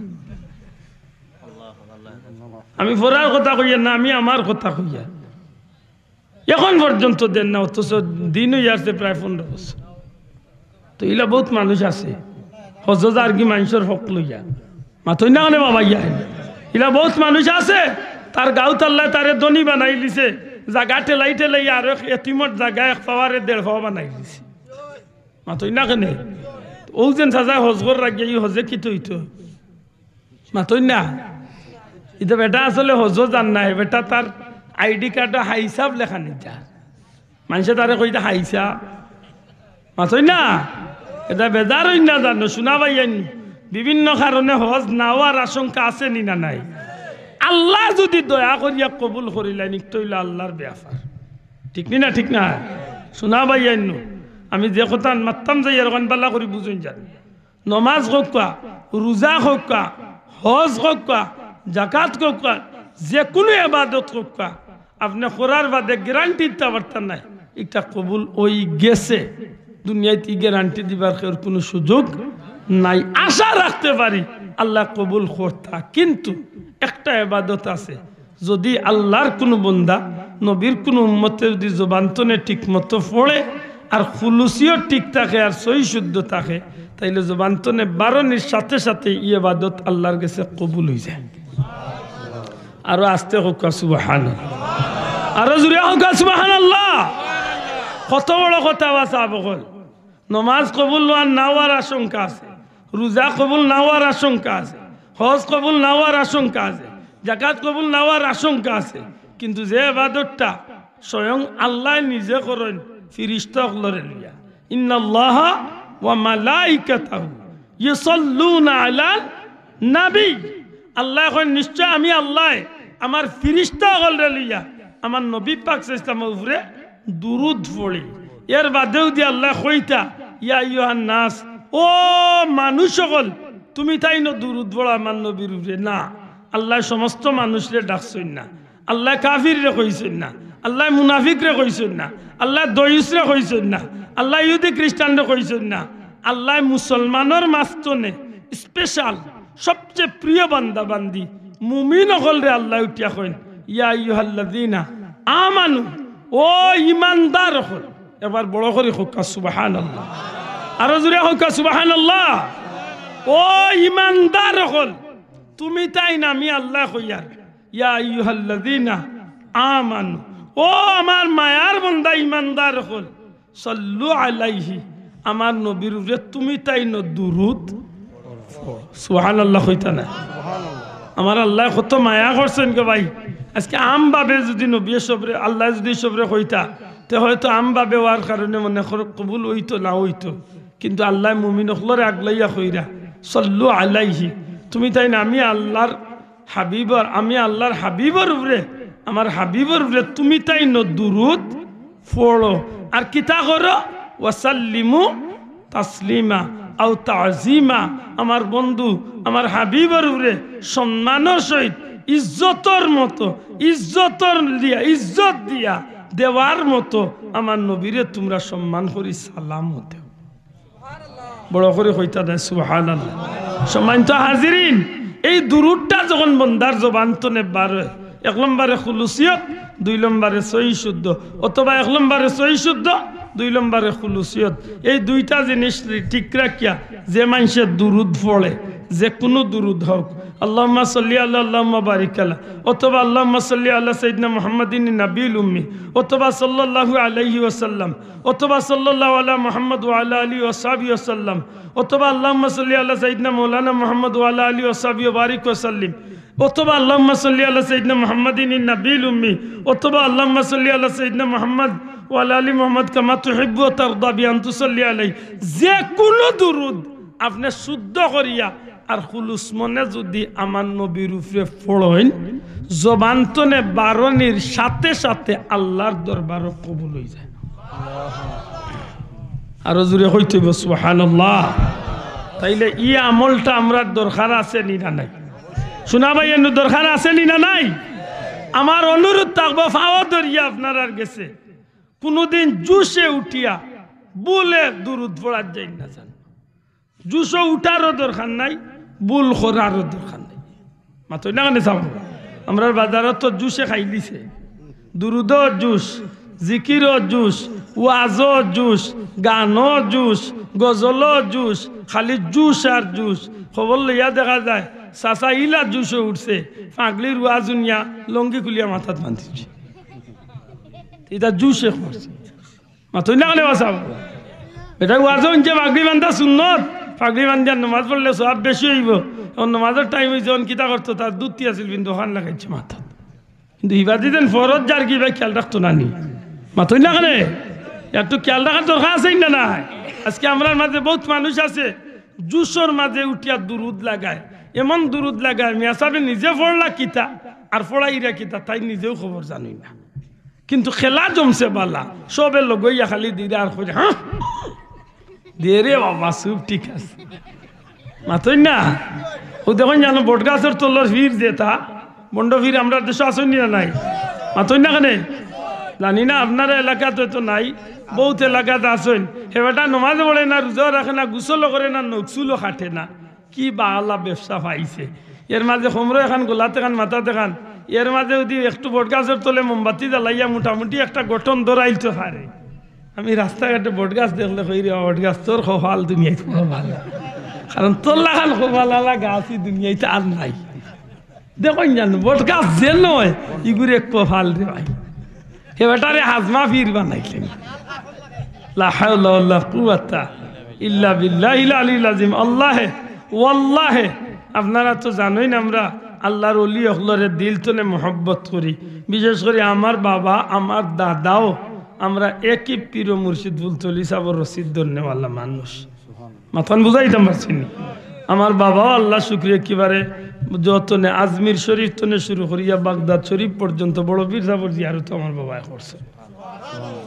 আমি ফরার কথা কইয়ার না, আমি আমার কথা কইয়ার। এখন পর্যন্ত দেন না, অথচ দিন অইয়ারছে প্রায় পনরো বছর। তো ইলা বউত মানুষ আছে, হজো যারগি মানষর হক লইয়া। মাতইন না কেনে বাবা, ইয়া। ইলা বউত মানুষ আছে, তার গাউত আল্লায় তারে ধনী বানাইলিছে, জাগা ঠেলাই ঠেলাই আরো এক এতিমর জাগা এক পাওয়ারে দেড় পাওয়া বানাইলিছে। মাতইন না কেনে? অউ যেন চাচায় হজ করার আগে ই হজে কিতা অইতো? মাতইন না। ইতা বেটা আসলে হজো যার না, হে বেটা তার আইডি কার্ডো হাইসাব লেখা নিতা। মানষে তারে কইতা হাইসাব। মাতইন না। ইতা বেজার অইন না জানো, শুনা ভাইয়াইন, বিভিন্ন কারণে হজ না অওয়ার আশঙ্কা আছে নি না নাই? আল্লায় যুদি দয়া করিয়া কবুল করিলাইন, ইকটা অইলো আল্লার বেয়াপার। ঠিক নি না? ঠিক না? শুনা ভাইয়াইন, আমি যে কথা মাততাম যাইয়ার অখান ভালা করি বুঝইন যান। নমাজ কউক্কা, রুজা কউক্কা, হজ কউক্কা, জাকাত কউক্কা, যেকুনু এবাদত কউক্কা, আপনে করার বাদে গ্যারান্টি দিতা পারতা নায় ইকটা কবুল অইগেছে। দুনিয়াত ই গ্যারান্টি দিবার কেউর কুনু সুযোগ নাই। আশা রাখতে পারি আল্লায় কবুল করতা, কিন্তু একটা এবাদত আছে, যুদি আল্লার কুনু বন্দা, নবীর কুনু উম্মতে যুদি জবান তনে ঠিকমতো পড়ে, আর খুলুসিয়ত ঠিক থাকে, আর সহি শুদ্ধ থাকে, তাইলে জবান তনে বারনির সাথে সাথে ই এবাদত আল্লার গেছে কবুল অইযায়। আরো আস্তে কউক্কা সুবহানাল্লাহ, আরো জুরে কউক্কা সুবহানাল্লাহ। কত বড় কথা বা সাব অকল। নমাজ কবুল অওয়ার না অওয়ার আশঙ্কা আছে, রুজা কবুল না অওয়ার আশঙ্কা আছে, হজ কবুল না অওয়ার আশঙ্কা আছে, জাকাত কবুল না অওয়ার আশঙ্কা আছে, কিন্তু যে এবাদতটা স্বয়ং আল্লায় নিজে করইন ফিরিস্তা অকলরে লইয়া, ইন্নাল্লাহা ওয়া মালাইকাতাহু ইউসাল্লুনা আলান নবী। আল্লায় কইন, নিশ্চয় আমি আল্লায় আমার ফিরিস্তা অকলরে লইয়া আমার নবী পাক সাল্লাল্লাহু আলাইহি ওয়াসাল্লামর উপরে দুরুদ পড়ি। এর বাদেও দি আল্লায় কইতা, ইয়া আইয়ুহান নাস, ও মানুষ অকল, তুমি তাইন দুরুদ পড়ো আমার নবীর উপরে। না, আল্লায় সমস্ত মানুষরে ডাকছইন না। আল্লায় কাফিররে কইছইন না, আল্লায় মুনাফিকরে কইছইন না, আল্লায় দয়ুসরে কইছইন না, আল্লায় ইহুদি খ্রিস্টানরে কইছইন না, আল্লায় মুসলমানর মাঝ তনে স্পেশাল সবচেয়ে প্রিয় বান্দা বান্দি মুমিন অকলরে আল্লায় উঠিয়া কইন, ইয়া আইয়ুহাল্লাযীনা আমানু, ও ইমানদার অকল। এবার বড় করি কউক্কা সুবহানাল্লাহ, আরো জুরে কউক্কা সুবহানাল্লাহ। ও ইমানদার অকল, তুমি তাইন আমি আল্লায় কইয়ার, ইয়া আইয়ুহাল্লাযীনা আমানু, ও আমার মায়ার বন্দা ইমানদার অকল, সাল্লু আলাইহি, আমার নবীর উপরে তুমি তাইন দুরুদ পড়ো। সুবহানাল্লাহ কইতা না? আমার আল্লায় কত মায়া করছইন গো ভাই। আজকে আমভাবে যুদি নবীয়ে সবরে, আল্লায় যুদি সবরে কইতা, তে হয়তো আমভাবে অওয়ার কারণে মনে করো কবুল অইতো না অইতো, কিন্তু আল্লায় মুমিন অকলরে আগলাইয়া কইরা, সাল্লু আলাইহি, তুমি তাইন আমি আল্লার হাবিবর, আমি আল্লার হাবিবর উপরে, আমার হাবিবর উপরে তুমি তাইন দুরুদ পড়ো। আর কিতা করো? ওয়াসাল্লিমু তাসলিমা আও তাজিমা। আমার বন্ধু, আমার হাবিবর উপরে সম্মানর সহিত, ইজ্জতর মতো, ইজ্জতর দিয়া, ইজ্জত দিয়া দেওয়ার মতো আমার নবীরে তুমরা সম্মান করি সালামও দেও। বড় করি কইতা নায় সুবহানাল্লাহ। সম্মানিত হাজিরিন, এই দুরুদটা যখন বন্দার জবান তনে বার অয়, এক নম্বরে খুলুসিয়ত, দুই নম্বরে সহি শুদ্ধ, অথবা এক নম্বরে সহি শুদ্ধ, দুই নম্বরে খুলুসিয়ত, এই দুইটা জিনিস ঠিক রাখিয়া যে মানষে দুরুদ পড়ে, যেকুনু দুরুদ হউক, আল্লাহুম্মা সাল্লি আলা, আল্লাহুম্মা বারিক আলা, অথবা আল্লাহুম্মা সাল্লি আলা সাইয়্যিদিনা মুহাম্মাদিন নাবিয়্যিল উম্মি, অথবা সাল্লাল্লাহু আলাইহি ওয়াসাল্লাম, অথবা সাল্লাল্লাহু আলা মুহাম্মাদ ওয়া আলা আলিহি ওয়া সাহবিহি ওয়াসাল্লাম, অথবা আল্লাহুম্মা সাল্লি আলা সাইয়্যিদিনা মাওলানা মুহাম্মাদ ওয়া আলা আলিহি ওয়া সাহবিহি ওয়া বারিক ওয়া সাল্লিম, অথবা আল্লাহুম্মা সাল্লি আলা সাইয়্যিদিনা মুহাম্মাদিন নাবিয়্যিল উম্মি, অথবা আল্লাহুম্মা সাল্লি আলা সাইয়্যিদিনা মুহাম্মাদ ওয়া আলা আলি মুহাম্মাদ কামা তুহিব্বু ওয়া তারদা বি আন তুসাল্লি আলাইহি। যেকুনু দুরুদ আপনে শুদ্ধ করিয়া আর খুলুস মনে যুদি আমার নবীর উপরে পড়ইন, জবান তনে বারনির সাথে সাথে আল্লার দরবারো কবুল অইযায়। আরো জুরে কইতে অইবো, সুবহানাল্লাহ। তাইলে ই আমলটা আমরার দরকার আছে নি না নাই? শুনা ভাই, এনু দরকার আছে নি না নাই? আমার অনুরোধ থাকবো, পাও ধরিয়া আপনারার গেছে, কুনুদিন জুশে উঠিয়া ভুলে দুরুদ পড়ার যাইন না যান। জুশো উঠারও দরকার নাই, ভুল করারও দরকার নাই। মাতইন না কেনে চাও? আমরার বাজারো তো জুশে খাইলিছে। দুরুদও জুশ, জিকিরও জুশ, ওয়াজও জুশ, গানও জুশ, গজলও জুশ, খালি জুশ আর জুশ। খবর লইয়া দেখা যায়, চাচা ইলা জুশো উঠছে, পাগড়ির ওয়াজ হুনিয়া লুঙ্গি খুলিয়া মাথাত বান্ধিছে। ইটা জুশে করছে। মাতইন না কেনে বা চাও? ইটা ওয়াজো হুনছে পাগড়ি বান্ধা সুন্নত, পাগড়ি বান্ধিয়া নমাজ পড়লে সওয়াব বেশি অইবো। অখন নমাজর টাইম অইছে, অখন কিতা করতো, তার ধুতি আছিল, কিন্তু অখান লাগাইছে মাথাত। কিন্তু হিবাদি যেন ফরজ যার কি ভাই খেয়াল রাখতো না নি? মাতইন না কেনে? একটু খেয়াল রাখার দরকার আছে না নাই? আজকে আমরার মাঝে বউত মানুষ আছে, জুশর মাঝে উঠিয়া দুরুদ লাগায়, এমন দুরুদ লাগায়, মিয়া সাবে নিজে পড়লা কিতা আর পড়াইরা কিতা, তাইন নিজেও খবর জানইন না। কিন্তু খেলা জমছে বালা, সবে লগইয়া খালি দিরা আর কইরা, "হ্যাঁ?" দে রে বাবা, চুপ, ঠিক আছে। মাতইন না? অউ দেখইন জানো, বটগাছর তলর পীর যেটা, ভন্ড পীর আমরার দেশো আছইন নি না নাই? মাতইন না কেনে? জানি না, আপনারার এলাকাত অয়তো নাই, বউত এলাকাত আছইন। হে বেটা নমাজ পড়ে না, রোজাও রাখে না, গোসলও করে না, নখ চুলও কাটে না। কি বালা ব্যবসা পাইছে। এর মাঝে কমরো এখান, গলাত এখান, মাথাত এখান, এর মাঝে যুদি একটু বটগাছর তলে মোমবাতি জ্বালাইয়া মোটামুটি একটা গঠন ধরাইলতো পারে। আমি রাস্তাঘাটে বটগাছ দেখলে কই, "রে বটগাছ, তোর কপাল দুনিয়াইত বড় ভালা।" কারণ তোর লাখান কপালআলা গাছ ই দুনিয়াইত আর নাই। দেখইন জানো, বটগাছ যেন অয়, ইগুরে কপাল রে ভাই। হে বেটারে হাজমা পীর বানাইলেন। লা হাওলা ওয়ালা কুওয়াতা ইল্লা বিল্লাহিল আলিয়্যিল আযীম। আল্লাহে, ওয়াল্লাহে, আপনারা তো জানইন আমরা আল্লার ওলি অকলরে দিল তনে মহব্বত করি। বিশেষ করি আমার বাবা, আমার দাদাও, আমরা একই পীর ও মুর্শিদ ফুলতলি সাবর রশিদ ধরনেওয়ালা মানুষ। মাতখান বুঝাইতাম পারছি নি? আমার বাবাও আল্লার শুকরিয়া একেবারে যতনে আজমির শরীফ তনে শুরু করিয়া বাগদাদ শরীফ পর্যন্ত বড় পীর সাবর জিয়ারত আমার বাবায় করছে।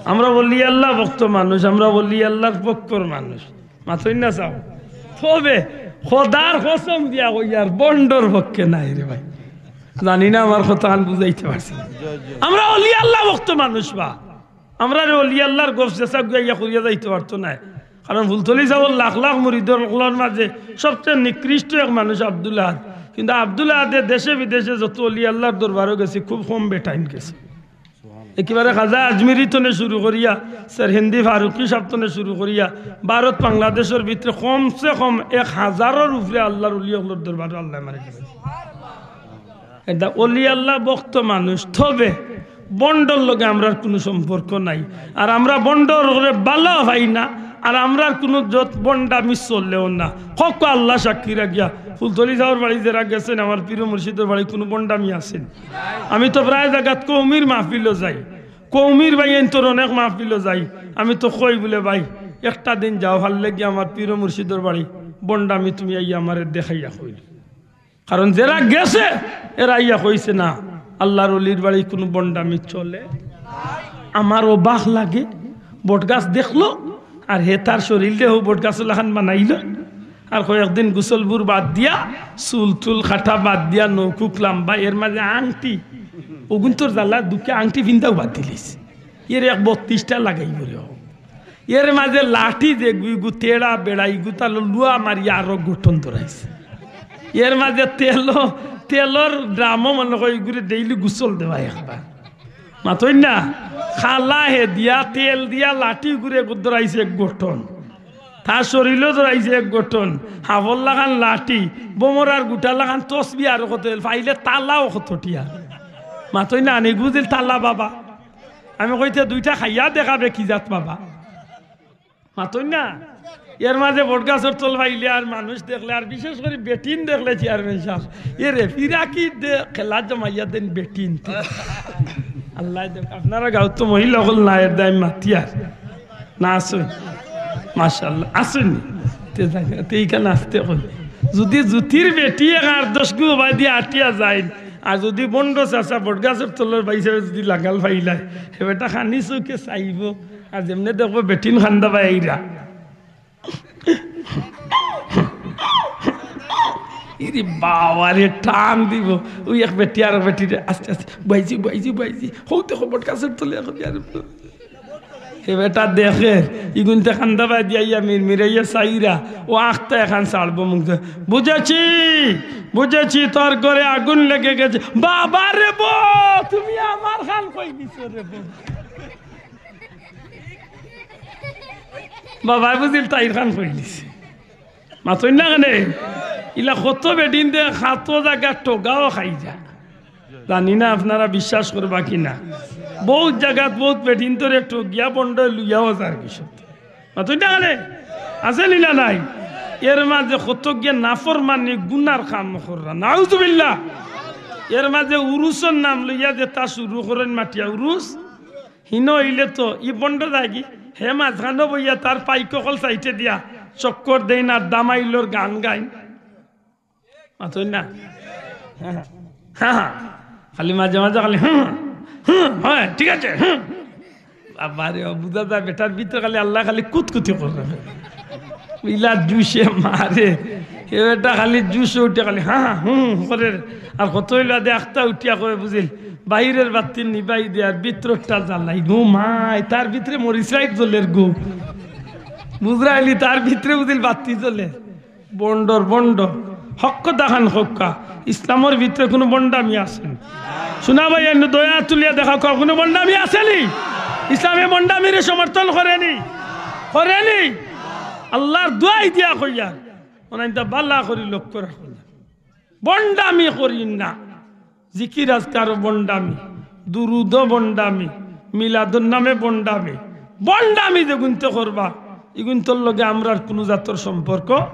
আমরা ওলি আল্লার ভক্ত মানুষ, আমরা ওলি আল্লার পক্ষর মানুষ। মাতইন না চাও? তবে খোদার কসম দিয়া কইয়ার, ভন্ডর পক্ষে নায় রে ভাই। জানি না আমার কথাখান বুঝাইতে পারছি। আমরা ওলি আল্লার ভক্ত মানুষ বা। আমরারে ওলি আল্লার গফ যেছা গুয়াইয়া করিয়া যাইতো পারতো নায়। কারণ ফুলতলি সাবর লাখ লাখ মুরিদর অকলর মাঝে সবচেয়ে নিকৃষ্ট এক মানুষ আব্দুল আহাদ। কিন্তু আব্দুল আহাদে দেশে বিদেশে যত ওলি আল্লার দরবারো গেছে, খুব কম বেটাইন গেছে। একেবারে খাজা আজমিরি তনে শুরু করিয়া, সেরহিন্দি ফারুকি সাব তনে শুরু করিয়া, ভারত বাংলাদেশর ভিতরে কমসে কম এক হাজারর উপরে আল্লার ওলি অকলর দরবারো আল্লায় আমারে গেছে। এটা ওলি আল্লা ভক্ত মানুষ, তবে ভন্ডর লগে আমরার কুনু সম্পর্ক নাই। আর আমরা ভন্ডরে ভালা পাই না, আর আমরার কুনু যত ভন্ডামি চলেও না। হক আল্লা সাক্ষী রাখিয়া, ফুলতলি সাবর বাড়ি যেরা গেছইন, আমার পীর মুর্শিদর বাড়ি কুনু ভন্ডামি আছে নি? আমি তো প্রায় জাগাত কওমির মাহফিলো যাই, কওমির ভাইয়াইন্তর অনেক মাহফিলো যাই। আমি তো কই বুলে, "ভাই, একটা দিন যাও, ভালা লাগে আমার পীর মুর্শিদর বাড়ি, ভন্ডামি তুমি আইয়া আমারে দেখাইয়া কইল।" কারণ যেরা গেছে, এরা আইয়া কইছে না, আল্লার ওলির বাড়ি কুনু ভন্ডামি চলে। আমার অবাক লাগে, বটগাছ দেখলো, আর হে তার শরীররে হউ বটগাছর লাখান বানাইলো, আর কয়েকদিন গোসলবুর বাদ দিয়া, চুল টুল কাটা বাদ দিয়া, নৌকুক লাম্বা, এর মাঝে আংটি, অগুইন্তর জ্বালা দুঃখে আংটি ফিন্দাও বাদ দিলিছে। এর এক বত্রিশটা লাগাইবো রে। এর মাঝে লাঠি যেগু, ইগু তেড়া বেড়া, ইগু তালো লুয়া মারি আরো গঠন ধরাইছে। এর মাঝে তেলো, তেলর ড্রামও মনে কয় ইগুরে ডেইলি গোসল দেওয়া একবার। মাতইন না? খালা হে দিয়া, তেল দিয়া, লাঠি ইগুরে ধরাইছে এক গঠন। তার শরীরও ধরাইছে এক গঠন। হাফর লাখান লাঠি, বোমরার গুটা লাখান তসবি আরো কত, পাইলে তালাও কত টিয়া। মাতইন না? আনি বুঝিল তালা বাবা। আমি কইতে দুইটা খাইয়া দেখাবে কি জাত বাবা। মাতইন না? এর মাঝে বটগাছর তল পাইলে আর মানুষ দেখলে, আর বিশেষ করি বেটিন দেখলে চেয়ারম্যান সাব, এরে ফিরাকি দে খেলা জমাইয়া দেন বেটিন। আল্লায় দেখ, আপনারা গাঁওত তো মহিলা অকল না, এর দায় মাতিয়ার না আছইন? মাশাআল্লাহ, আছইন নি? তে যাই না, তে ইখান আস্তে কই। যুদি জুতির বেটি এক আট দশ গু বায়দি আটিয়া যাইন, আর যুদি বন্ড চাচা বটগাছর তলর বাই সাবে যুদি লাগাল পাইলায়, হে বেটা খানি চউখে চাইবো, আর যেমনে দেখবো বেটিন কান্দা বায় আইরা। ইরে বাবারে, টান দিবো। অউ এক বেটি আর এক বেটিরে আস্তে আস্তে, "বাইজি, বাইজি, বাইজি, হউ দেখো বটগাছর তলে এখন ইয়ার।" হে বেটা দেখের, ইগুইন্তে কান্দা বায়দি আইয়া মিরমিরাইয়া চাইরা, অউ আখতা এখান ছাড়বো মুখ দিয়া। "বুঝেছি, বুঝেছি, তোর ঘরে আগুন লেগে গেছে।" "বাবা রে বো, তুমি আমার খান কই দিছো রে বো?" বাবায় বুঝিল তাইর খান কই দিছে। মাতইন না কেনে? ইলা কত বেটিন্তে খাতো জাগা ঠগাও খাই যা। জানি না আপনারা বিশ্বাস করবা কি না। বউত জাগাত বউত বেটিন্তরে ঠগিয়া বন্ড লইয়াও যার কিছু। মাতইন না কেনে? আছে নি না নাই? এর মাঝে কত গিয়া নাফরমানি গুনার কাম কররা। নাউজুবিল্লাহ। এর মাঝে উরুসর নাম লইয়া যেতা শুরু করইন মাটিয়া উরুস, হিনো অইলে তো ই বন্ড যায়গি, হে মাঝখানো বইয়া তার পাইক অকল সাইডে দিয়া চক্কর দেইন আর দামাইলর গান গাইন। মাতইন না? হ্যাঁ, হ্যাঁ। খালি মাঝে মাঝে খালি, "হুম, হুম, হয়, ঠিক আছে, হুম।" বাবারে, অউ বুঝা যায় বেটার ভিতরে খালি আল্লায় খালি কুতকুতি কররা। ইলা জুশে মারে। হে বেটা খালি জুশে উঠে খালি হ্যাঁ, হ্যাঁ, হুম, হুম করের। আর কত অইলো আদে আখতা উঠিয়া কয় বুঝিল, "বাইরের বাত্তি নিবাই দে আর ভিতরটা জ্বালাই।" গো মাই, তার ভিতরে মরিচ লাইট জ্বলের গো। বুঝরায়নি, তার ভিতরে বুঝিল বাত্তি জ্বলের। বন্ডর বন্ড। হক কথা খান কউক্কা। ইসলামর ভিতরে কুনু বন্ডামি আছে নি? শুনা ভাই, এমনে দয়া তুলিয়া দেখা কও, কুনু বন্ডামি আছে নি? ইসলামে বন্ডামিরে সমর্থন করে নি? করে নি? আল্লার দোয়াই দিয়া কইয়ার, অনাইনতা ভালা করি লক্ষ্য রাখইন। বন্ডামি করিন না। জিকির আজকারও বন্ডামি, দুরুদও বন্ডামি, মিলাদুন নামে বন্ডামি। বন্ডামি যেগুইন্তে করবা, ইগুইন্তর লগে আমরার কুনু জাতর সম্পর্ক।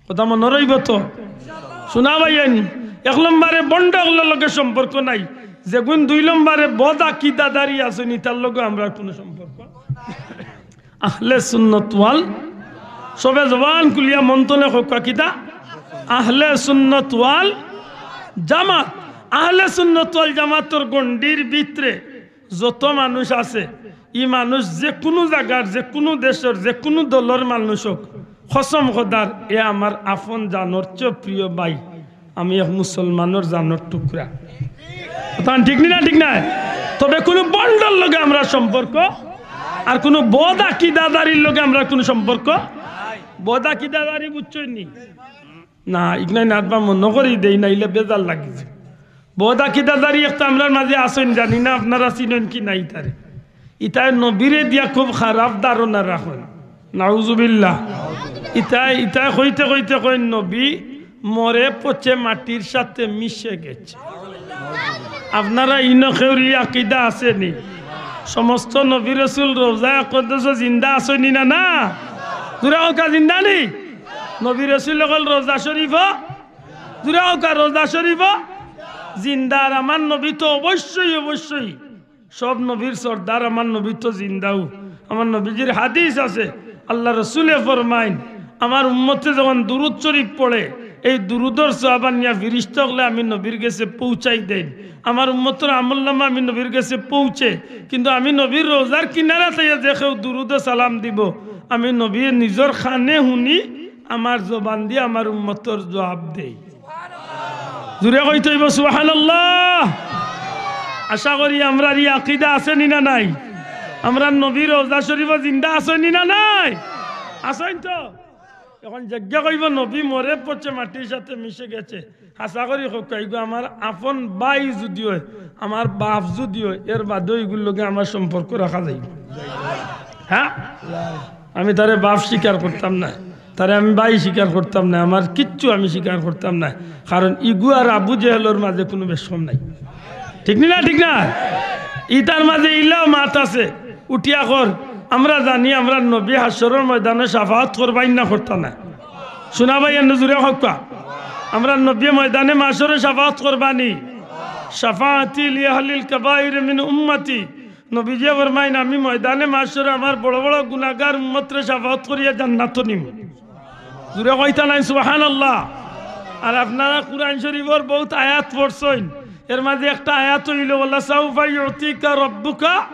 কথা মনো রইবো তো? শুনা ভাইয়াইন, এক নম্বরে বন্ড অকলর লগে সম্পর্ক নাই। যেগুইন দুই নম্বরে বদ আকিদাদারি আছইন, ইতার লগে আমরার কুনু সম্পর্ক। আহলে সুন্নত ওয়াল, সবে জবান খুলিয়া মন থনে কউক্কা কিতা? আহলে সুন্নত ওয়াল জামাত। আহলে সুন্নত ওয়াল জামাতর গণ্ডির ভিতরে যত মানুষ আছে, ই মানুষ যেকুনু জাগার, যেকুনু দেশর, যেকুনু দলর মানুষ অউক, কসম খোদার, এ আমার আপন জানর চেয়েও প্রিয় ভাই। আমি এক মুসলমানর জানর টুকরা। কথা ঠিক নি না? ঠিক না? তবে কুনু বন্ডর লগে আমরার সম্পর্ক, আর কুনু বদ আকিদাদারির লগে আমরার কুনু সম্পর্ক। বদ আকিদাদারি বুঝছইন নি? না, ইগনাই নাতবা মনো করি দেই, নাইলে বেজার লাগি যায়। বদ আকিদাদারি একটা আমরার মাঝে আছইন, জানি না আপনারা চিনইন কি না ইতারে। ইতায় নবীরে দিয়া খুব খারাপ ধারণা রাখইন। নাউজুবিল্লাহ। ইতায়, ইতায় কইতে কইতে কইন, "নবী মরে পচে মাটির সাথে মিশে গেছে।" আপনারা ইনো কেউর ই আকিদা আছে নি? সমস্ত নবী রসুল রওজায়ে আকদসো জিন্দা আছইন নি না? না? জুরে কউক্কা জিন্দা নি? নবী রসুল অকল রওজা শরীফো, জুরে কউক্কা রওজা শরীফো জিন্দা। আর আমার নবী তো অবশ্যই, অবশ্যই সব নবীর সর্দার, আমার নবী তো জিন্দাউ। আমার নবীজির হাদিস আছে, আল্লার রসুলে ফরমাইন, "আমার উম্মতে যখন দুরুদ শরীফ পড়ে, এই দুরুদর সওয়াব আনিয়া ফিরিস্তা অকলে আমি নবীর গেছে পৌঁছাই দেইন। আমার উম্মতর আমলনামা আমি নবীর গেছে পৌঁছে, কিন্তু আমি নবীর রওজার কিনারা থাইয়া যে কেউ দুরুদে সালাম দিবো, আমি নবীয়ে নিজর কানে হুনি, আমার জবান দিয়া আমার উম্মতর জওয়াব দেই।" জুরে কইতে অইবো সুবহানাল্লাহ। আশা করি আমরার ই আকিদা আছে নি না নাই? আমরার নবী রওজা শরীফো জিন্দা আছইন নি না নাই? আছইন তো? এখন যেগিয়ে কইবো নবী মরে পচে মাটির সাথে মিশে গেছে, হাছা করি কউক্কা, ইগু আমার আপন ভাই যুদি অয়, আমার বাফ যুদি অয়, এর বাদেও ইগুর লগে আমার সম্পর্ক রাখা যাইবো? হ্যাঁ? আমি তারে বাফ স্বীকার করতাম না, তারে আমি ভাই স্বীকার করতাম না, আমার কিচ্ছু আমি স্বীকার করতাম না। কারণ ইগু আর আবু জেহেলর মাঝে কুনু বেশকম নাই। ঠিক নি না? ঠিক না? ইতার মাঝে ইলাও মাত আছে, উঠিয়া কর, "আমরা জানি আমরার নবী হাশরর ময়দানো শাফাআত করবা নি না করতা না?" শুনা ভাই, এমনে জুরে কউক্কা। আমরার নবী ময়দানে মাশরো শাফাআত করবা নি। "শাফাআতি লিআহলিল কাবাইর মিন উম্মতি।" নবীজিয়ে ফরমাইন, "আমি ময়দানে মাশরো আমার বড় বড় গুনাগার উম্মতরে শাফাআত করিয়া জান্নাতো নিমু।" জুরে কইতা নায় সুবহানাল্লাহ। আর আপনারা কুরআন শরীফর বউত আয়াত পড়ছইন, এর মাঝে একটা আয়াত অইলো, "ওয়ালা সাউফা ইউতিকা রব্বুকা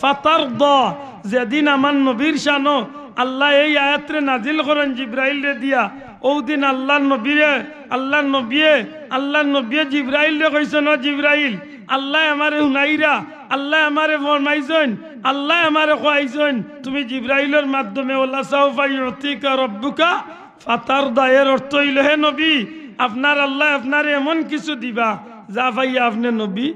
ফাতারদা।" যেদিন আমার নবীর শানো আল্লায় এই আয়াতরে নাজিল করইন জিব্রাইলরে দিয়া, অউ দিন আল্লার নবীয়ে, আল্লার নবীয়ে, আল্লার নবীয়ে জিব্রাইলরে কইছইন, "ও জিব্রাইল, আল্লায় আমারে হুনাইরা, আল্লায় আমারে ফরমাইছইন, আল্লায় আমারে কইছইন, তুমি জিব্রাইলর মাধ্যমে ওয়ালা সাউফা ইউতিকা রব্বুকা ফাতারদা।" এর অর্থ অইলো, হে নবী, আপনার আল্লায় আপনারে এমন কিছু দিবা, যা পাইয়া আপনে নবী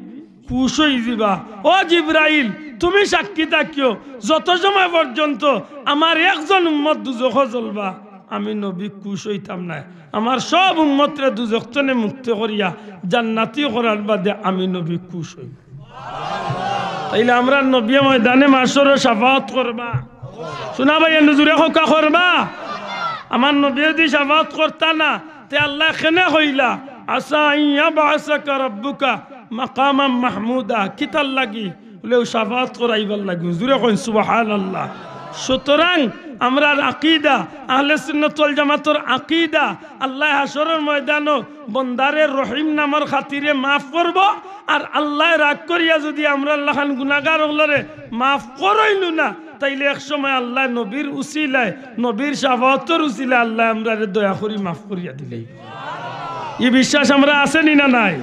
খুশ অইযিবা। ও জিব্রাইল, তুমি সাক্ষী থাকিও, যত সময় পর্যন্ত আমার একজন উম্মত দুজখো জ্বলবা, আমি নবী খুশ অইতাম নায়। আমার সব উম্মতরে দুজখ তনে মুক্ত করিয়া জান্নাতি করার বাদে আমি নবী খুশ অইমু। তাইলে আমরার নবীয়ে ময়দানে মাশরো শাফাআত করবা। শুনা ভাই, এনু জুরে কউক্কা, করবা। আমার নবীয়ে যদি শাফাআত করতা না, তে আল্লায় কেনে কইলা, "আসা আন ইয়াবআসাকা রাব্বুকা মাকামাম মাহমুদা"? কিতার লাগি? বুলে, অউ শাফাআত করাইবার লাগি। জুরে কইন সুবহানাল্লাহ। সুতরাং আমরার আকিদা, আহলে সুন্নাত ওয়াল জামাতর আকিদা, আল্লায় হাশরর ময়দানো বন্দারে রহিম নামর খাতিরে মাফ করবো, আর আল্লায় রাগ করিয়া যদি আমরার লাখান গুনাগার অকলরে মাফ করইন না, তাইলে এক সময় আল্লায় নবীর উসিলায়, নবীর শাফাআতর উসিলায় আল্লায় আমরারে দয়া করি মাফ করিয়া দিলাইবা। ই বিশ্বাস আমরার আছে নি না নাই?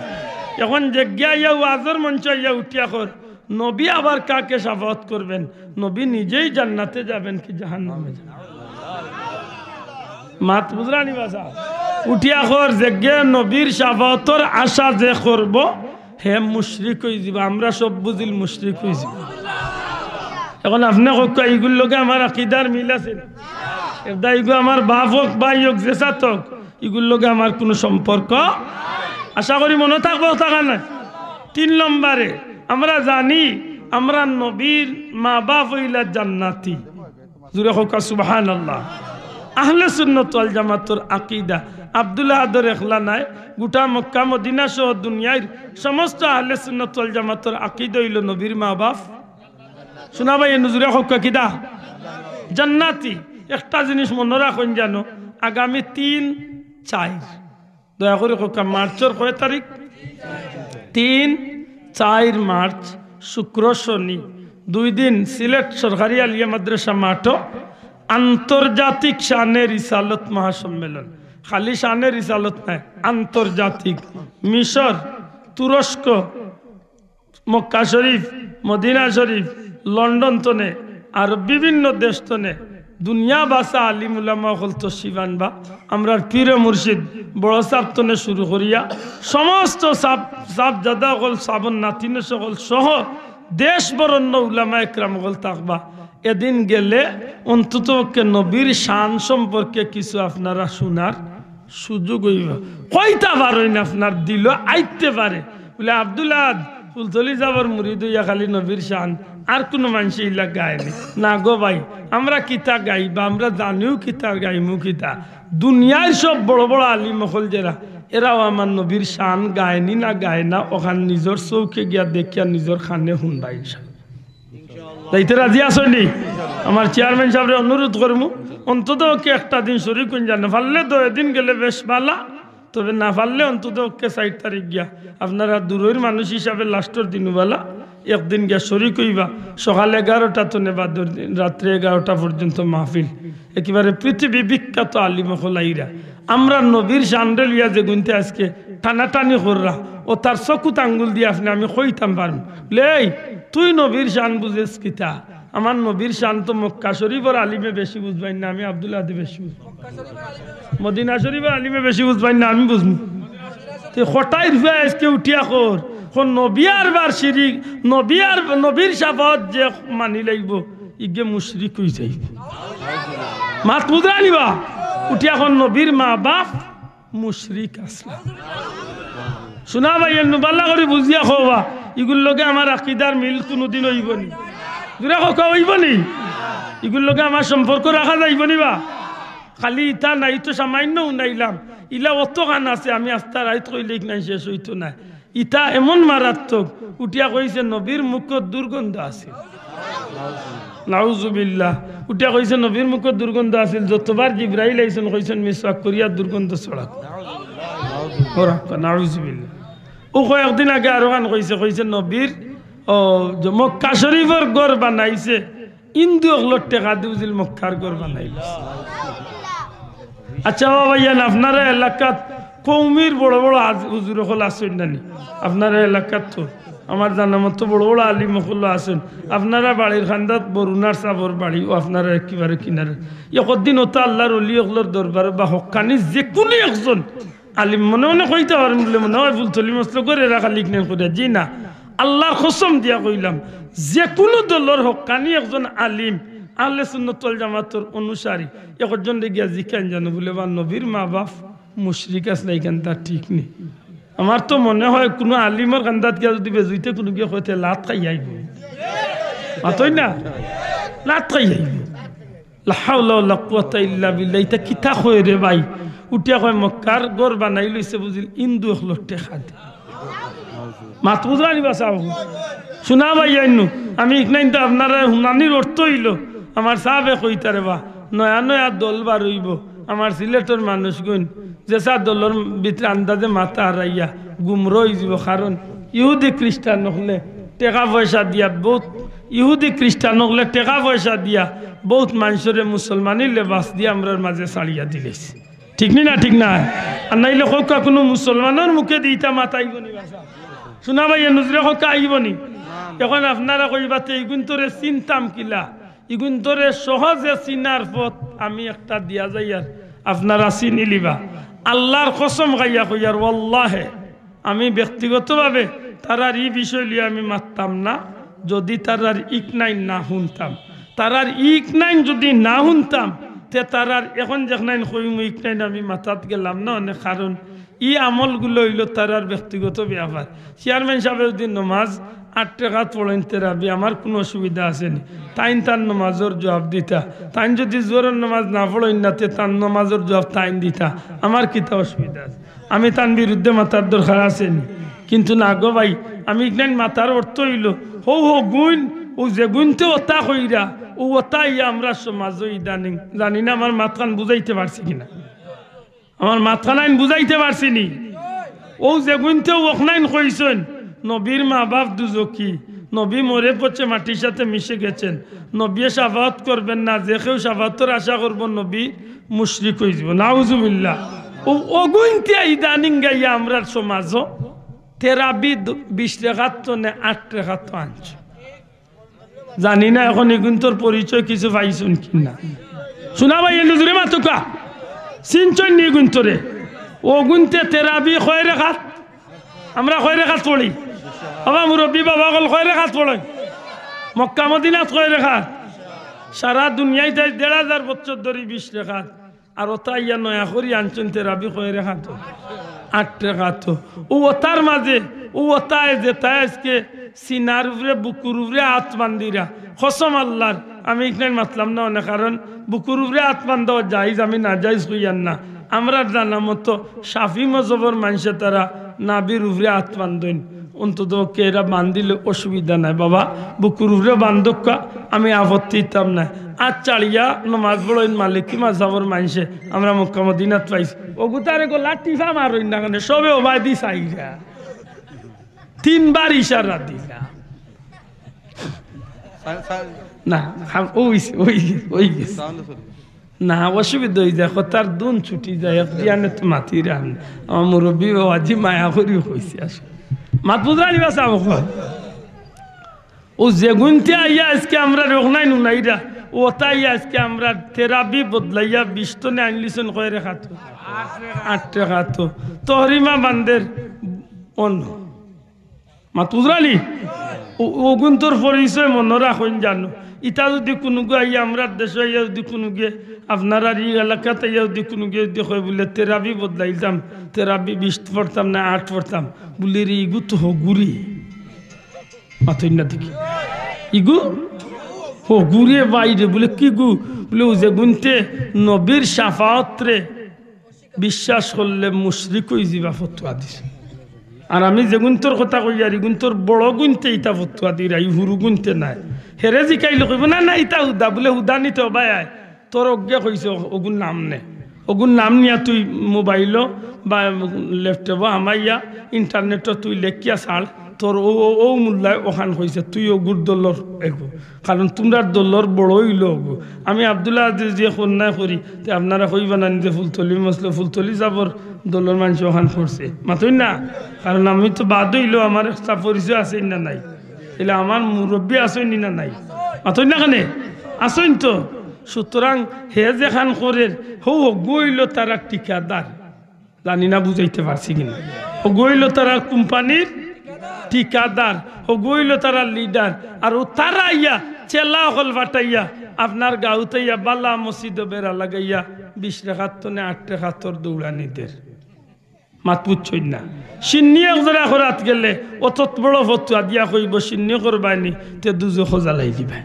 এখন যেগিয়ে আইয়া ওয়াজর মঞ্চো আইয়া উঠিয়া কর, নবী আবার কাকে শাফাআত করবেন? নবী নিজেই জান্নাতে যাবেন কি জাহান্নামে যাবেন? মাত বুঝরা নি বাছা? উঠিয়া কর, যেগিয়ে নবীর শাফাআতর আশা যে করবো, হে মুশরিক অইযিবা। আমরা সব বুঝিল মুশরিক অইযিবা। এখন আপনে কউক্কা, ইগুর লগে আমার আকিদার মিল আছে নি? এরদায় ইগু আমার বাপ অউক, ভাই অউক, যেসাত অউক, ইগুর লগে আমার কুনু সম্পর্ক। আশা করি মনো থাকবো, থাকা নায়। তিন নম্বরে, আমরা জানি আমরার নবীর মা বাপ অইলা জান্নাতি। জুরে কউক্কা সুবহানাল্লাহ। আহলে সুন্নাত ওয়াল জামাতর আকিদা আব্দুল আহাদর একলা নায়, গুটা মক্কা মদিনা সহ দুনিয়ার সমস্ত আহলে সুন্নাত ওয়াল জামাতর আকিদা অইলো নবীর মা বাপ। শুনা ভাই, এনু জুরে কউক্কা কিতা? জান্নাতি। একটা জিনিস মনো রাখইন জানো, আগামী তিন চাইর, দয়া করি কউক্কা, মার্চর কয় তারিখ? তিন, চাইর মার্চ, শুক্র, শনি, দুই দিন সিলেট সরকারি আলিয়া মাদ্রাসা মাঠো আন্তর্জাতিক শানে রিসালত মহাসম্মেলন। খালি শানে রিসালত নায়, আন্তর্জাতিক। মিশর, তুরস্ক, মক্কা শরীফ, মদিনা শরীফ, লন্ডন তনে, আর বিভিন্ন দেশ তনে দুনিয়া বাসা আলিম উলামা অকল তশরিফ আনবা। আমরার পীর মুর্শিদ বড় সাব তনে শুরু করিয়া সমস্ত সাব, সাবজাদা অকল, সাবর নাতিন অকল সহ দেশ বরণ্য উলামা একরাম অকল থাকবা। এদিন গেলে অন্তত পক্ষে নবীর শান সম্পর্কে কিছু আপনারা শুনার সুযোগ অইবো। কইতা পারইন, আপনার দিলো আইতে পারে। বুলে, "আব্দুল আহাদ, ফুলতলি সাবর মুরিদ অইয়া খালি নবীর শান, আর কুনু মানষে ইলা গায়নি।" না গো ভাই, আমরা কিতা গাইবা, আমরা জানিও কিতা, গাইমু কিতা। দুনিয়ার সব বড় বড় আলিম অকল যেরা, এরাও আমার নবীর শান গায়নি না গায় না, অখান নিজর চউখে গিয়া দেখিয়া নিজর কানে হুনবা ইনশাআল্লাহ। যাইতে রাজি আছইন নি? আমার চেয়ারম্যান সাবরে অনুরোধ করমু, অন্তত পক্ষে একটা দিন শরিক অইন যান। পারলে দুই দিন গেলে বেশ ভালা, তবে না পারলে অন্তত পক্ষে চাইর তারিখ গিয়া আপনারা দূরর মানুষ হিসাবে লাস্টর দিন বালা একদিন গিয়া শরিক অইবা। সকাল এগারোটা তনে বাদর দিন রাত্রে এগারোটা পর্যন্ত মাহফিল। একেবারে পৃথিবী বিখ্যাত আলিম অকল আইরা। আমরা নবীর শানরে লইয়া যেগুনতে আজকে টানাটানি কররা, অতার চকুত আঙ্গুল দিয়া আপনে আমি কইতাম পারমু, "লে, তুই নবীর শান বুঝেস কিতা? আমার নবীর শান তো মক্কা শরীফর আলিমে বেশি বুঝবাইন না, আমি আব্দুল আহাদে বেশি বুঝবো। মদিনা শরীফর আলিমে বেশি বুঝবাইন না, আমি বুঝমু।" তে কটাই রুফে আজকে উঠিয়া কর, কোন নবী আর বার শিরিক, নবী আর নবীর শাফাআত যে মানি লাইবো, ইগে মুশরিক অই যাইবো। মাত বুঝরা নি বা? উঠিয়া কর নবীর মা বাপ মুশরিক আছলা। শুনা ভাই, এনু বালা করি বুঝিয়া কওবা, ইগুর লগে আমার আকিদার মিল কুনুদিন অইবো নি? জুরে কওকা, অইবো নি? ইগুর লগে আমার সম্পর্ক রাখা যাইবো নি বা? খালি ইতা না, ই তো সামাইন্য হুনাইলাম, ইলা অতখান আছে, আমি আস্তা রাইত কইলে ইখান শেষ অইতো নায়। ইতা এমন মারাত্মক, উঠিয়া কইছে নবীর মুখর দুর্গন্ধ আছিল। নাউজুবিল্লাহ। উঠিয়া কইছে নবীর মুখর দুর্গন্ধ আছিল। যতবার জিব্রাইল আইছইন কইছইন মিসওয়াক করিয়া দুর্গন্ধ ছড়াও। ওরা কয়, নাউজুবিল্লাহ। ও কয়েকদিন আগে আরো খান কইছে, কইছে নবীর, ও, যে মক্কা শরীফর ঘর বানাইছে, হিন্দু অকলর টেকা দি বুঝিল মক্কার ঘর বানাইল। আচ্ছা বাবা, ইয়ান আপনারা এলাকাত কওমির বড় বড় আজ-, হুজুর অকল আছইন না নি? আপনারা এলাকাত তো আমার জানা মতো বড় বড় আলিম অকল আছইন। আপনারা বাড়ির কান্দাত বরুণার সাবর বাড়ি, ও আপনারা একেবারে কিনারে। একদিন ওতা আল্লাহর অলি অকলর দরবারো বা হক্কানি যে কুনু একজন আলিম, মনে মনে কইতা পারইন বুলে মনে অয় ফুলতলি মসলকর এরা খালি ইকনাইন করিয়া, জি না, আল্লাহর কসম দিয়া কইলাম, যে কুনু দলর হক্কানি একজন আলিম, আহলে সুন্নত ওয়াল জামাতর অনুসারী, একজনরে গিয়া জিকাইন জানো বুলে, বা নবীর মা বাপ মুশরিক আছলা, ইখান তার ঠিক নি। আমার তো মনে অয় কুনু আলিমর কান্দাত গিয়া যুদি বেজুইতে কুনুগিয়ে কয় তে লাত খাইয়া আইবো। মাতইন না? লাত খাইয়া আইবো। লা হাওলা ওয়ালা কুওয়াতা ইল্লা বিল্লাহ। ইতা কিতা কয় রে ভাই? উঠিয়া কয় মক্কার ঘর বানাইলিছে বুঝিল হিন্দু অকলর টেকা দি। মাত বুঝরা নি বা সাব? হুনা ভাই আইনু, আমি ইকনাইন তো আপনারারে হুনানির অর্থ অইলো, আমার সাবে কইতা রে বা, নয়া নয়া দল বার অইবো, আমার সিলেটর মানুষগুইন যেছা দলর ভিতরে আন্দাজে মাথা হারাইয়া গুমরা অইযিবো, কারণ ইহুদি খ্রিস্টান অকলে টেকা পয়সা দিয়া বউত, ইহুদি খ্রিস্টান অকলে টেকা পয়সা দিয়া বউত মানষরে মুসলমানি লেবাস দিয়া আমরার মাঝে ছাড়িয়া দিলাইছে। ঠিক নি না? ঠিক না? আর নাইলে কউক্কা কুনু মুসলমানর মুখেদি ইতা মাত আইবো নি বা সাব? হুনা ভাই, এ নজরে কউক্কা আইবো নি? এখন আপনারা কইবা তে ইগুইন্তরে চিনতাম কিলা? ইগুইন্তরে সহজে চিনার পথ আমি একটা দিয়া যাইয়ার, আপনারা চিনিলিবা। আল্লাহর কসম খাইয়া কইয়ার, ওয়াল্লাহে, আমি ব্যক্তিগতভাবে তারার ই বিষয় লইয়া আমি মাততাম না, যুদি তারার ইকনাইন না হুনতাম। তারার ইকনাইন যুদি না হুনতাম, তে তারার এখন যেকনাইন কইমু ইকনাইন আমি মাতাত গেলাম না অনে, কারণ ই আমলগুলো অইলো তারার ব্যক্তিগত ব্যাপার। চেয়ারম্যান সাবে যুদি নমাজ আট রেকাত পড়ইন তেরাবি, আমার কুনু অসুবিধা আছে নি? তাইন তান নমাজর জুয়াব দিতা। তাইন যুদি জুহরর নমাজ না পড়ইন না, তে তান নমাজর জুয়াব তাইন দিতা। আমার কিতা অসুবিধা আছে? আমি তান বিরুদ্ধে মাতার দরকার আছে নি? কিন্তু না গো ভাই, আমি ইকনাইন মাতার অর্থ অইলো, হউ হগুইন, অউ যেগুইন্তে ওতা কইরা, অউ ওতা ইয়া আমরার সমাজো ইদানিং। জানি না আমার মাতখান বুঝাইতে পারছি কিনা। আমার মাতখানাইন বুঝাইতে পারছি নি? অউ যেগুইন্তে অখনাইন কইছইন, নবীর মা বাপ দুজখি, নবী মরে পচে মাটির সাথে মিশে গেছেন, নবীয়ে শাফাআত করবেন না, যে কেউ শাফাআতর আশা করবো নবী মুশরিক অইযিবো। নাউজুবিল্লাহ। অউ অগুইন্তে ইদানিং গাইয়া আমরার সমাজো তেরাবি দু-, বিশ রেকাত তো নে আট রেকাত তো আনছে। জানি না এখন ইগুইন্তর পরিচয় কিছু পাইছইন কিনা। হুনা ভাই, এ নজরে মাতউক্কা। চিনছইন নি ইগুইন্তরে? অগুইন্তে তেরাবি কয় রেকাত? আমরা কয় রেকাত পড়ি? বাবা মুরব্বি বাবা অকল কয় রেকাত পড়ইন? মক্কা মদিনাত কয় রেকাত? সারা দুনিয়াইত আইজ দেড় হাজার বছর ধরি বিশ রেকাত। আর ওতা ইয়া নয়া করি আনছইন তেরাবি কয় রেকাত? আট রেকাত। অউ ওতার মাঝে, অউ ওতায় যেতায় আইজকে সিনার উপরে, বুকুর উপরে আত বান্দিরা, কসম আল্লাহর, আমি ইকনাইন মাতলাম না অনে, কারণ বুকুর উপরে আত বান্দা জাইজ, আমি নাজাইজ কইয়ার না। আমরার জানা মতো শাফি মজহবর মানষে তারা নাভির উপরে আত বান্দইন। অন্তত পক্ষে এরা বান্দিলে অসুবিধা নাই। বাবা, বুকুর উপরে বান্দউক্কা, আমি আপত্তি দিতাম না। আত ছাড়িয়া নমাজ পড়ইন মালিকি মাযহাবর মানষে, আমরা মক্কা মদিনাত পাইছি। অগুতারে গলা টিফা মারইন না কেনে, সবে ওবায়দি চাইরা। তিনবার ইশারা দিলা। সা-, সা-, না, হাম-, অইছে, অইছে, অইছে। না, অসুবিধা অইযায়, কথার ধুন ছুটি যায়, এক দিয়ানে তো মাতিরা না। আমার মুরব্বি বাবাজি মায়া করি কইছে আসলে। মাত বুঝরা নি বা সাব অকল? অউ যেগুইন্তে আইয়া আইজকে আমরারে অখনাইন হুনাইরা, অউ ওতা আইয়া আইজকে আমরার তেরাবি বদলাইয়া বিশ তনে আনলিছইন কয় রেকাত? আট রেকাত। তহরিমা বান্দের অন্য। মাত বুঝরা নি? অউ, অগুইন্তর পরিচয় মনো রাখইন জানো। ইতা যুদি কুনুগু আইয়া আমরার দেশো আইয়া যুদি কুনুগুয়ে আপনারার ই এলাকাত আইয়া যুদি কুনুগুয়ে যুদি কয় বুলে তেরাবি বদলাইতাম, তেরাবি বিশ পড়তাম না আট পড়তাম, বুলে রে ইগু তো হগুরি। মাতইন না দেখি। ইগু হগুরে বাইরে বুলে কিগু? বুলে অউ যেগুইন্তে নবীর শাফাআতরে বিশ্বাস করলে মুশরিক অইযিবা ফতোয়া দিছে। আর আমি যেগুইনতর কথা কইয়ার, ইগুইনতর বড়গুইনতে ইতা ফতুয়া দিরা, ই হুরুগুইনতে নায়। হেরে জিকাইলে কইবো, "না, না, ইতা হুদা।" বুলে, "হুদা নি তো ভাই আয়, তোর অগ্গে কইছে, অগুর নাম নে। অগুর নাম নিয়া তুই মোবাইলো বা ল্যাপটপো হামাইয়া ইন্টারনেটো তুই লেখিয়া ছাড়, তোর অউ, অউ, অউ মোল্লায় অখান কইছে, তুই অগুর দলর এগু।" কারণ তুমরার দলর বড় অইলো অগু। আমি আব্দুল আজিজ যে কন্যায় করি, তে আপনারা কইবা না নি যে ফুলতলি মসলে ফুলতলি যাবর দলর মানষে অখান করছে। মাতইন না? কারণ আমি তো বাদ অইলো, আমার একটা পরিচয় আছে না নাই? তাইলে আমার মুরব্বি আছইন নি না নাই? মাতইন না কেনে? আছইন তো। সুতরাং হে যেখান করের, হউ অগু অইলো তারা ঠিকাদার। জানি না বুঝাইতে পারছি কিনা। হগু অইলো তারা কোম্পানির ঠিকাদার, হগু অইলো তারা লিডার। আর অউ তারা আইয়া, চেলা অকল ফাটাইয়া, আপনার গাউত আইয়া বালা মসজিদো বেড়া লাগাইয়া, বিশ রেখাত তনে আট রেখাতর দৌড়ানি দের। মাত বুঝছইন না? শিন্নি এক জোড়া করাত গেলে অত বড় ফতুয়া দিয়া কইবো, "শিন্নি করবায়নি, তে দুজখো জ্বালাই দিবায়।"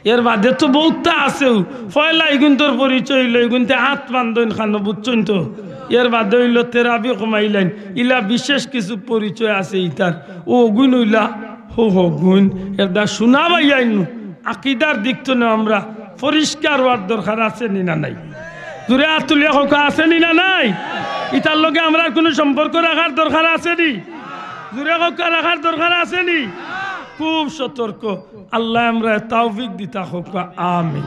এর বাদে তো বউততা আছেউ। পয়লা ইগুইনতর পরিচয় অইলো, ইগুইনতে আত বান্ধইন খানো, বুঝছইন তো? এর বাদে অইলো তেরাবি কমাইলাইন। ইলা বিশেষ কিছু পরিচয় আছে ইতার। অউ অগুইন অইলা, হউ হগুইন। এরদায় শুনা ভাইয়াইন নু, আকিদার দিক তনে আমরা পরিষ্কার অওয়ার দরকার আছে নি না নাই? জুরে আত তুলিয়া কউক্কা, আছে নি না নাই? ইতার লগে আমরার কুনু সম্পর্ক রাখার দরকার আছে নি? জুরে কউক্কা, রাখার দরকার আছে নি? খুব সতর্ক। আল্লায় আমরারে তৌফিক দিতা কউক্কা, আমিন।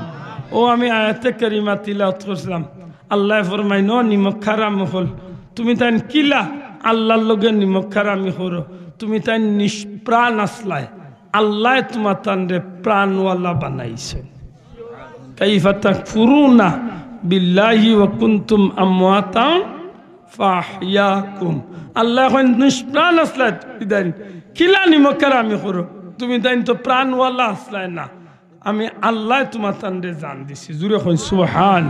অউ আমি আয়াতে কারিমা তিলাওয়াত করছিলাম। আল্লায় ফরমাইন, "ও নিমক হারাম অকল, তুমিতাইন কিলা আল্লার লগে নিমক হারামি করো? তুমিতাইন নিষ্প্রাণ আছলায়, আল্লায় তুমাতানরে প্রাণওয়ালা বানাইছইন। কাইফা তাকফুরুনা বিল্লাহি ওয়া কুনতুম আমওয়াতান ফাআহইয়াকুম।" আল্লায় কইন, "নিষ্প্রাণ আছলায় তুমিতাইন, কিলা নিমক হারামি করো? তুমিতাইন তো প্রাণওয়ালা আছলায় না, আমি আল্লায় তুমাতানরে জান দিছি।" জুরে কইন সুবহান।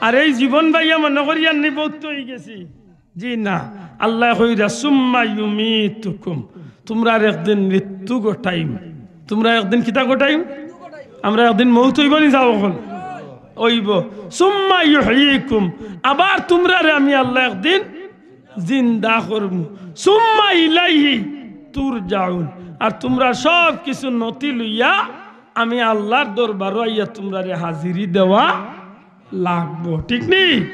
আর এই জীবন পাইয়া মনো করিয়ার নি বউত অইগেছি। জি না, আল্লায় কইরা, "সুম্মা ইউমীতুকুম।" তুমরার একদিন মৃত্যু ঘটাইমু। তুমরার একদিন কিতা ঘটাইমু? আমরার একদিন মউত অইবো নি, যাও অখন? অইবো। "সুম্মা ইউহয়ীকুম।" আবার তুমরারে আমি আল্লায় একদিন জিন্দা করমু। "সুম্মা ইলাইহি তুরজাউন।" আর তুমরার সব কিছু নথি লইয়া আমি আল্লার দরবারো আইয়া তুমরারে হাজিরি দেওয়া লাগবো, ঠিক নি?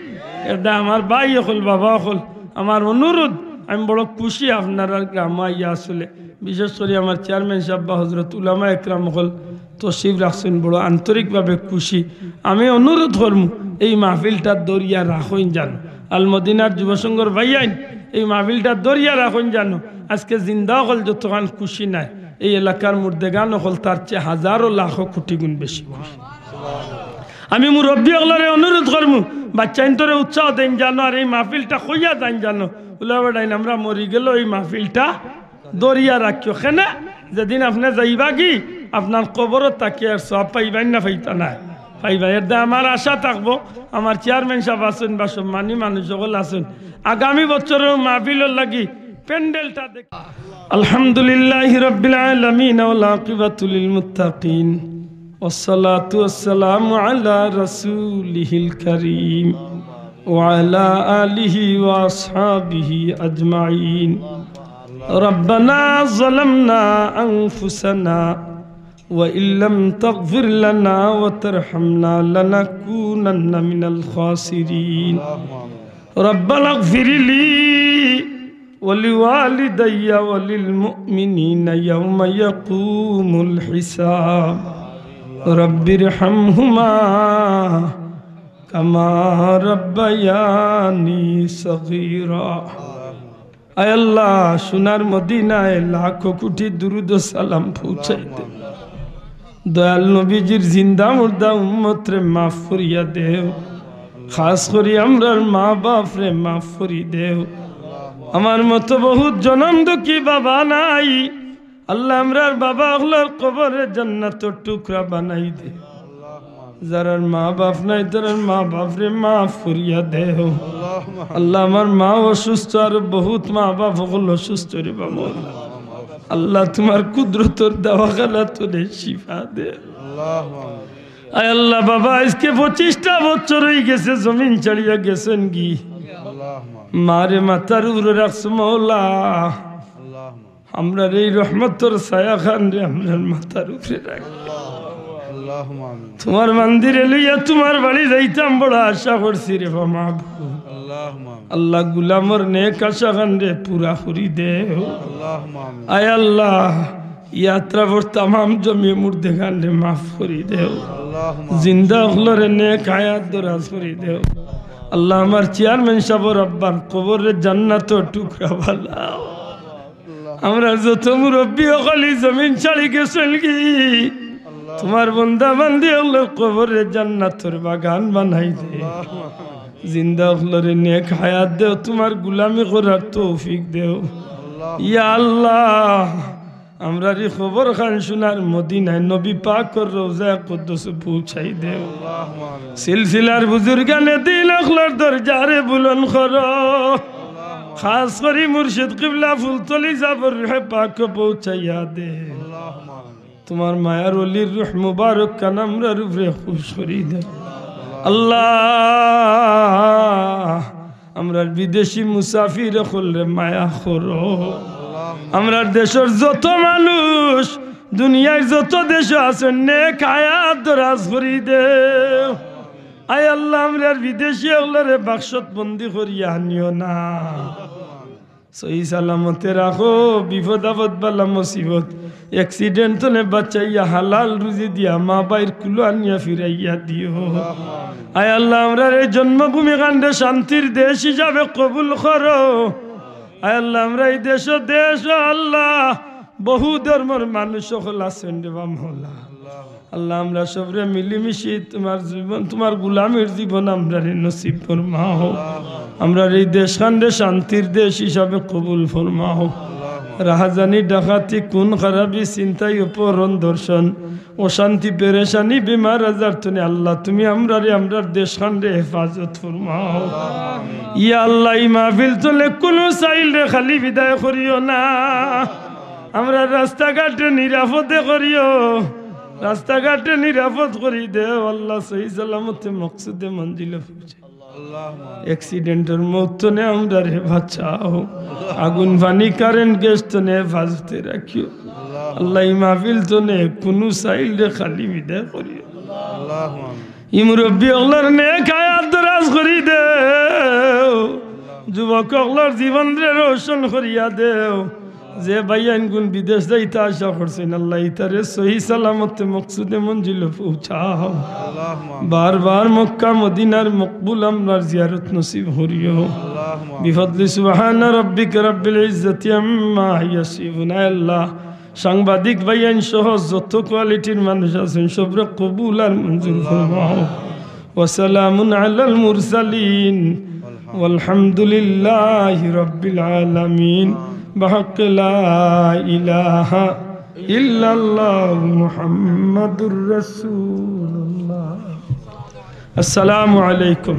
এরদায় আমার ভাই অকল, বাবা অকল, আমার অনুরোধ, আমি বড় খুশি আপনারার গ্রামো আইয়া আসলে, বিশেষ করি আমার চেয়ারম্যান সাব বা হজরত উলামা একরাম অকল তশরিফ রাখছইন, বড় আন্তরিকভাবে খুশি। আমি অনুরোধ করমু, এই মাহফিলটা ধরিয়া রাখইন জানো। আল মদিনার যুব সংঘর ভাইয়াইন, এই মাহফিলটা ধরিয়া রাখইন জানো। আজকে জিন্দা অকল যতখান খুশি নায়, এই এলাকার মুর্দেগান অকল তার চেয়ে হাজারো লাখো কোটি গুণ বেশি খুশি। আমি মুরব্বি অকলরে অনুরোধ করমু, বাচ্চাইন্তরে উৎসাহ দেইন জানো, আর এই মাহফিলটা কইয়া যাইন জানো, উলা বেটাইন, আমরা মরি গেলেও এই মাহফিলটা ধরিয়া রাখিও। কেনে? যেদিন আপনে যাইবাগি, আপনার কবরো থাকিয়া আর সওয়াব পাইবাইন না পাইতা নায়? পাইবা। এরদায় আমার আশা থাকবো, আমার চেয়ারম্যান সাব আছইন বা সম্মানী মানুষ অকল আছইন, আগামী বছরর মাহফিলর লাগি প্যান্ডেলটা দেখ। আলহামদুলিল্লাহি রাব্বিল আলামিন ওয়াল আকিবাতু লিল মুত্তাকিন। والصلاة والسلام على رسوله الكريم وعلى آله وأصحابه أجمعين. ربنا ظلمنا أنفسنا وإن لم تغفر لنا وترحمنا لنكونن من الخاسرين. ربنا اغفر لي ولوالدي وللمؤمنين يوم يقوم الحساب. رب ارحمهما كما ربياني صغيرا. আয় আল্লাহ, সোনার মদিনায় লাখো কোটি দুরুদ ও সালাম পৌঁছাই দে। দয়াল নবীজির জিন্দা মুর্দা উম্মতরে মাফ করিয়া দেও। খাস করি আমরার মা বাপরে মাফ করি দেও। আমার মতো বহুত জনম দুঃখী বাবা নাই। আল্লাহ, আমরার বাবা অকলর কবররে জান্নাতর টুকরা বানাই দে। যারার মা বাপ নাই, তারার মা বাপরে মাফ করিয়া দেও। আল্লাহ, আমার মা অসুস্থ, আর বহুত মা বাপ অকল অসুস্থ রে বাবা। আল্লাহ, তুমার কুদরতর দাওয়াখানা তনে শিফা দে। আয় আল্লাহ, বাবা আইজকে পঁচিশটা বছর অইগেছে জমিন ছাড়িয়া গেছইন গি। মারে মাথার উপরে রাখছো মৌলা, আমরার এই রহমতর ছায়া খানরে আমরার মাথার উপরে রাখ। তোমার বান্দিরে লইয়া তোমার বাড়ি যাইতাম বড় আশা করছি রে বা মাবুদ। আল্লাহ, গুলামর নেক আশা খানরে পুরা করি দেও। আয় আল্লাহ, ইয়াত্রা বর তামাম জমিয়ে মুর্দে খানরে মাফ করি দেও। জিন্দা অকলরে নেক হায়াত দরাজ করি দেও। আল্লাহ, আমার চেয়ারম্যান সাবর আব্বার কবররে জান্নাতর টুকরা বানাও। আমরার যত মুরব্বি অকল ই জমিন ছাড়ি গেছইন গি, তোমার বন্দা বান্দি অকলর কবররে জান্নাতর বাগান বানাই দে। জিন্দা অকলরে নেক হায়াত দেও, তোমার গুলামি করার তৌফিক দেও। ইয়া আল্লাহ, আমরার ই কবর খান সোনার মদিনায় নবী পাকর রওজায়ে কুদ্দুস পৌঁছাই দেও। সিলসিলার বুজুর্গানে দিন অকলর দরজারে বুলন্দ করো। খাস করি মুর্শিদ কিবলা ফুলতলি সাবর রুহে পাক পৌঁছাইয়া দে। তোমার মায়ার ওলির রুহ মুবারক খান আমরার উপরে খুশ করি দেও। আল্লাহ, আমরার বিদেশি মুসাফির অকলরে মায়া করো। আমরার দেশর যত মানুষ দুনিয়ার যত দেশো আছইন, নেক হায়াত দরাজ করি দেও। আয় আল্লাহ, আমরার বিদেশি অকলরে বাক্সত বন্দি করিয়া আনিও না। সহি সালামতে রাখো, বিপদ আপদ বালা মুসিবত, accident তনে বাঁচাইয়া হালাল রুজি দিয়া মা বাইর কুলো আনিয়া ফিরাইয়া দিও। আয় আল্লাহ, আমরার এই জন্মভূমি খানরে শান্তির দেশ হিসাবে কবুল করো। আয় আল্লাহ, আমরার ই দেশো, দেশো আল্লাহ, বহু ধর্মর মানুষ অকল আছইন রে বা মৌলা। আল্লাহ, আমরা সবরে মিলিমিশি তোমার জীবন, তোমার গুলামির জীবন আমরারে নসিব ফরমাও। আমরার এই দেশ খানরে শান্তির দেশ হিসাবে কবুল ফরমাও। রাহাজানি, ডাকাতি, খুন খারাপি, ছিনতাই, অপহরণ, ধর্ষণ, অশান্তি, পেরেশানি, বেমার আজার তনে আল্লাহ, তুমি আমরারে, আমরার দেশ খানরে হেফাজত ফরমাও। ইয়া আল্লাহ, ই মাহফিল তনে কুনু সাইলরে খালি বিদায় করিও না। আমরার রাস্তাঘাটরে নিরাপদে করিও, রাস্তাঘাটরে নিরাপদ করি দেও আল্লাহ, সহি সালামতে মকসুদে মঞ্জিলে পৌঁছে। Accident-র মউত তনে আমরারে বাঁচাও, আগুন পানি কারেন্ট গ্যাস তনে হেফাজতে রাখিও। আল্লাহ, ই মাহফিল তনে কুনু সাইলরে খালি বিদায় করিও। ই মুরব্বি অকলর নেক হায়াত দরাজ করি দেও, যুবক অকলর জীবনরে রোশন করিয়া দেও। যে ভাইয়াইনগুন বিদেশ যাইতা আশা করছইন, আল্লাহ ইতারে সহি সালামতে মকসুদে মঞ্জিলো পৌঁছাও। বারবার মক্কা মদিনার মকবুল আমরার জিয়ারত নসিব করিও। বিফদলি সুবহানা রাব্বিকা রাব্বিল ইজ্জাতি আম্মা ইয়াসিফুন। আয় আল্লাহ, সাংবাদিক ভাইয়াইন সহ যত কোয়ালিটির মানুষ আছইন, সবরে কবুল আর মঞ্জুর ফরমাও। وسلام على المرسلين والحمد لله رب العالمين بحق لا إله إلا الله محمد رسول الله. السلام عليكم.